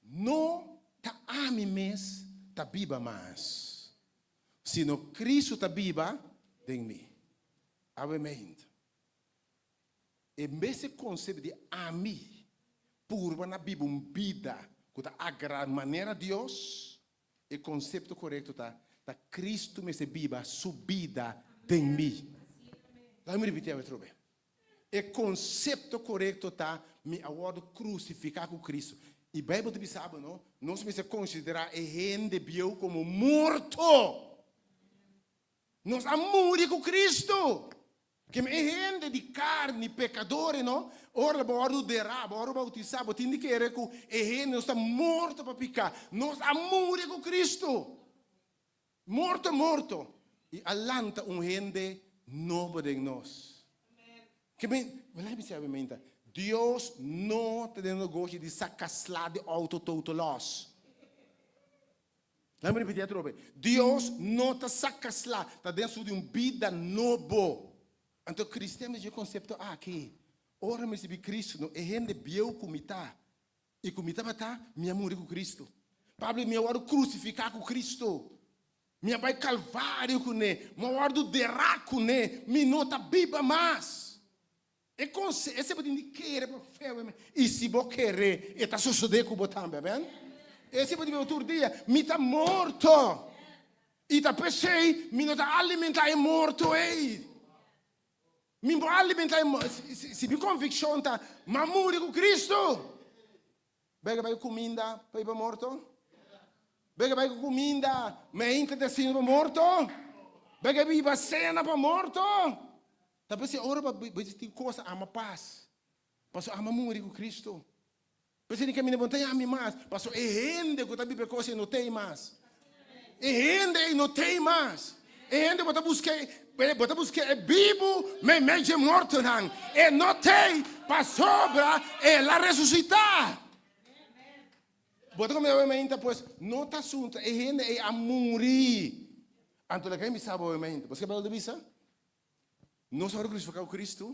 no ta ami mes ta biba mas, sino Cristo ta biba den mi. Awe meint. En bes e konsepto di ami purba na biba un bida ku ta agrada manera Dios, e konsepto korekto ta, ta Cristo mester biba su bida den mi. Laga mi ripiti awe atrobe. E konsepto korekto ta, Mi a wòrdu krusifiká ku Kristu. I Beibel ta bisa bo, no, nos mester konsiderá e hende bieu komo morto. Nos a muri ku Kristu. Kem e hende di karni, pekador, no, ora bo wòrdu derá, bo wòrdu boutisá, bo tin di kere ku e hende nos ta morto pa piká. Nos a muri ku Kristu. Morto morto i a lanta un hende nobo den nos. Ke men, wela mi sabi menta, Dios no ta den negoshi di saka sla di auto total loss. Laga mi ripiti atrobe, Dios no ta saka sla, ta den su di un bida nobo. Anto cristian mester dje concepto aki, ora mi ricibi Cristo, no e hende bieu cu mi ta, I ku mi tabata, mi a muri ku Kristu. Pablo, mi a wòrdu krusifiká ku Kristu. Mi a bai Kalvario kuné. Mi a wòrdu derá kuné. Mi no ta biba mas. E konse, esei bo tin di kere pa fe, amen. I si bo kere, e ta sosodé ku bo tambe, amen. Esei bo tin biba tur dia. Mi ta morto. I ta p'esei mi no ta alimentá e morto ei. Mi por alimenta e si mi conviccion ta m'a muri cu Cristo. Bega bay cu cuminda pa iba morto? Bega bay cu cuminda meinta di asina pa morto? Bega biba cena pa morto? Ta p'esei ora bo tin cosa ama pas, pasobra ama muri cu Cristo. P'esei di caminda bo no ta yami mas, pasobra e hende cu ta biba e cos ei no t'ei mas. E hende ei no t'ei mas. E hende bo ta busca ei, bo ta busca e bibu meimei dje mortonan. E no t'ei pasobra el a resucita. Bo ta comida mainta? Pues no ta asunto, e hende ei a muri. Anto laga mi bisa bo mainta. Bo sa ke Bijbel ta bisa? Nos a wòrdu krusifiká ku Kristu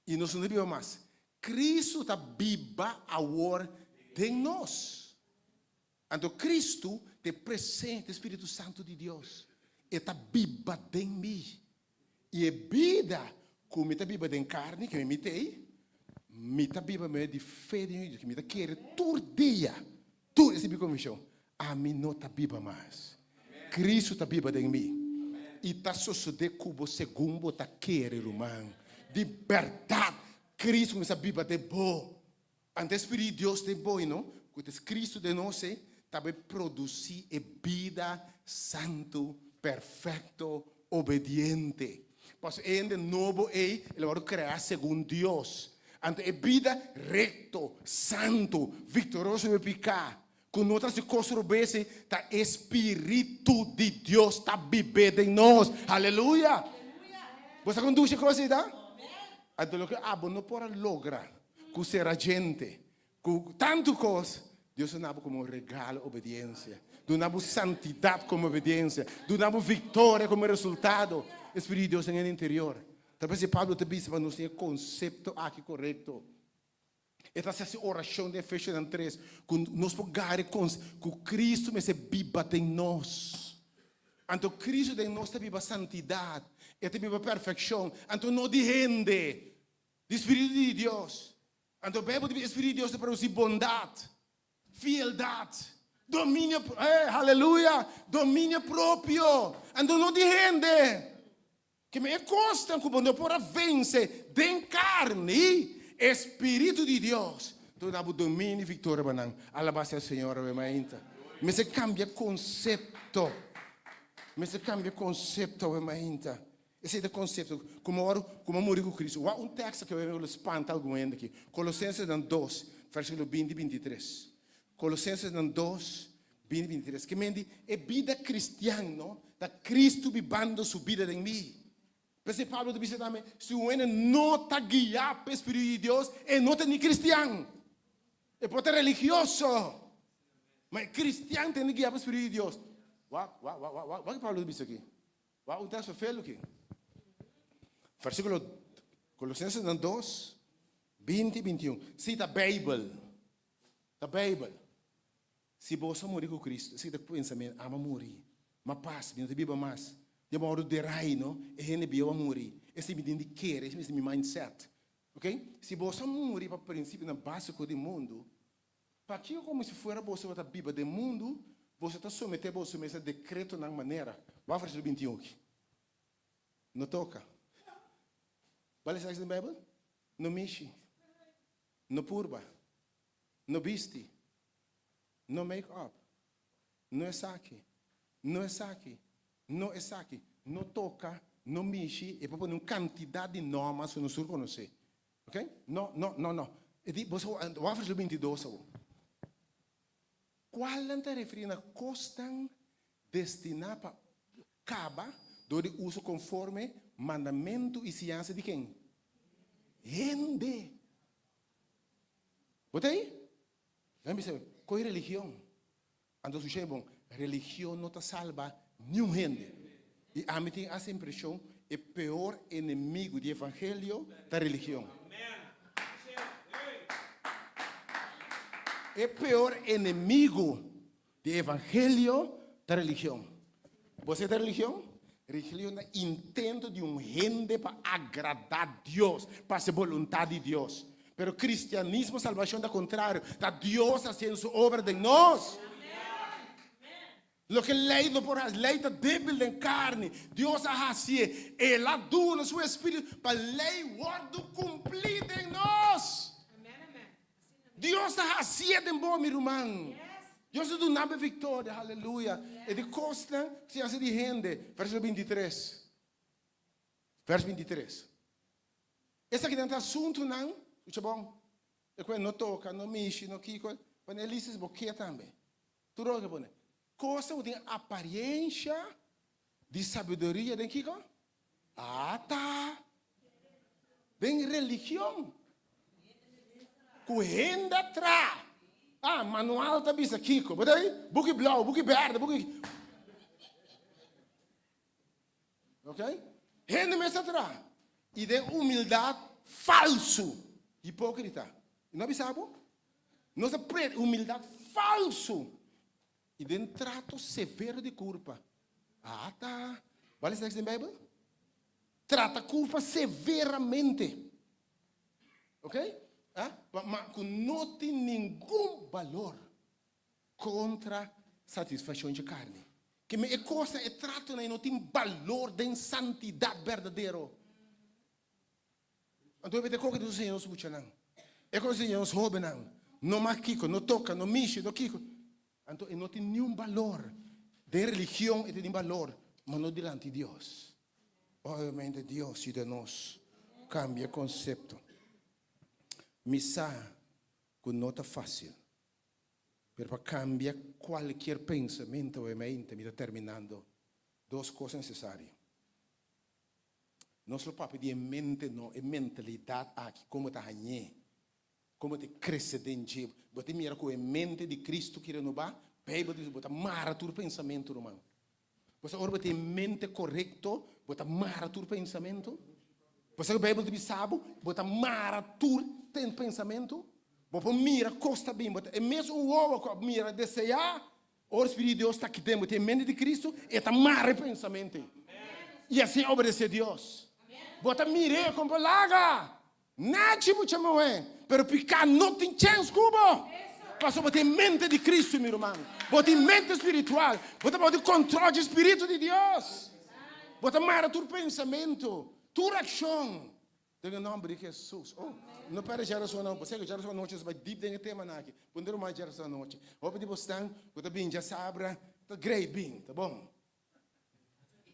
i nos no ta biba mas. Kristu ta biba awor den nos. Anto Kristu ta e presente Spiritu Santu di Dios. E ta biba den mi. I e bida ku mi ta biba den karni, ke mi t'ei, mi ta biba medio di fe den Dios, ke mi ta kere tur dia, tur, esei mi konvikshon, Ami no ta biba mas. Cristo ta biba den mi. I ta sosode ku bo segun bo ta kere, ruman. Di bèrdat, Cristo kuminsá biba den bo. Anto e Spiritu di Dios den bo, no? Ku ta Cristo den nos, e ta bai produsí e bida santu, perfekto, obediente. Pasobra e hende nobo ei, el a wòrdu kreá segun Dios. Anto e bida rekto, santu, viktorioso riba piká, Ku no ta hasi kos robes ei, ta e Spiritu di Dios ta bibé den nos. Aleluya! Bo sa kon dushi kos ei ta? Anto loke abo no por a logra ku sera djente, ku tantu kos, Dios a duna bo komo regalo obediensia, duna bo santidat komo obediensia, duna bo viktoria komo resultado. E Spiritu di Dios den e interior. Ta p'esei Pablo ta bisa pa nos tin e konsepto aki korekto. E ta hasi orashon den Efesionan 3 ku nos por gari kons ku Kristu mester biba den nos. Anto Kristu den nos ta biba santidat, e ta biba perfekshon, anto no di hende, di Spiritu di Dios. Anto Beibel ta bisa e Spiritu di Dios ta produsi bondat, fieldat, dominio, eh, haleluya, dominio propio, anto no di hende. Keme e kosnan ku bo no por a vense den karni, e Spiritu di Dios duna bo dominio i viktoria riba nan. Alabá sea Señor awe mainta. Mester kambia konsepto. Mester kambia konsepto awe mainta. Esei ta konsepto ku mi a ku mi a muri ku Kristu. Wak un teksto ku lo spanta algun hende aki. Kolosensesnan 2, versíkulo 20 i 23. Kolosensesnan 2, 20 i 23. Ke men di e bida kristian no ta Kristu bibando su bida den mi. P'esei Pablo ta bisa tambe, si un hende no ta guiá p'e Spiritu di Dios, e no ta ni kristian. E por ta religioso, ma e kristian tin di guiá p'e Spiritu di Dios. Wak, wak, wak, wak, wak ke Pablo ta bisa aki. Wak un teksto felu aki. Versíkulo, Kolosensesnan 2, 20 i 21. Si ta Beibel, ta Beibel. Si boso a muri ku Kristu, esaki ta pensamentu, Amo a muri, ma pas, mi no ta biba mas. Di modo de reino, e hende bieu a muri. Esei mi tin di kere, esei mester mi mindset. Ok? Si boso a muri pa prinsipionan básiko di mundu, pakiko komo si fuera boso tabata biba den mundu, boso ta someté boso mes na dekretonan manera? Wak versíkulo 21 aki. No toka. Bal esaki den Beibel? No mishi. No purba. No bisti. No make up. No esaki. No esaki. No esaki. No toka, no mishi, e por pone un kantidat di normas ku nos tur konosé. Ok? No, no, no, no. E di, boso wak versíkulo 22 awor. Kualnan ta referí na kosnan destiná pa kaba dor di uso konforme mandamentu i siñansa di ken? Hende. Bo ta ei? Nan bisa, Koe religion? Anto su shei bon, religion no ta salba niun hende. I ami tin as impresion e peor enemigo di evangelio ta religion. E peor enemigo di evangelio ta religion. Bo sa ta religion? Religion ta intento di un hende pa agrada Dios, pa haci boluntad di Dios. Pero cristianismo, salbacion ta contrario, ta Dios haciendo su obra den nos. Loke ley no por haci, ley ta debil den carni, Dios a hacié, El a duna su Espíritu pa ley wordo cumpli den nos. Dios ta hacié den bo, mi ruman. Dios ta duna bo e victoria, aleluya. E di cosnan si haci di hende, verso 23. Vers 23. Esakinan ta asuntunan, escucha bon, e cu no toca, no mishi, no kico, pone e lista si bo ke tambe. Tur ora ke pone. Cosnan cu tin apariencia di sabiduria den kico? Ata! Den religion. Ku hende a tra. Ah, manual ta bisa kiko. Bo ta oí? Buki blou, buki berde, buki. Ok? Hende mes a tra. I den humildat falsu. Hipókrita. I no a bisa bo? Nos a predi humildat falsu. I den trato severo di kurpa. Ata! Bo a lesa esaki den Beibel? Trata kurpa severamente. Ok? Ah, ma ku no tin ningun balor kontra satisfakshon dje karni. Ke men e kosnan, e tratonan ei no tin balor den santidat berdadero. Anto e mester koke di nos siña nos muchanan. E koke siña nos hobennan. No mas kiko, no toka, no mishi, no kiko. Anto e no tin niun balor. Den religion e tin balor, ma no dilanti Dios. Obviamente Dios yuda nos kambia konsepto. Mi sa ku no ta fásil, pero pa kambia kualkier pensamentu obviamente mi ta terminando dos kos nesesario. Nos lo papia di e mente no, e mentalidat aki, komo ta hañ'é, komo ta krese den dje. Bo ta mira ku e mente di Kristu ki renobá, Beibel ta bisa bo ta mara tur pensamentu, ruman. Bo sa ora bo tin e mente korekto, bo ta mara tur pensamentu. Bo sa ku Beibel ta bisa bo, bo ta mara tur pensamentu. Bo por mira kos ta bin, bo ta e mesun wowo ku a mira deseá, ora Spiritu di Dios ta aki den bo, tin e mente di Kristu, e ta mara e pensamentu ei. I asina obedesé Dios. Bo ta mir'é kon bo laga. Nachi mucha muhé, pero piká no tin chèns ku bo. Pasobra bo tin e mente di Kristu, mi ruman. Bo tin mente spiritual. Bo ta bou di kòntròl dje Spiritu di Dios. Bo ta mara tur pensamentu, tur akshon. Den e nòmber di Hesus. Oh, no pèrdè djarason no. Bo sa ku djarason anochi nos bai dip den e temanan aki. Punda ruman djarason anochi. Hopi di bosnan ku ta bin djasabra ta great bin, ta bon.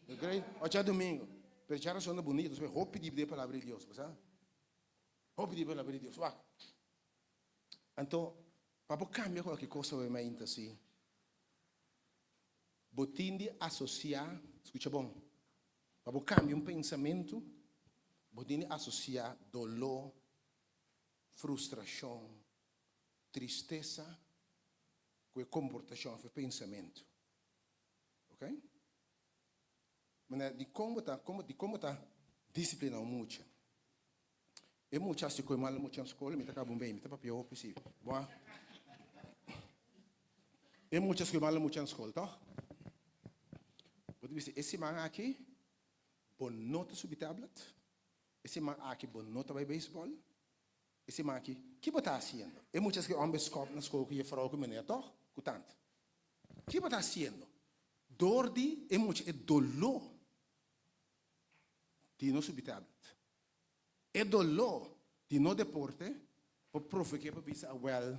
Ta great. O djadumingu. Pero djarason ta bunito. Nos bai hopi dip den e palabra di Dios, bo sa. Hopi dip den e palabra di Dios. Wak. Anto, pa bo kambia kualke kos awe mainta si, bo tin di asosiá, skucha bon, Pa bo kambia un pensamentu, bo tin di asosiá doló, frustrashon, tristesa ku e komportashon òf e pensamentu. Ok? Manera di kon bo ta, di kon bo ta disipliná un mucha. E mucha hasi koe mal mucha na skol, mi ta kaba un bei, mi ta papia hopi si. Bo a E mucha hasi koe mal mucha na skol, tòg? Bo ta bisa, e siman aki bo no ta subi tablet, e siman aki bo no ta bai beisbòl, e siman aki, ki bo ta hasiendo? E mucha hasi homber skòp na skol ku jefrou ku meneer, tòg? Ku tante. Ki bo ta hasiendo? Dor di e mucha e doló di no subi tablet. E doló di no deporte por provoké pa bisa, Awèl,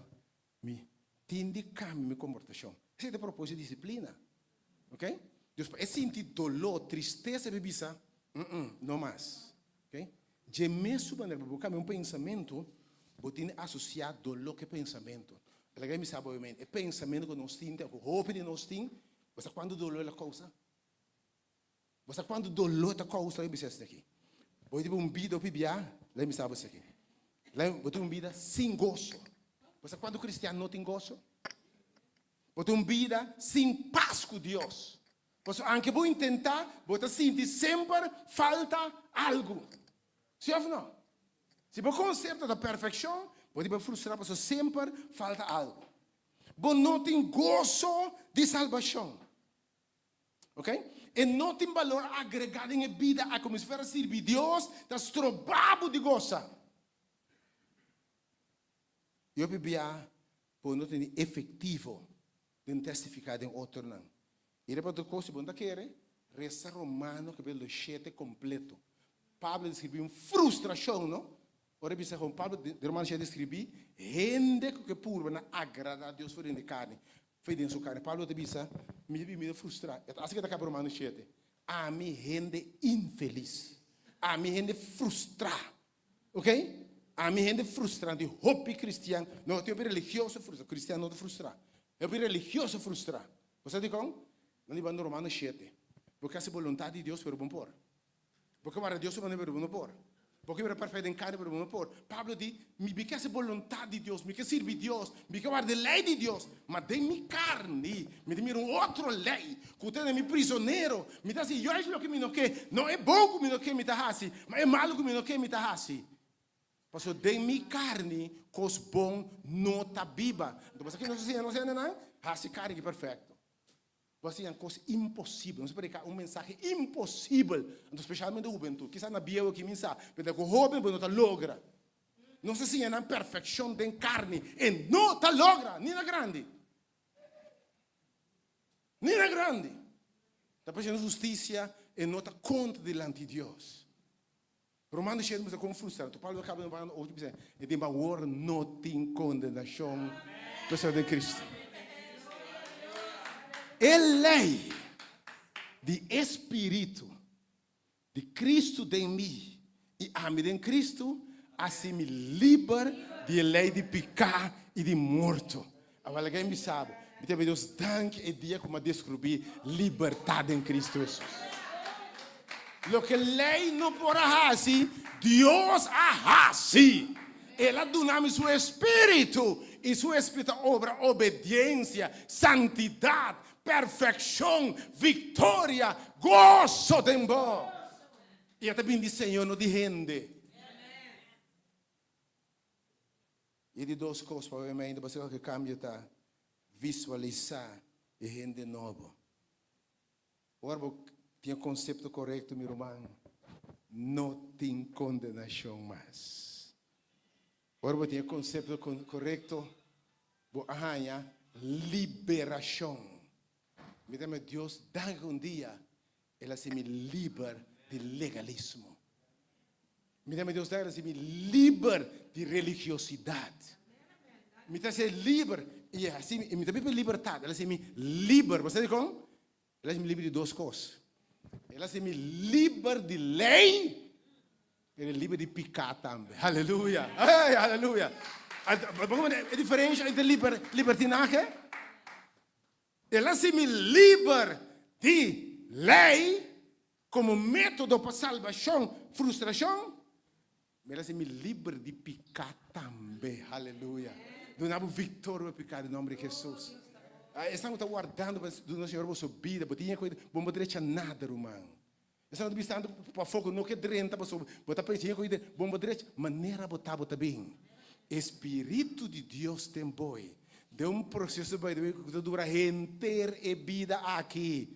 mi tin di kambia mi komportashon. Esei ta e propósito di disiplina. Oké? Dus pa e sinti doló, tristesa, e por bisa, Mm-mm, no mas. Oké? Dje mesun manera, pa bo kambia un pensamentu, bo tin di asosiá doló ku e pensamentu. Laga mi sa bo obviamente, e pensamentu ku nos tin, ku hopi di nos tin, bo sa kuantu doló el a kousa? Bo sa kuantu doló ta kousa? Lo mi bisa esaki. Bo tin un bida hopi bia, lo mi bisa bo esaki. Bo tin un bida sin goso. Bo sa kuantu kristian no tin goso? Bo tin un bida sin pas ku Dios. Pasobra anke bo intentá, bo ta sinti semper falta algu. Si òf no? Si bo konsepto ta perfekshon, bo tin por frustrá pasobra semper falta algu. Bo no tin goso di salbashon. Ok? E no tin balor agregá den e bida aki komo si fuera sirbi Dios ta stroba bo di gosa. I hopi bia bo no tene efektivo den testifiká den otronan. I riba otro kos, si bo no ta kere, resa Romano kapítulo shete kompleto. Pablo a deskribí un frustrashon, no? Ora e bisa kon Pablo den Romano shete deskribí hende ku ke purba na agradá Dios for den e karni, for den su karni. Pablo ta bisa, Mi ta biba mi ta frustrá. E ta asina ke ta kaba Romano shete, Ami hende infelis. Ami hende frustrá. Ok? Ami hende frustrá. Tin hopi kristian, no tin hopi religioso frustrá, kristian no ta frustrá. Hopi religioso frustrá. Bo sa dikon? Nan di banda Romano shete, Bo ke hasi boluntat di Dios pero bo no por. Bo ke warda Dios su manera pero bo no por. Bo ke bira perfecto den carne pero bo no por. Pablo di, Mi ke haci boluntad di Dios, mi ke sirbi Dios, mi ke warda e ley di Dios, ma den mi carne mi ta mira un otro ley cu ta tene mi prisonero. Mi ta haci juist loke mi no ke, no e bon cu mi no ke mi ta haci, ma e malo cu mi no ke mi ta haci. Pasobra den mi carne cos bon no ta biba. Anto bo sa kico nos ta siña nos hendenan? Haci carne ki perfecto. Bo a siña kos imposibel. Nos a prediká un mensahe imposibel. Anto spesialmente hubentut. Kisas na bieu aki mi sa, pero ku hóben bo no ta logra. Nos a siña nan perfekshon den karni. E no ta logra, ni na grandi. Ni na grandi. Ta presenta hustisia, e no ta konta dilanti Dios. Romano shete muestra kon frustrá. Pablo a kaba den Romano ocho bisa, E den awor no tin kondenashon pa esnan den Kristu. E lei di e Spiritu di Kristu den mi i ami den Kristu a hasi mi liber di e lei di piká i di morto. Awor laga mi bisa bo, mi ta pidi Dios danki e dia ku mi a deskrubí libertat den Kristu Hesus. Loke lei no por a hasi, Dios a hasi. El a duna mi su Espíritu, i su Espíritu ta obra obediensia, santidat, perfekshon, viktoria, goso den bo. I e ta bini di Señor, no di hende. I di dos kos pa mi mente pasobra ku kambio ta visualisá e hende nobo. Ora bo tin e konsepto korekto mi ruman, no tin kondenashon mas. Ora bo tin e konsepto korekto, bo a haña liberashon. Mi ta mira Dios danki un dia El a hasi mi liber di legalismo. Mi ta mira Dios danki el a hasi mi liber di religiosidat. Mi ta ser liber i hasi mi, mi ta biba libertat. El a hasi mi liber. Bo sa dikon? El a hasi mi liber di dos kos. El a hasi mi liber di lei, pero e liber di piká tambe. Haleluya! Hey, haleluya! Bo comprende e diferensha entre liber, libertinahe? El a hasi mi liber di lei komo método pa salbashon, frustrashon, ma el a hasi mi liber di piká tambe. Haleluya! Duna bo viktoria riba piká den nòmber di Hesus. Esnan ku ta wardando pa duna Señor boso bida, bo tin ku bo no drecha nada, ruman. Esnan ku ta bisando pafó ku no ke drenta pasobra bo ta pensa ku bo no drecha, manera bo ta bo ta bin. E Spiritu di Dios den bo den un proseso by the way ku ta dura henter e bida aki.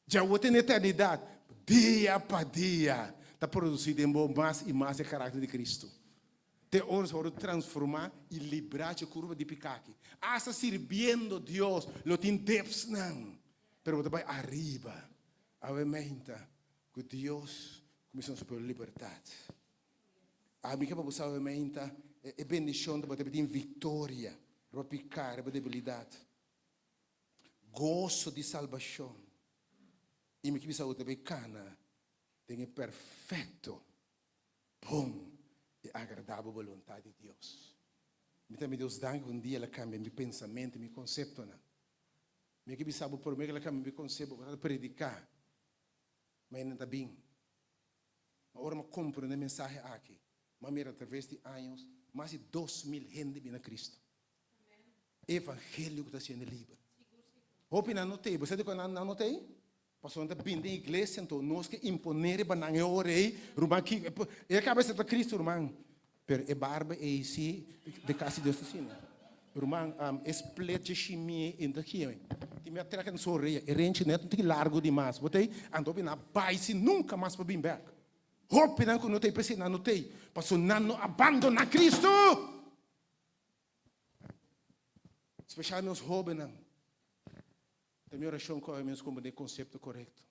Dja bo ta den eternidat, dia pa dia ta produsi den bo mas i mas e karakter di Kristu. Te ora nos wòrdu transformá i librá dje kurva di piká aki. Asta sirbiendo Dios lo tin depsnan, pero bo ta bai ariba. Awe meinta ku Dios kuminsá nos pueblo libertat. Ami ke pa bo sa awe meinta e bendishon ta bo ta tin viktoria riba piká, riba debilidat. Goso di salbashon. I mi ke bisa bo ta bai kana den e perfekto, bon i agradabel boluntat di Dios. Mi ta mi Dios danki ku un dia el a kambia mi pensamentu, mi konseptonan. Mi ke bisa bo prome ku el a kambia mi konsepto, bo ta prediká, ma e no ta bin. Ma ora mi a komprende e mensahe aki, mi a mira atraves di años mas di 2000 hende bini na Kristu. Evangelio ku ta hasiendo liber. Hopi nan no t'ei. Bo sa dikon nan no t'ei? Pasobra nan ta bini den iglesia, anto nos ke imponé riba nan e ora ei, ruman, ki e kabesa ta Kristu, ruman. Pero e barba ei si, de kas di Dios ta asina. Ruman, e split dje shimi ei ta kier. Tin mi a trek den su orea, e renchi net un tiki largu dimas. Bo ta ei? Anto hopi nan a bai si nunka mas pa bin bek. Hopinan ku no ta ei p'esei nan no ta ei, pasobra nan no a bandoná Kristu. Spesial nos hóbennan. Ta mi orashon ku awe mes komprendé e konsepto korekto.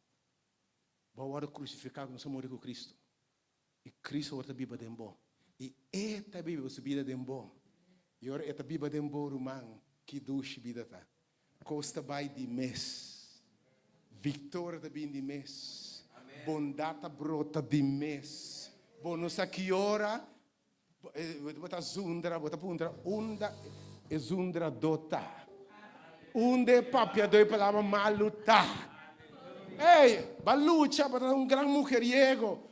Bo a wòrdu krusifiká ku nos a muri ku Kristu. I Kristu awor ta biba den bo. I E ta biba su bida den bo. I ora E ta biba den bo, ruman, ki dushi bida ta. Kos ta bai di mes. Viktoria ta bin di mes. Bondat ta brota di mes. Bo no sa ki ora Bo ta zundra, bo ta puntra unda e zundradó ta? Unda e papiadó e palabra malu ta? Ey, ba lucha, bo ta un gran mujeriego,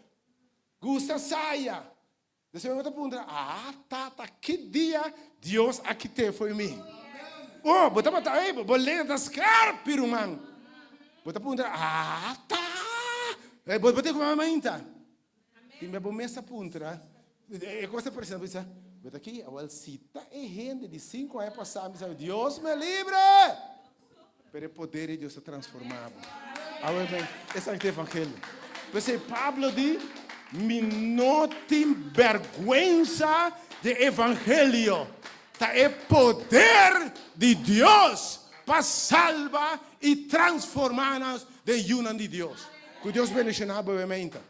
gusta saya. Despues bo ta puntra, ah, tata, ki dia Dios a kit'é fo'i mi? Oh, bo tabata, ey, bo lengua ta skerpi, ruman. Bo ta puntra, ah, ta, bo tin ku mama mainta. Tin bia bo mes a puntra, e kos ta parse, bo bisa, bo ta aki, awel si ta e hende di sinku aña pasá, mi sa, Dios me libre! Pero e poder di Dios ta transformá bo. Awe men, esaki ta evangelio. P'esei Pablo di, Mi no tin bèrgwensa di e evangelio, ta e poder di Dios pa salba i transformá nos den yunan di Dios. Ku Dios bendishoná bo e meinta.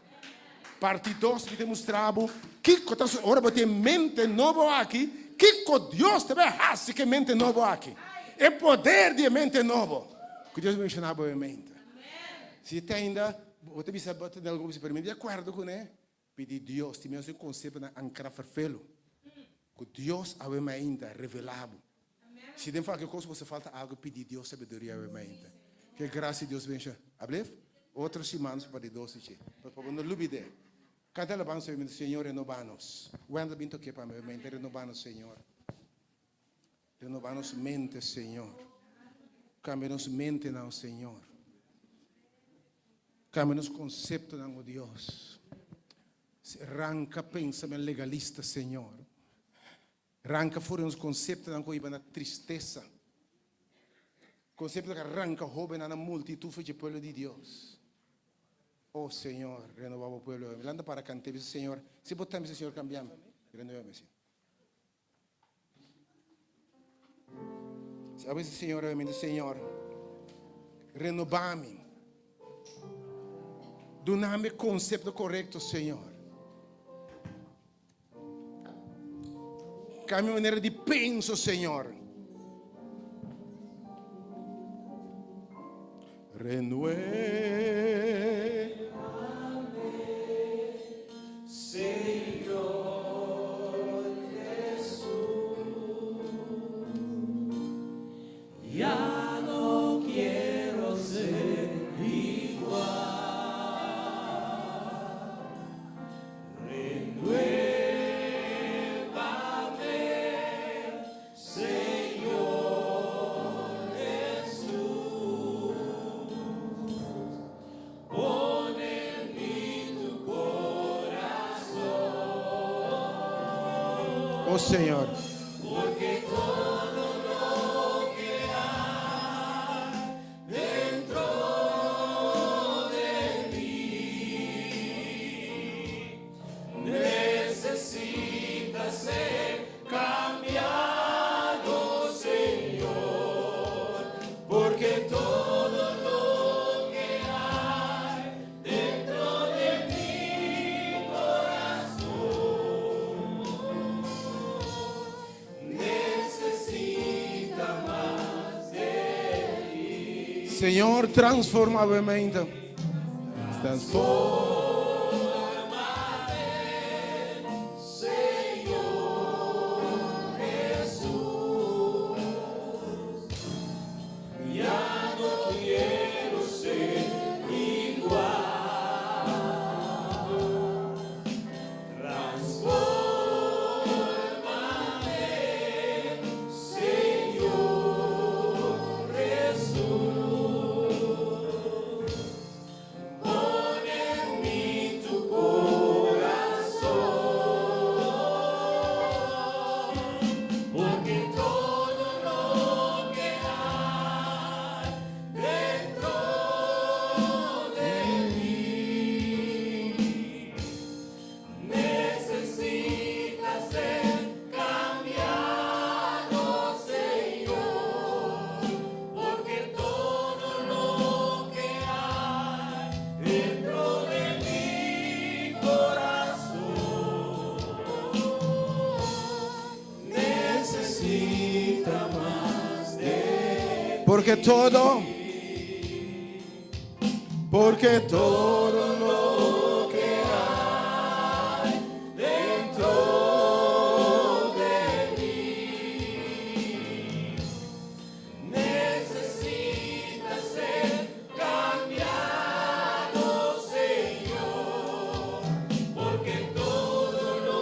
Parti dos mi ta mustra bo kiko ta ora bo tin mente nobo aki, kiko Dios ta bai hasi ku e mente nobo aki. E poder di e mente nobo. Ku Dios bendishoná bo e meinta. Si te ainda bo ta bisa bo ta den algun pero mi di akuerdo kuné, pidi Dios tin menos un konseptonan ankra ferfelu. Ku Dios awe meinta revelá bo. Si den cualkier cos boso falta algo pidi Dios sabiduria awe mainta. Ke gracia Dios bensha. Ablef? Otro siman nos pa di dos dichi. Pero pa bo no lubide. Canta alabansa awe mainta Señor renoba nos. Wendel bin toke pa mi awe mainta renoba nos Señor. Renoba nos mente Señor. Cambia nos mentenan Señor. Cambia nos conceptonan o Dios. Ranca pensamiento legalista Señor. Ranka for di nos konseptonan ku hiba na tristesa. Konsepto ku a ranka hóbennan na multitut for dje pueblo di Dios. Oh Señor, renobá bo pueblo. Mi lanta para kant'é, bisa Señor, si bo ta, bisa Señor, kambia mi. Renobá mi, si. A bisa Señor, obviamente, Señor, renobá mi. Duna mi konsepto korekto, Señor. Cambia mi manera di penso, Señor. Renuévame, Señor Jesús. Ya no quiero ser igual. Renuévame, Señor Jesús. Pon en mí tu corazón. Oh Señor. Porque todo lo que hay dentro de mí necesita ser cambiado, Señor. Porque todo lo que hay dentro de mi corazón necesita más de ti. Señor, transforma mi mente. Transforma. Señor Jesús. Ya no quiero ser igual. Transfórmame, Señor Jesús. Pon en mí tu corazón, porque todo lo que hay dentro de mí necesita ser cambiado, Señor, porque todo lo que hay dentro de mi corazón necesita más de Porque todo, porque todo lo que hay dentro de mí necesita ser cambiado, Señor, porque todo lo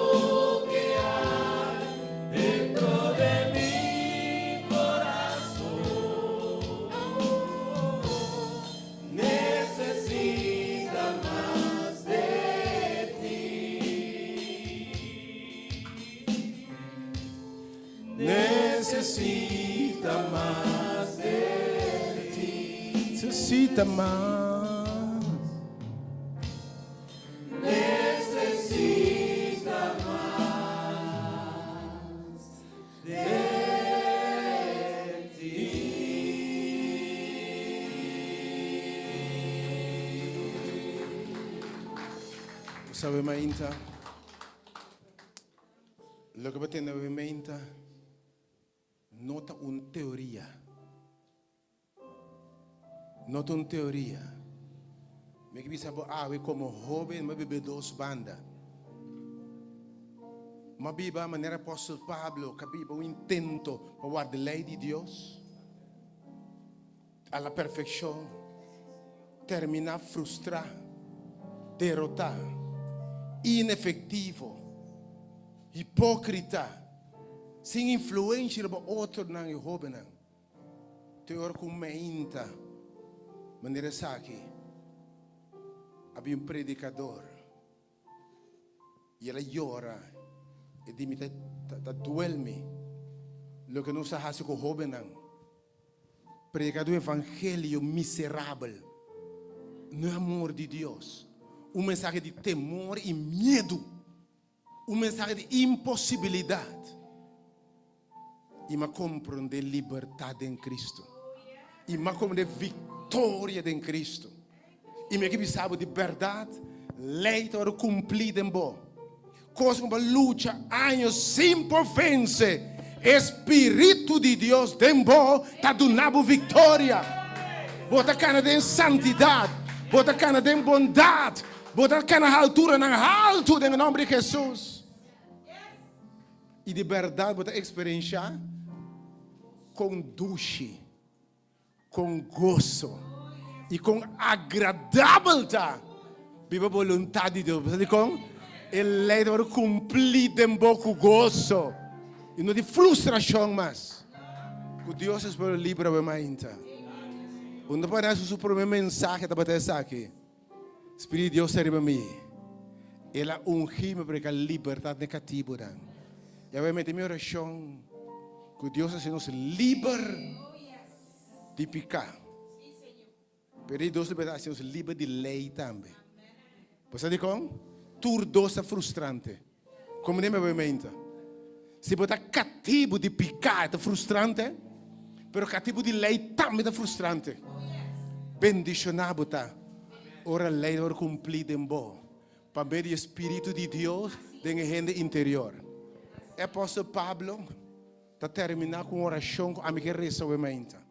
que hay dentro de mi corazón necesita más de ti. Necesita más de ti. Necesita más. Necesita más de ti. Sabe mainta. Loke bo tende mainta no ta un teoria. No ta un teoria. Mi ke bisa bo awe komo hóben m'a biba dos banda. M'a biba manera apòstel Pablo ku a biba un intento pa warda lei di Dios a la perfekshon, terminá frustrá, derotá, inefektivo, hipókrita, sin influensha riba otronan i hóbennan. Te ora ku meinta manera esaki a bin un predikador i el a yora. E di mi ta ta duel mi loke nos a hasi ku hóbennan. Predica di un evangelio miserabel. No e amor di Dios. Un mensahe di temor y miedu. Un mensahe di imposibilidad. Y mi a comprende libertad den Cristo. Y mi a comprende victoria den Cristo. Y mi a bisa bo di berdad, ley ta worde cumpli den bo. Cos cu bo a lucha años sin por vence, e Spiritu di Dios den bo ta duna bo victoria. Bo ta cana den santidad, bo ta cana den bondad, bo ta cana halturanan haltu den e nomber di Jesus. Y di berdad bo ta experiencia con dushi. Kon goso i kon agradabel ta biba boluntat di Dios. Bo sa dikon? E lei ta wòrdu kumplí den bo ku goso i no di frustrashon mas. Ku Dios es pueblo libre awe mainta. Unda por haña su promé mensahe tabata esaki, Spiritu di Dios ta riba mi. El a ungí mi pa prediká libertat na e katibunan. I awe mete mi orashon ku Dios hasi nos liber di piká. Pero e dos libertat hasi nos liber di lei tambe. Bo sa dikon? Tur dos ta frustrante. Komo den mi meinta? Si bo ta katibu di piká e ta frustrante, pero katibu di lei tambe ta frustrante. Bendishoná bo ta ora lei ta wòrdu kumplí den bo pa medio di e Spiritu di Dios den e hende interior. E apòstel Pablo ta terminá ku un orashon ku ami ke resa awe mainta.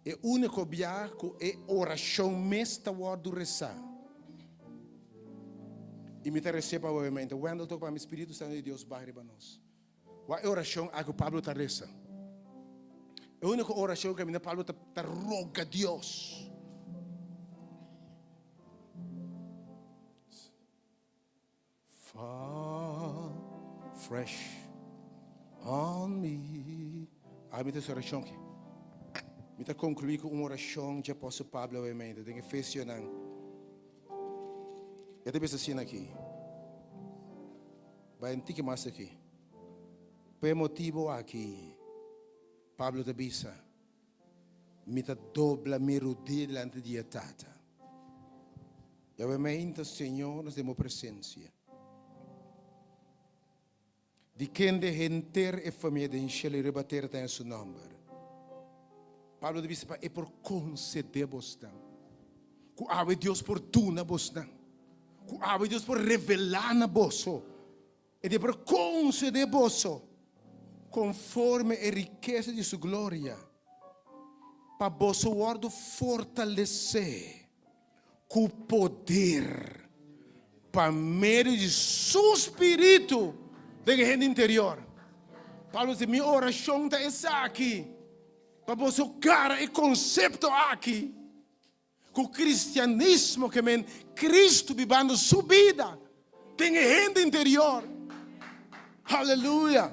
E úniko bia ku e orashon mes ta wòrdu resá. I mi ta res'é pa awe mainta. Wendell toka pa mi, Spiritu Santu di Dios baha riba nos. Wak e orashon aki ku Pablo ta resa. E úniko orashon kaminda Pablo ta ta roga Dios. Fall fresh on me. Ai mi ta hasi orashon aki. Mi ta konkluí ku un orashon dje apòstel Pablo awe mente den Efesionan. E ta bisa asina aki. Bai un tiki mas aki. Pa e motibu aki, Pablo ta bisa, Mi ta dobla mi rudia dilanti di e Tata. Yahweh meinta, Señor, nos den bo presencia. Di kende henter e famia den shelu i riba tera ta haña su nomber. Pablo ta bisa pa e por concede bosnan. Ku awe Dios por duna bosnan. Ku awe Dios por revelá na boso. E di por concede boso conforme e rikesa di su gloria, pa boso wordo fortalece cu poder pa medio di su Spiritu den e hende interior. Pablo dice, mi oracion ta esaki, pa boso gara e concepto aki. Ku kristianismo ke men Kristu bibando su bida den e hende interior. Haleluya!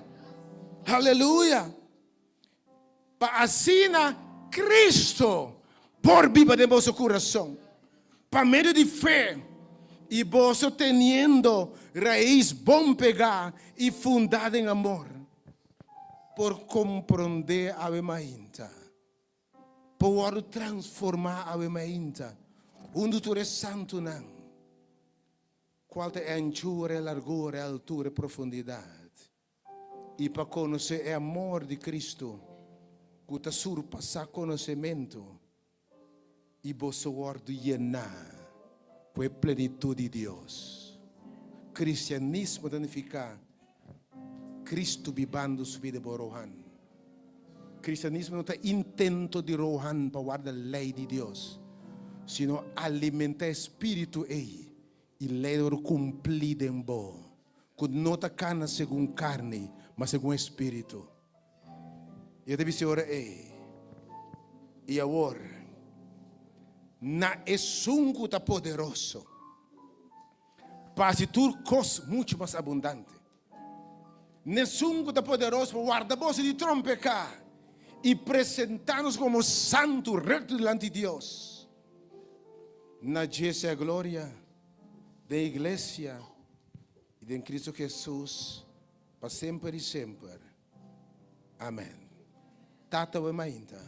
Haleluya! Pa asina Kristu por biba den boso kurason pa medio di fe, i boso teniendo rais bon pegá i fundá den amor, por komprondé awe mainta. Por wòrdu transformá awe mainta huntu tur e santunan, kual ta e anchura, e largura, e altura, e profundidat, i pa konosé e amor di Kristu ku ta surpasá konosementu, i boso wòrdu yená ku e plenitut di Dios. Kristianismo ta nifiká Kristu bibando su bida bo Rohan. Cristianismo no ta intento di Rohan pa warda ley di Dios, sino alimenta e spiritu ey y ley ta worde cumpli den bo, cu no ta cana segun carni, ma segun e spiritu. Y e ta bisa e ora ey, Y awor, na esun cu ta poderoso pa haci tur cos mucho mas abundante, Nesun ku ta poderoso pa warda boso di trompeká i presentá nos komo santu rekto dilanti Dios. Na dje sea gloria den iglesia. I den Cristo Jesus pa semper i semper. Amen. Tata we mainta,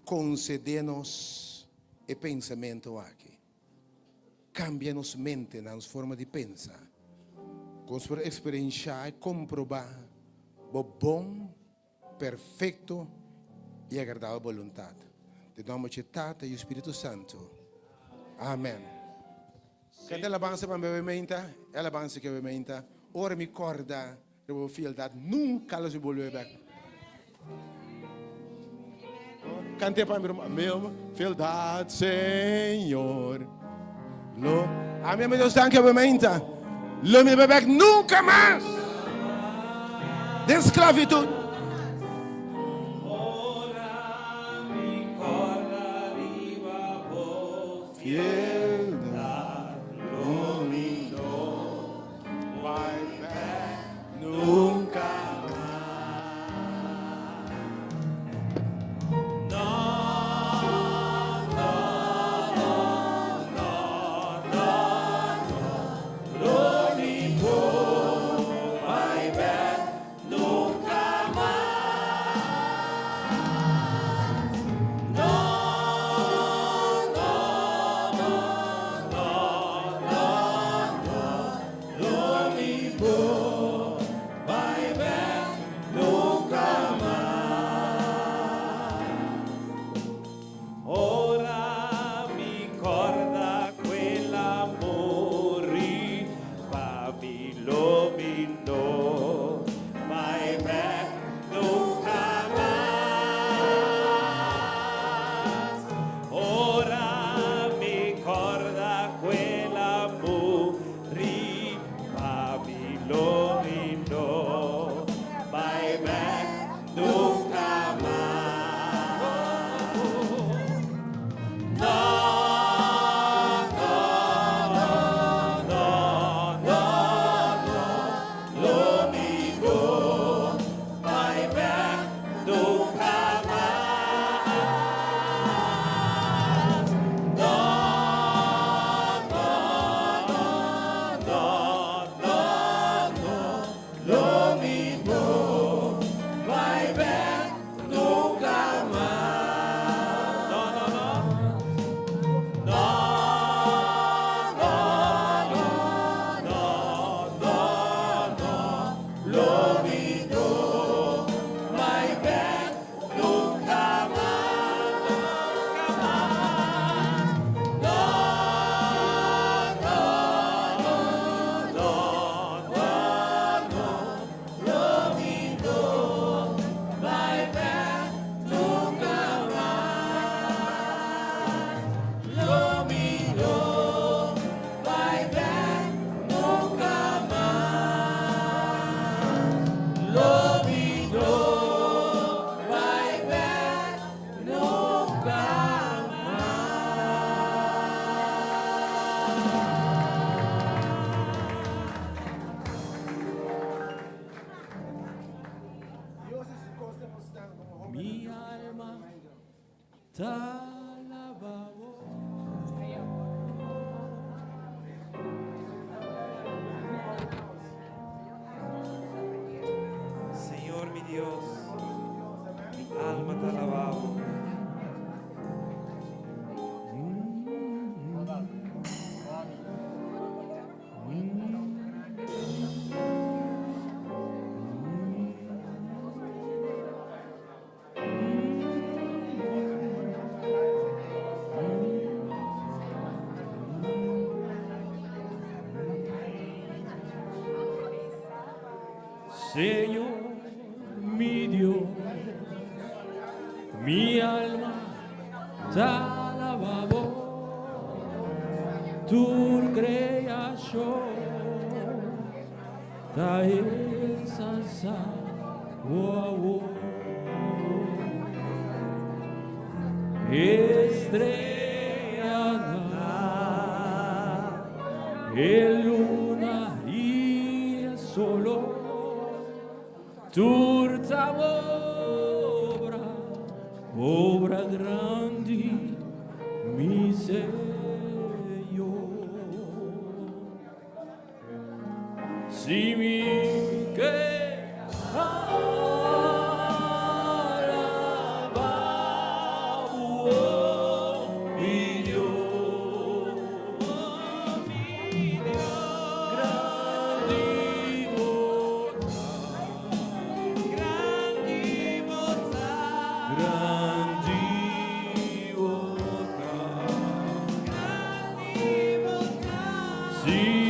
concede nos e pensamento aki. Cambia nos mente, nos forma di pensa. Cu nos por experiencia y comproba bo bon, perfecto y agradabel boluntad. Den nomber dje Tata y Spiritu Santo. Amen. Canta alabanza pa mi meinta, e alabanza ke mi meinta. Ora mi corda riba bo fieldad, nunca lo si bolbe bek. Cante pa mi ruman, meu fieldad, Señor. Lo, ami mi Dios danki mi meinta. Lo mi bek nunca mas. Den esclavitud. Ora mi corda riba bo Fieldad, lo mi no bai bek nunca mas. No, no, no, no, no, no. Lo mi no bai bek nunca mas. No, no, no, no, no, no. Lo mi no bai bek nunca mas. Ora mi corda cu el a muri pa mi lo mi no bai bek nunca mas. Ora mi corda cu el a muri pa mi lo mi no bai bek nunca mas. No, no, no, no, no, no. Lo mi no bai bek nunca mas. No, no, no, no, no, no. Lo mi no bai bek nunca mas. No, no, no. No, no, no, no, no, no. Lo mi no bai bek nunca mas. Nunca mas. No, no, no, no, no, no. Lo mi no bai bek nunca mas. Lo mi no bai bek nunca mas. Lo mi no bai bek nunca mas. Mi alma ta alaba bo. Señor mi Dios, mi alma ta alaba bo. Señor, mi Dios, mi alma ta alaba bo. Tur creacion ta ensalsa bo. Estrella, e luna y e solo, tur ta obra, obra grandi, mi Señor. Si mi ke alabá bo, oh mi Dios. Grandi bo ta. Grandi bo ta. Grandi bo ta. Grandi bo ta. Si.